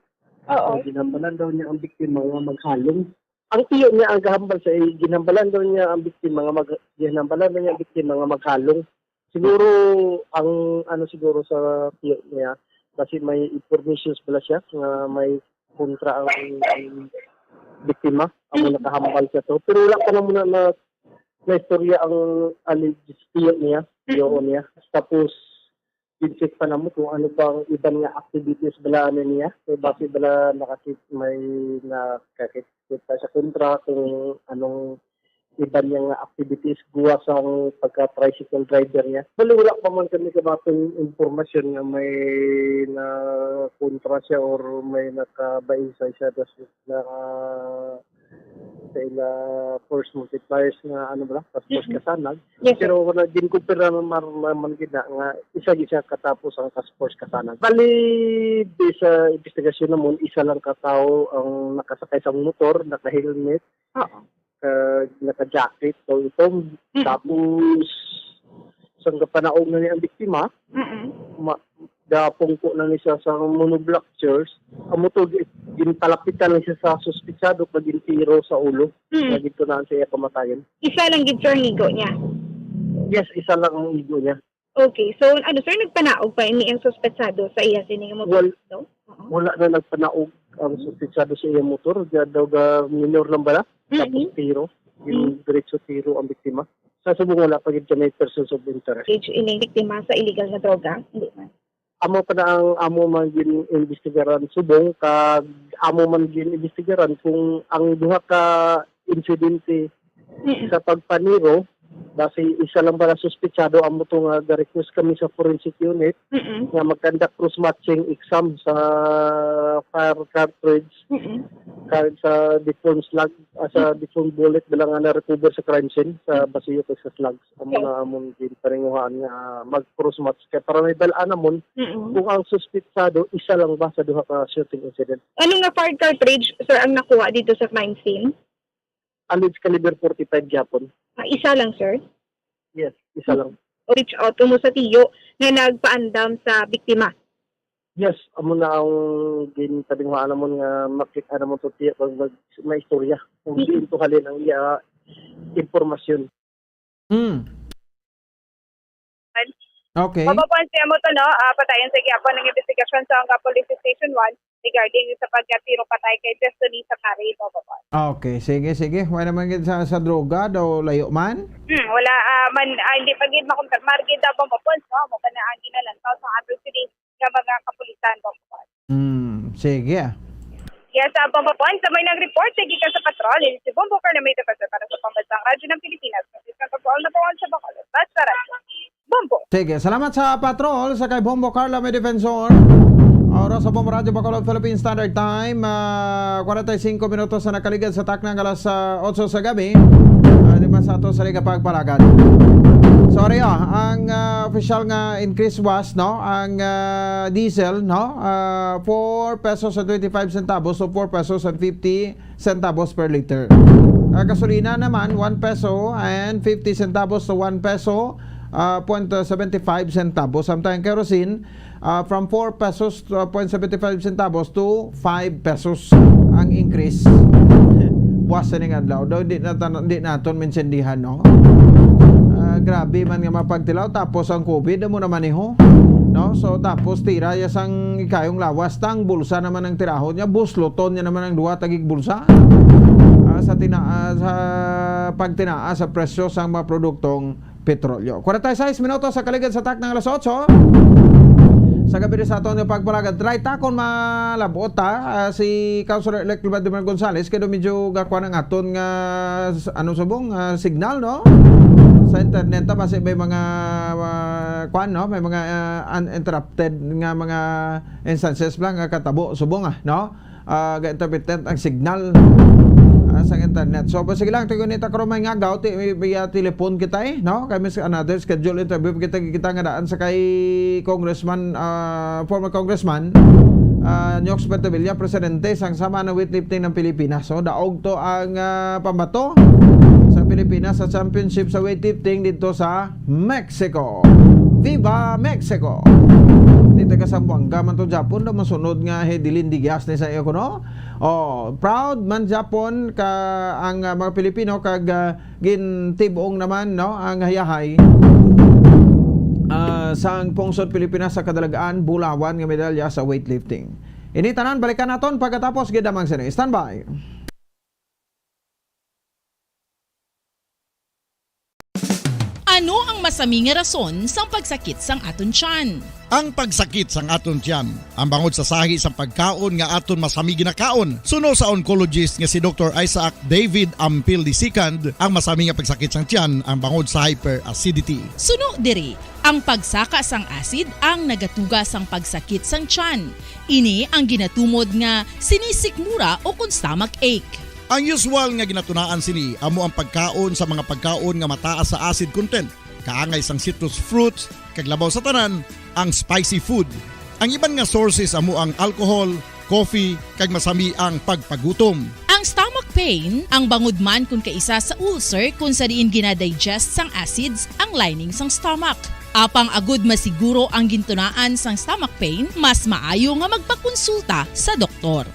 Oo. Ang ginhambalan daw niya ang biktima nga maghalong. Ang tiyo niya ang gahambal sa, ginhambalan daw niya ang biktima nga mag-, ginhambalan daw niya ang biktima nga maghalong. Siguro, ang ano siguro sa tiyo niya, kasi may informations pala siya nga may kontra ang, ang biktima, ang Mm. nakahambal siya to. Pero wala pa naman na, na, na istorya ang alleged tiyo niya, Mm. tiyo niya. Tapos, gincheck pa namo kung ano pa ang iban nga activities bala ano niya. Kay base bala nakakit-, may nakakit-, kita sa kontra kung anong iban niya nga activities guwa sang pagka-tricycle driver niya. Bali, wala pa man kami kamatong impormasyon nga may na kontra siya or may nakabaisay siya das-, na sa ila force multipliers nga ano ba, task force Mm-mm. Kasanag. Yes, sir. Pero wala din ko pera mar-, mar-, man gid na nga isa gid siya katapos ang task force Kasanag. Bali, di sa investigasyon namon, isa lang ka tawo ang nakasakay sa motor, naka-helmet, Oo. kag naka-jacket, so itom. Mm. Tapos, sang kapanaog na ni ang biktima, Mm. ma-, gapungko na ni siya sa monoblock chairs. Amo to, gi-, ginpalapitan na siya sa suspitsado kag gintiro sa ulo. Mm. Nga gintunaan sa iya kamatayon. Isa lang gid, sir, ang igo niya? Yes, isa lang ang igo niya. Okay. So, ano, sir, nagpanaog pa ini ang suspetsado sa iya sini nga motor? Wal-, Oo. Wala na nagpanaog ang suspitsado sa iya motor. Ga-, daw ga minor lang bala. Mm-hmm. Tapos tiro. Yung Mm. diretso tiro ang biktima. Sa subong wala pa gid kami persons of interest. Engage ining biktima sa illegal nga droga? Hindi man. Amo pa na ang amo man gin-imbestigaran subong kag amo man gin-imbestigaran kung ang duha ka insidente Mm. sa pagpaniro, basi isa lang bala suspitsado, amo to nga ga-request kami sa forensic unit Mm. nga mag-conduct cross-matching exam sa fire cartridge Mm. kag sa deformed slug, ah, sa Mm. deformed bullet bala nga na-recover sa crime scene sa Mm. basiyo kag sa slugs. Amo Okay. na amon ginpaninguhaan nga mag-cross match kay para may bal-an namon Mm. kung ang suspitsado isa lang ba sa duha ka shooting incident. Ano nga fire cartridge, sir, ang nakuha dito sa crime scene? Alleged caliber forty-five gyapon. Ah, isa lang, sir? Yes, isa lang. O reach out mo sa tiyo nga nagpaandam sa biktima? Yes, amo na ang ginpaninguhaan namon nga makita namon to tiyo pag mag-, may istorya kung Mm. diin to halin ang iya impormasyon. Mm. Okay. Mapapansin mo to, no? Ah, patayon sa gihapon ang investigasyon sa Anga Police Station one regarding sa pagkatiro patay kay Destiny sa Kari, Mapapansin. Okay, sige, sige. Wala naman gid sa, sa droga daw layo man? Hmm, wala, ah, man, ah, hindi pa gid makumpirmar gid daw, Mapapansin, no? Mo pa na ang ginalantaw sa Andrew City nga mga kapulisan, Mapapansin. Hmm, sige. Yes, ah, Bombo Pon, sa may nag-report, sa gikan sa patrol, ini si Bombo Carlo May Defensor para sa Pambansang Radyo ng Pilipinas. Sa San Paul na Paul sa Bacolod. Basta Radyo. Bombo. Sige, salamat sa patrol, sa kay Bombo Carlo May Defensor. Oras sa Bombo Radyo Bacolod, Philippine Standard Time, ah, kwarenta y cinco minutos na nakaligad sa taknang alas, ah, otso sa gabi. Ah, di ba sa ato sa Liga Pagpalagan? Sorry, ah, ang, ah, official nga increase was, no, ang, ah, diesel, no, ah, four pesos and twenty-five centavos to four pesos and fifty centavos per liter. Ah, gasolina naman, one peso and fifty centavos to one peso, ah, point seventy-five centavos. Samtang kerosene, ah, from four pesos to, ah, point seventy-five centavos to five pesos ang increase. Buwas sining adlaw daw, di na tan-, di naton maintindihan, no? Ah, grabe man nga mapagtilaw, tapos ang COVID amo naman, iho, no? So, tapos tira ya sang ikayong lawas, tang bulsa naman ang tirahon niya, busloton niya naman ang duha tagig bulsa. Ah, sa tina-, ah, sa pagtinaa sa presyo sang mga produktong petrolyo. Kwarenta y seis minutos sa kaligid sa takna nga alas otso. Sa gabi sa aton nga pagpalagad, try ta kung malabot ta, ah, si Councilor-elect Vladimir Gonzales, kay daw medyo gakuan ang aton nga, s-, ano subong, ah, signal, no? Sa internet ta, basi may mga, ah, kuan, no? May mga, ah, uninterrupted nga mga instances lang nga katabo subong, ah, no? Ah, ga-intermittent ang signal, ah, sa internet. So, sige lang, tigunita karon may ngagaw, ti-, via telephone kita, eh, no? Kay mas another schedule interview kita, kita nga daan sa kay Congressman, ah, former Congressman, ah, Nyox Bertevilla, presidente sang Sama ng Weightlifting ng Pilipinas. So, daog to ang, ah, pambato sa Pilipinas sa championship sa weightlifting dito sa Mexico. Viva Mexico! Di taga Zamboanga man to, Japon, daw masunod nga Hedelin Digias ni sa iyo, no? Oh, proud man Japon ka ang, ah, mga Pilipino kag, ah, gintibong naman, no, ang hayahay, ah, sang pungsod Pilipinas sa kadalagan bulawan nga medalya sa weightlifting. Ini tanan balikan naton pagkatapos gid lamang sini. Standby. Ano ang masami nga rason sang pagsakit sang aton tiyan? Ang pagsakit sang aton tiyan, ang bangod sa sahi sang pagkaon nga aton masami ginakaon. Suno sa oncologist nga si Doktor Isaac David Ampil the second, ang masami nga pagsakit sang tiyan ang bangod sa hyperacidity. Suno diri, ang pagsaka sang acid ang nagatuga sang pagsakit sang tiyan. Ini ang ginatumod nga sinisikmura o kon stomach ache. Ang usual nga ginatunaan sini amo ang pagkaon sa mga pagkaon nga mataas sa acid content, kaangay sang citrus fruits, kag labaw sa tanan, ang spicy food. Ang iban nga sources amo ang alcohol, coffee, kag masami ang pagpagutom. Ang stomach pain, ang bangod man kon kaisa sa ulcer kon sa diin ginadigest sang acids ang lining sang stomach. Apang agud masiguro ang gintunaan sang stomach pain, mas maayo nga magpakonsulta sa doktor.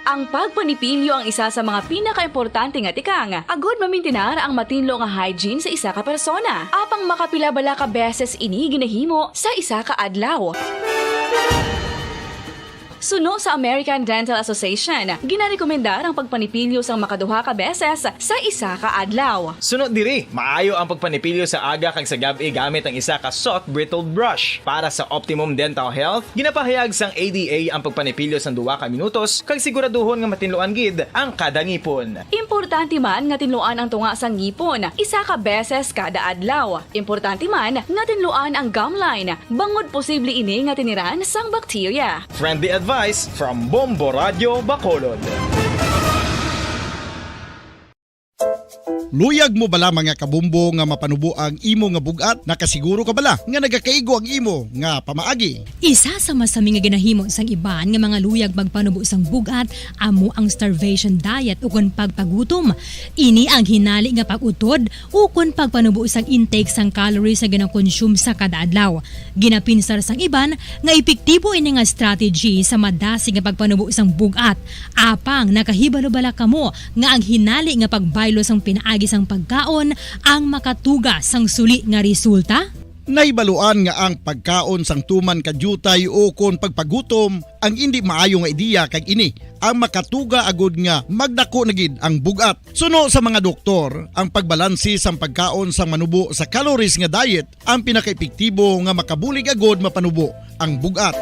Ang pagpanipilyo ang isa sa mga pinakaimportante nga tikang agud mamintinar ang matinlo nga hygiene sa isa ka persona. Apang makapila bala ka beses ini ginahimo sa isa ka adlaw? Suno sa American Dental Association, ginarekomendar ang pagpanipilyo sang makaduha ka beses sa isa ka adlaw. Suno diri, maayo ang pagpanipilyo sa aga kag sa gab-i gamit ang isa ka soft bristled brush. Para sa optimum dental health, ginapahayag sang A D A ang pagpanipilyo sang duha ka minutos kag siguraduhon nga matinluan gid ang kada ngipon. Importante man nga tinluan ang tunga sang ngipon isa ka beses kada adlaw. Importante man nga tinluan ang gum line, bangod posible ini nga tiniran sang bakterya. Friendly advice from Bombo Radio Bacolod. Luyag mo bala, mga kabombo, nga mapanubo ang imo nga bug-at? Nakasiguro ka bala nga nagakaigo ang imo nga pamaagi? Isa sa masami nga ginahimo sang iban nga mga luyag magpanubo sang bug-at amo ang starvation diet ukon pagpagutom. Ini ang hinali nga pag-utod ukon pagpanubo sang intake sang calories nga ginakonsume sa kada adlaw. Ginapinsar sang iban nga epektibo ini nga strategy sa madasig nga pagpanubo sang bug-at. Apang nakahibalo bala kamo nga ang hinali nga pagbaylo sang pinaagi sang pagkaon ang makatuga sang suli nga resulta? Nahibaluan nga ang pagkaon sang tuman ka diutay ukon pagpagutom ang indi maayo nga ideya, kag ini ang makatuga agud nga magdako na gid ang bug-at. Suno sa mga doktor, ang pagbalanse sang pagkaon sang manubo sa calories nga diet ang pinakaepektibo nga makabulig agud mapanubo ang bug-at.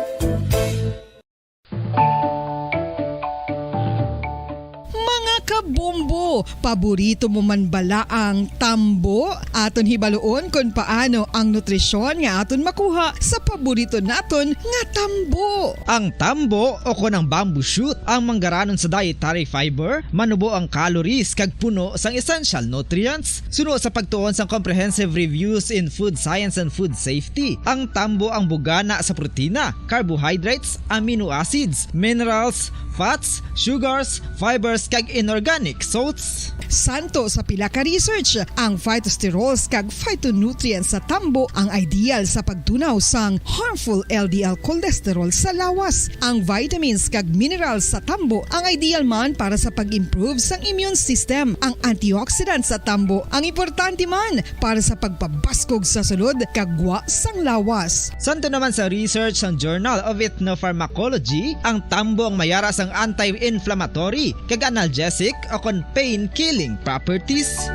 Mga kabombo, paborito mo man bala ang tambo? Aton hibaluon kon paano ang nutrisyon nga aton makuha sa paborito naton nga tambo. Ang tambo, o kon ang bamboo shoot, ang manggaranon sa dietary fiber, manubo ang calories kag puno sang essential nutrients. Suno sa pagtuon sang Comprehensive Reviews in Food Science and Food Safety, ang tambo ang bugana sa protina, carbohydrates, amino acids, minerals, fats, sugars, fibers, kag inorganic Nick Soates. Santo sa pila ka research, ang phytosterols kag phytonutrients sa tambo ang ideal sa pagtunaw sang harmful L D L cholesterol sa lawas. Ang vitamins kag minerals sa tambo ang ideal man para sa pag-improve sang immune system. Ang antioxidants sa tambo ang importante man para sa pagpabaskog sa sulod kag gwa sang lawas. Santo naman sa research sang Journal of Ethnopharmacology, ang tambo ang mayara sang anti-inflammatory kag analgesic o kon pain-killing properties.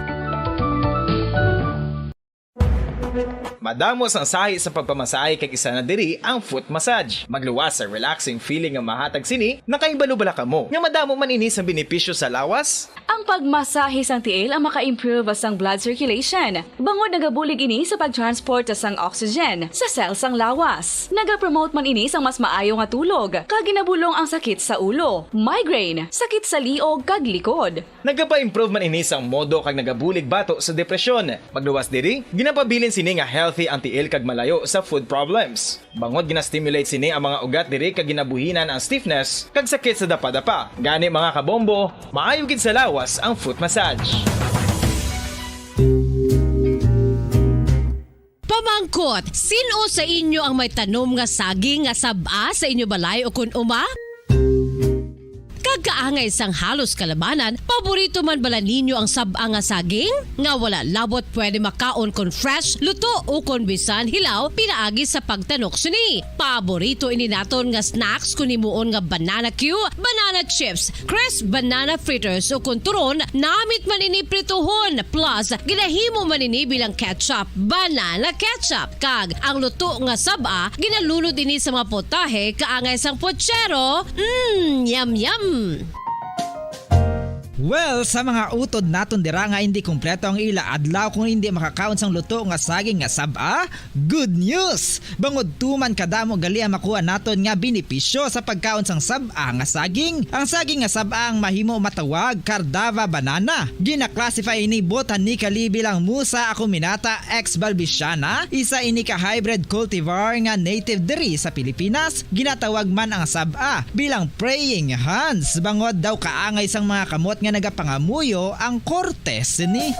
Madamo sang sahi sa pagpamasahe kag isa na diri ang foot massage. Magluwas sa relaxing feeling nga mahatag sini, nakahibalo bala kamo nga madamo man ini sang benepisyo sa lawas? Ang pagmasahe sang tiil ang maka-improve sang blood circulation, bangod nagabulig ini sa pag-transport sang oxygen sa cell sang lawas. Nagapromote man ini sang mas maayo nga tulog, kag ginabulong ang sakit sa ulo, migraine, sakit sa liog, kag likod. Nagapa-improve man ini sang modo kag nagabulig bato sa depresyon. Magluwas diri, ginapabilin sini nga healthy ang tiil kag malayo sa food problems. Bangod gina-stimulate sini ang mga ugat diri kag ginabuhinan ang stiffness kag sakit sa dapadapa. Gani, mga kabombo, maayo gid sa lawas ang foot massage. Pamangkot, sin-o sa inyo ang may tanom nga saging nga sab-a sa inyo balay ukon uma? Kag kaangay sang halos kalabanan, paborito man bala ninyo ang sab-a nga saging? Nga wala labot pwede makaon kon fresh, luto, o kon bisan hilaw pinaagi sa pagtanok sini. Paborito ini naton nga snacks kon himuon nga banana cue, banana chips, crisp banana fritters, o kon turon, namit man ini prituhon, plus ginahimo man ini bilang ketchup, banana ketchup. Kag ang luto nga sab-a, ginalunod ini sa mga potahe kaangay sang puchero. Mm, yum, yum! Well, sa mga utod naton dira nga hindi kompleto ang ila adlaw kung hindi makakaon sang luto nga saging nga sab-a, good news! Bangod tuman kadamo gali ang makuha naton nga benepisyo sa pagkaon sang sab-a nga saging. Ang saging nga sab-a ang mahimo matawag Cardava banana. Gina-classify ini botanically bilang Musa acuminata ex balbisiana, isa ini ka hybrid cultivar nga native diri sa Pilipinas. Ginatawag man ang sab-a bilang praying hands, bangod daw kaangay sang mga kamot nga nagapangamuyo ang korte sini.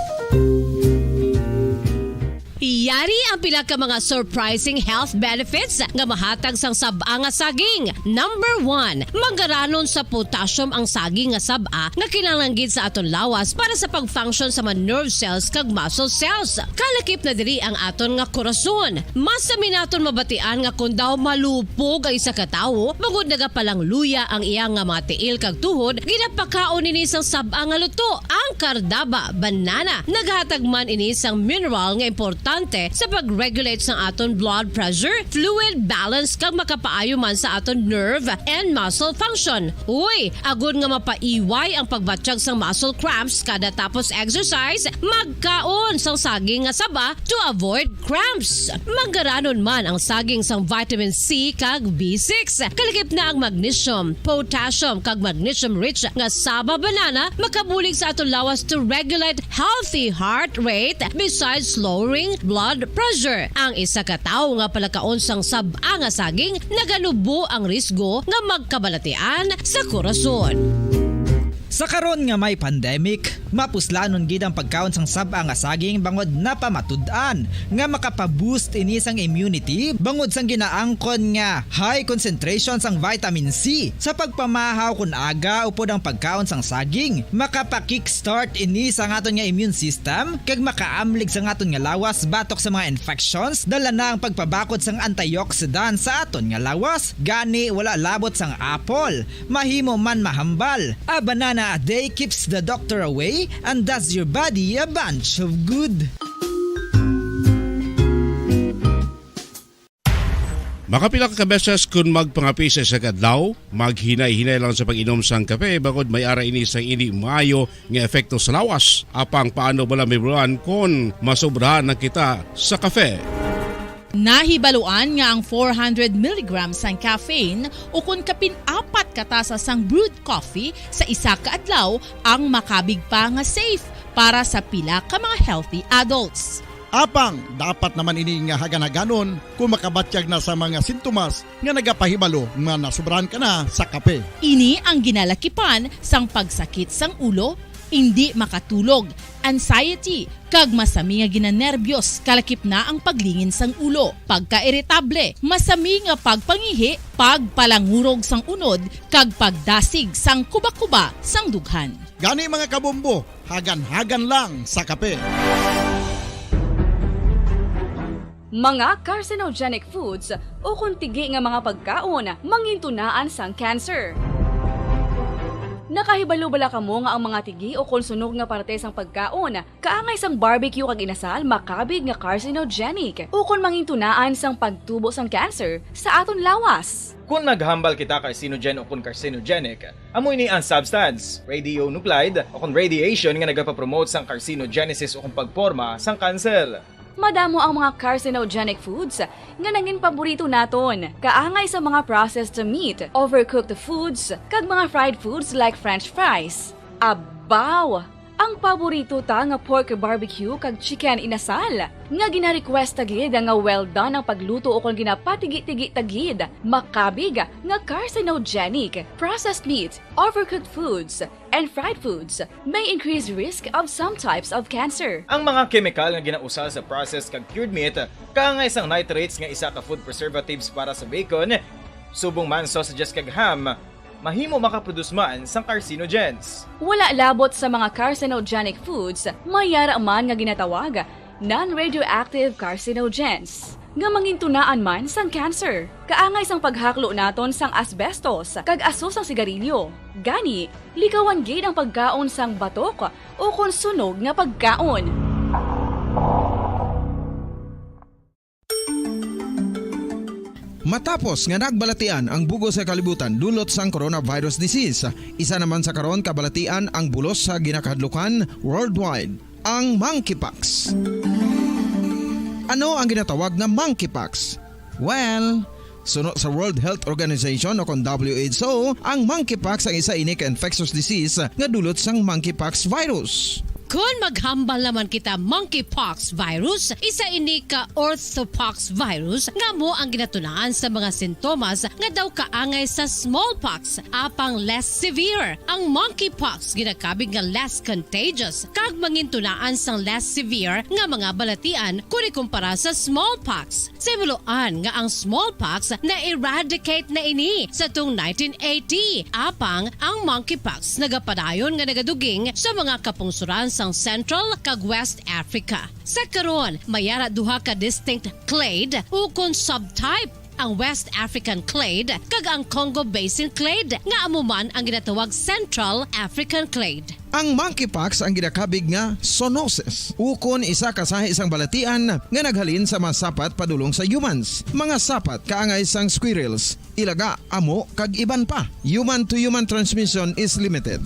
Yari ang pila ka mga surprising health benefits nga mahatag sang sab-a nga saging. Number one, manggaranon sa potassium ang saging nga sab-a nga kinahanglan gid sa aton lawas para sa pag-function sa mga nerve cells kag muscle cells. Kalakip na diri ang aton nga korason. Mas sami naton mabatian nga kon daw malupog ang isa ka tawo, bangod nagapalangluya ang iya nga mga tiil kag tuhod, ginapakaon ini sang sab-a nga luto, ang Cardava banana. Naghatag man ini sang mineral nga importante sa pag-regulate sang aton blood pressure, fluid balance, kag makapaayo man sa aton nerve and muscle function. Uy, agod nga mapaiway ang pagbatyag sang muscle cramps kada tapos exercise, magkaon sang saging nga saba to avoid cramps. Manggaranon man ang saging sang vitamin C kag B six. Kalakip na ang magnesium, potassium, kag magnesium-rich nga saba banana makabulig sa aton lawas to regulate healthy heart rate, besides lowering blood pressure. Ang isa ka tawo nga palakaon sang sab-a nga saging, naganubo ang risgo nga magkabalatian sa korason. Sa karon nga may pandemic, mapuslanon gid ang pagkaon sang sab-a nga saging bangod napamatud-an nga makapa-boost ini sang immunity bangod sang ginaangkon nga high concentration sang vitamin C. Sa pagpamahaw kon aga upod ang pagkaon sang saging, makapa-kickstart ini sa aton nga immune system kag makaamlig sa aton nga lawas batok sa mga infections, dala na ang pagpabakod sang antioxidant sa aton nga lawas. Gani, wala labot sang apple, mahimo man mahambal. A banana a day keeps the doctor away and does your body a bunch of good. Makapila ka beses kon magpangape sa isa ka adlaw, maghinay-hinay lang sa pag-inom sang kape, bangod may ara ini sang indi maayo nga epekto sa lawas. Apang paano bala, Mibruan, kon masobrahan na kita sa kape? Nahibaluan nga ang four hundred milligrams sang caffeine ukon kapin apat ka tasa sang brewed coffee sa isa ka adlaw ang makabig pa nga safe para sa pila ka mga healthy adults. Apang dapat naman ini nga hagan-haganon kung makabatyag na sa mga sintomas nga nagapahibalo nga nasobrahan ka na sa kape. Ini ang ginalakipan sang pagsakit sang ulo, indi makatulog, anxiety, kag masami nga ginanerbyos, kalakip na ang paglingin sang ulo, pagkairitable, masami nga pagpangihi, pagpalangurog sang unod, kag pagdasig sang kuba-kuba sang dughan. Gani, mga kabombo, hagan-hagan lang sa kape. Mga carcinogenic foods ukon tigi nga mga pagkaon mangintunaan sang cancer. Nakahibalo bala kamo nga ang mga tigi ukon sunog nga parte sang pagkaon kaangay sang barbecue kag inasal makabig nga carcinogenic ukon mangintunaan sang pagtubo sang cancer sa aton lawas? Kon maghambal kita carcinogen ukon carcinogenic, amo ini ang substance, radionuclide, ukon radiation nga nagapapromote sang carcinogenesis ukon pagporma sang kanser. Madamo ang mga carcinogenic foods nga nangin paborito naton, kaangay sa mga processed meat, overcooked foods, kag mga fried foods like French fries. Abaw! Ang paborito ta nga pork barbecue kag chicken inasal, nga gina-request ta gid nga well done ang pagluto ukon ginapatigi-tigi ta gid, makabig nga carcinogenic. Processed meat, overcooked foods, and fried foods may increase risk of some types of cancer. Ang mga kemikal nga ginausal sa processed kag cured meat, kaangay sang nitrates nga isa ka food preservatives para sa bacon, subong man sausages kag ham, mahimo makaproduce man sang carcinogens. Wala labot sa mga carcinogenic foods, may yara man nga ginatawag non-radioactive carcinogens, nga mangintunaan man sang cancer. Kaangay sang paghaklo naton sang asbestos kag aso sang sigarilyo. Gani, likawan gid ang pagkaon sang batok ukon sunog nga pagkaon. Matapos nga nagbalatian ang bug-os nga kalibutan dulot sang coronavirus disease, isa naman sa karon kabalatian ang bulos sa ginakahadlukan worldwide, ang monkeypox. Ano ang ginatawag nga monkeypox? Well, suno sa World Health Organization o kon W H O, ang monkeypox ang isa ini ka infectious disease nga dulot sang monkeypox virus. Kon maghambal naman kita monkeypox virus, isa ini ka orthopox virus nga amo ang ginatunaan sa mga sintomas nga daw kaangay sa smallpox, apang less severe. Ang monkeypox ginakabig nga less contagious kag mangintunaan sang less severe nga mga balatian kon ikumpara sa smallpox. Sa himuloan nga ang smallpox na-eradicate na ini sa tuong nineteen eighty, apang ang monkeypox nagapadayon nga nagaduging sa mga kapungsoran sang Central kag West Africa. Sa karon, may ara duha ka distinct clade ukon subtype, ang West African clade kag ang Congo Basin clade, nga amo man ang ginatawag Central African clade. Ang monkeypox ang ginakabig nga zoonosis, ukon isa ka sahi sang balatian nga naghalin sa mga sapat padulong sa humans. Mga sapat kaangay sang squirrels, ilaga, amo, kag iban pa. Human-to-human transmission is limited.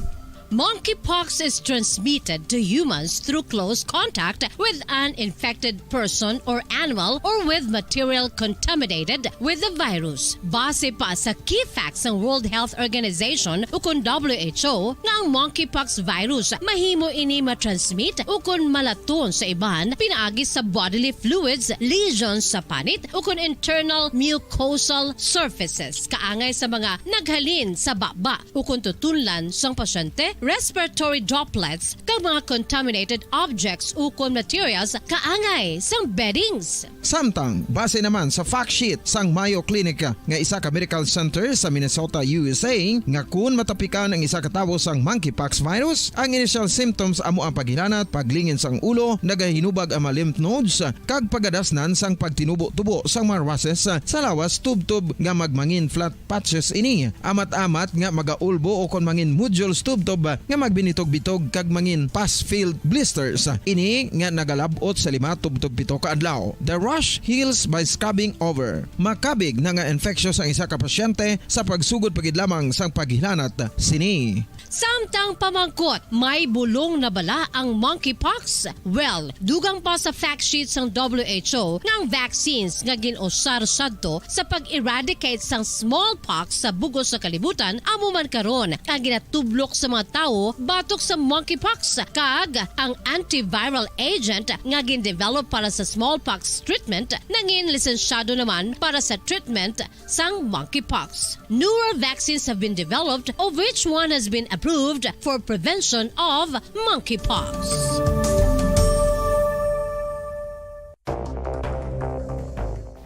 Monkeypox is transmitted to humans through close contact with an infected person or animal or with material contaminated with the virus. Base pa sa key facts sang World Health Organization ukon W H O nga ang monkeypox virus mahimo ini matransmit ukon malaton sa iban pinaagi sa bodily fluids, lesions sa panit ukon internal mucosal surfaces kaangay sa mga naghalin sa baba ukon tutunlan sang pasyente, respiratory droplets, kag mga contaminated objects ukon materials kaangay sang beddings. Samtang, base naman sa fact sheet sang Mayo Clinic nga isa ka medical center sa Minnesota, U S A, nga kun matapikan ang isa ka tawo sang monkeypox virus, ang initial symptoms amo ang paghilanat, paglingin sang ulo, nagahinubag ang mga lymph nodes, kag pagadasnan sang pagtinubo-tubo sang mga rushes sa lawas tubtob nga magmangin flat patches ini. Amat-amat nga magaulbo o kon mangin nodules tubtob nga magbinitog-bitog kag mangin pus-filled blisters. Ini nga nagalab-ot sa lima tubtob pito ka adlaw. The rash heals by scabbing over. Makabig na nga infectious ang isa ka pasyente sa pagsugod pa gid lamang sang paghilanat sini. Samtang pamangkot, may bulong na bala ang monkeypox? Well, dugang pa sa fact sheet sang W H O nga ang vaccines nga gin-usar sadto sa pag-eradicate sang smallpox sa bug-os nga kalibutan amo man karon ang ginatublok sa mga tawo batok sa monkeypox, kag ang antiviral agent nga gindevelop para sa smallpox treatment nangin lisensyado naman para sa treatment sang monkeypox. Newer vaccines have been developed, of which one has been approved for prevention of monkeypox.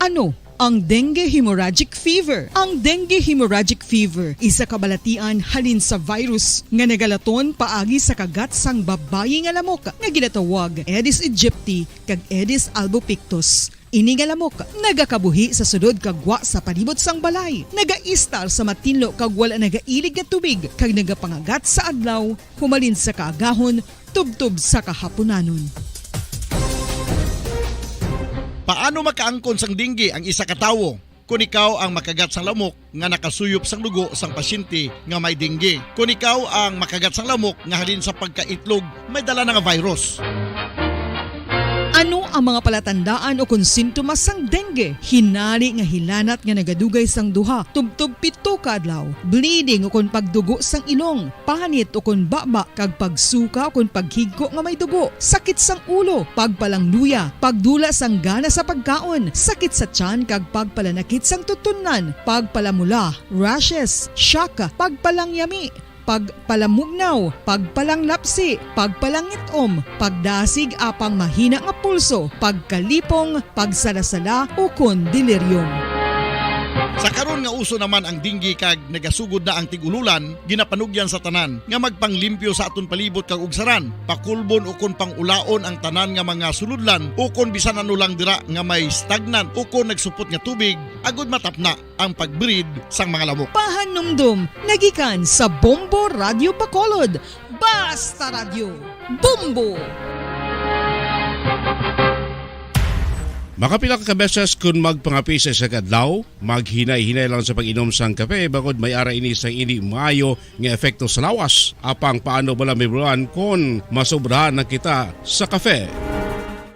Ano ang dengue hemorrhagic fever? Ang dengue hemorrhagic fever isa ka balatian halin sa virus nga nagalaton paagi sa kagat sang babayi nga lamok nga ginatawag Aedes aegypti kag Aedes albopictus. Ini nga lamok nagakabuhi sa sulod kag gwa sa palibot sang balay, nagaistar sa matinlo kag wala nagailig nga tubig, kag nagapangagat sa adlaw humalin sa kaagahon tubtob sa kahapunanon. Paano makaangkon sang dengue ang isa ka tawo? Kon ikaw ang makagat sang lamok nga nakasuyop sang dugo sang pasyente nga may dengue, kon ikaw ang makagat sang lamok nga halin sa pagkaitlog may dala na nga virus. Ano ang mga palatandaan ukon sintomas sang dengue? Hinari nga hilanat nga nagadugay sang duha tubtob pito ka adlaw, bleeding ukon pagdugo sang ilong, panit ukon baba, kag pagsuka ukon paghigko nga may dugo, sakit sang ulo, pagpalangluya, pagdula sang gana sa pagkaon, sakit sa tiyan kag pagpalanakit sang tutunlan, pagpalamula, rashes, shock, pagpalangyami, pagpalamugnaw, pagpalanglapsi, pagpalangit-om, pagdasig apang mahina nga pulso, pagkalipong, pagsalasala, ukon delirium. Sa karon nga uso naman ang dengue kag nagasugod na ang tig-ululan, ginapanugyan sa tanan nga magpanglimpyo sa aton palibot kag ugsaran, pakulbon ukon pang-ulaon ang tanan nga mga sulodlan ukon bisan ano lang dira nga may stagnant ukon nagsupot nga tubig, agod matapna ang pag-breed sang mga lamok. Pahanumdom nagikan sa Bombo Radio Bacolod. Basta Radyo, Bombo! Makapila ka beses kon magpangape sa isa ka adlaw, maghinay-hinay lang sa pag-inom sang kape, bangod may ara ini sang indi maayo nga epekto sa lawas. Apang paano bala, Ma'am Rowan, kon masobrahan na kita sa kape?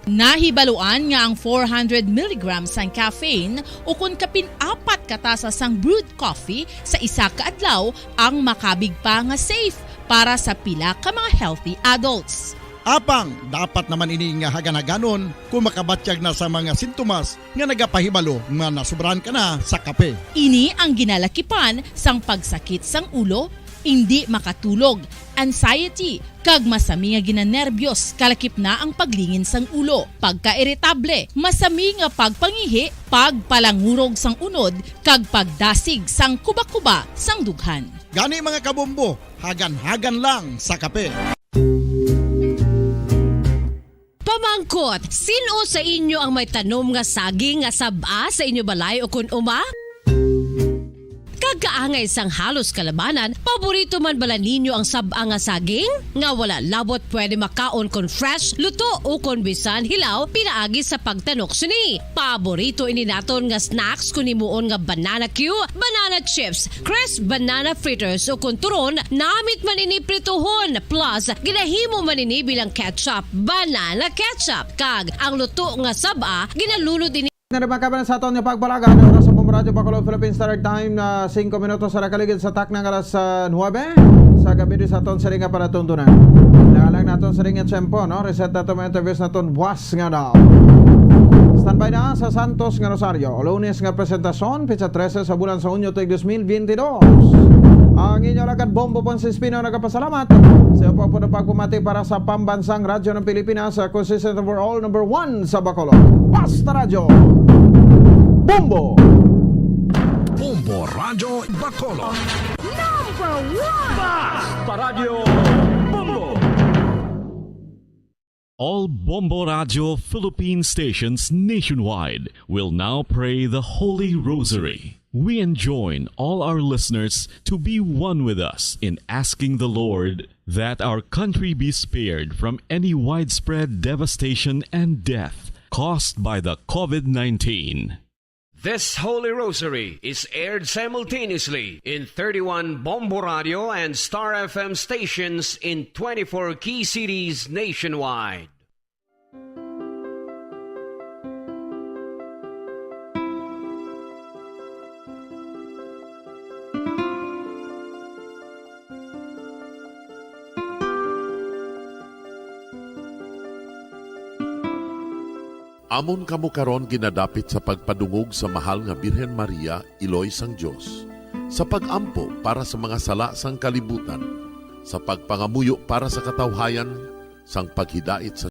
Nahibaluan nga ang four hundred milligrams sang caffeine ukon kapin apat ka tasa sang brewed coffee sa isa ka adlaw ang makabig pa nga safe para sa pila ka mga healthy adults. Apang dapat naman ini nga hagan-haganon kon makabatyag na sa mga sintomas nga nagapahibalo nga nasobrahan ka na sa kape. Ini ang ginalakipan sang pagsakit sang ulo, indi makatulog, anxiety, kag masami nga ginanerbyos, kalakip na ang paglingin sang ulo, pagkairitable, masami nga pagpangihi, pagpalangurog sang unod, kag pagdasig sang kubakuba sang dughan. Gani, mga kabombo, hagan-hagan lang sa kape. Pamangkot, sin-o sa inyo ang may tanom nga saging nga sab-a sa inyo balay ukon uma? Kag kaangay sang halos kalabanan, paborito man bala ninyo ang sab-a nga saging? Nga wala labot pwede makaon kon fresh, luto, ukon bisan hilaw pinaagi sa pagtanok sini. Paborito ini naton nga snacks kon himuon nga banana cue, banana chips, crisp banana fritters, ukon turon, namit man ini prituhon. Plus, ginahimo man ini bilang ketchup, banana ketchup. Kag ang luto nga sab-a, ginalunod ini. Nga naman kabanan sa aton nga pagpalagan, oras sa Bombo Radyo Bacolod, Philippine Standard Time, na singko minutos sa nakaligid sa takna nga alas, ah, nuwebe sa gabi sa aton siring nga palatuntunan. Naalang naton siring nga tiyempo, no? Reset naton mga interviews naton buwas nga daw. Standby na sa Santos nga Rosario, Lunes nga presentasyon, petsa trese sa bulan sa Hunyo, tuig dos mil biyente dos. Ang inyo alagad Bombo Ponce Espino nagapasalamat sa iyo po po na pagpamati para sa Pambansang Radyo ng Pilipinas, sa consistent overall number one sa Bacolod. Basta Radyo, Bombo! Bombo Radyo Bacolod. Number one! Basta Radyo, Bombo! All Bombo Radyo Philippine stations nationwide will now pray the Holy Rosary. We enjoin all our listeners to be one with us in asking the Lord that our country be spared from any widespread devastation and death caused by the COVID nineteen. This Holy Rosary is aired simultaneously in thirty-one Bombo Radio and Star F M stations in twenty-four key cities nationwide. Amon kamo karon ginadapit sa pagpadungog sa Mahal nga Birhen Maria, Iloy sang Dios, sa pag-ampo para sa mga sala sang kalibutan, sa pagpangamuyo para sa katawhayan, sang paghidait sa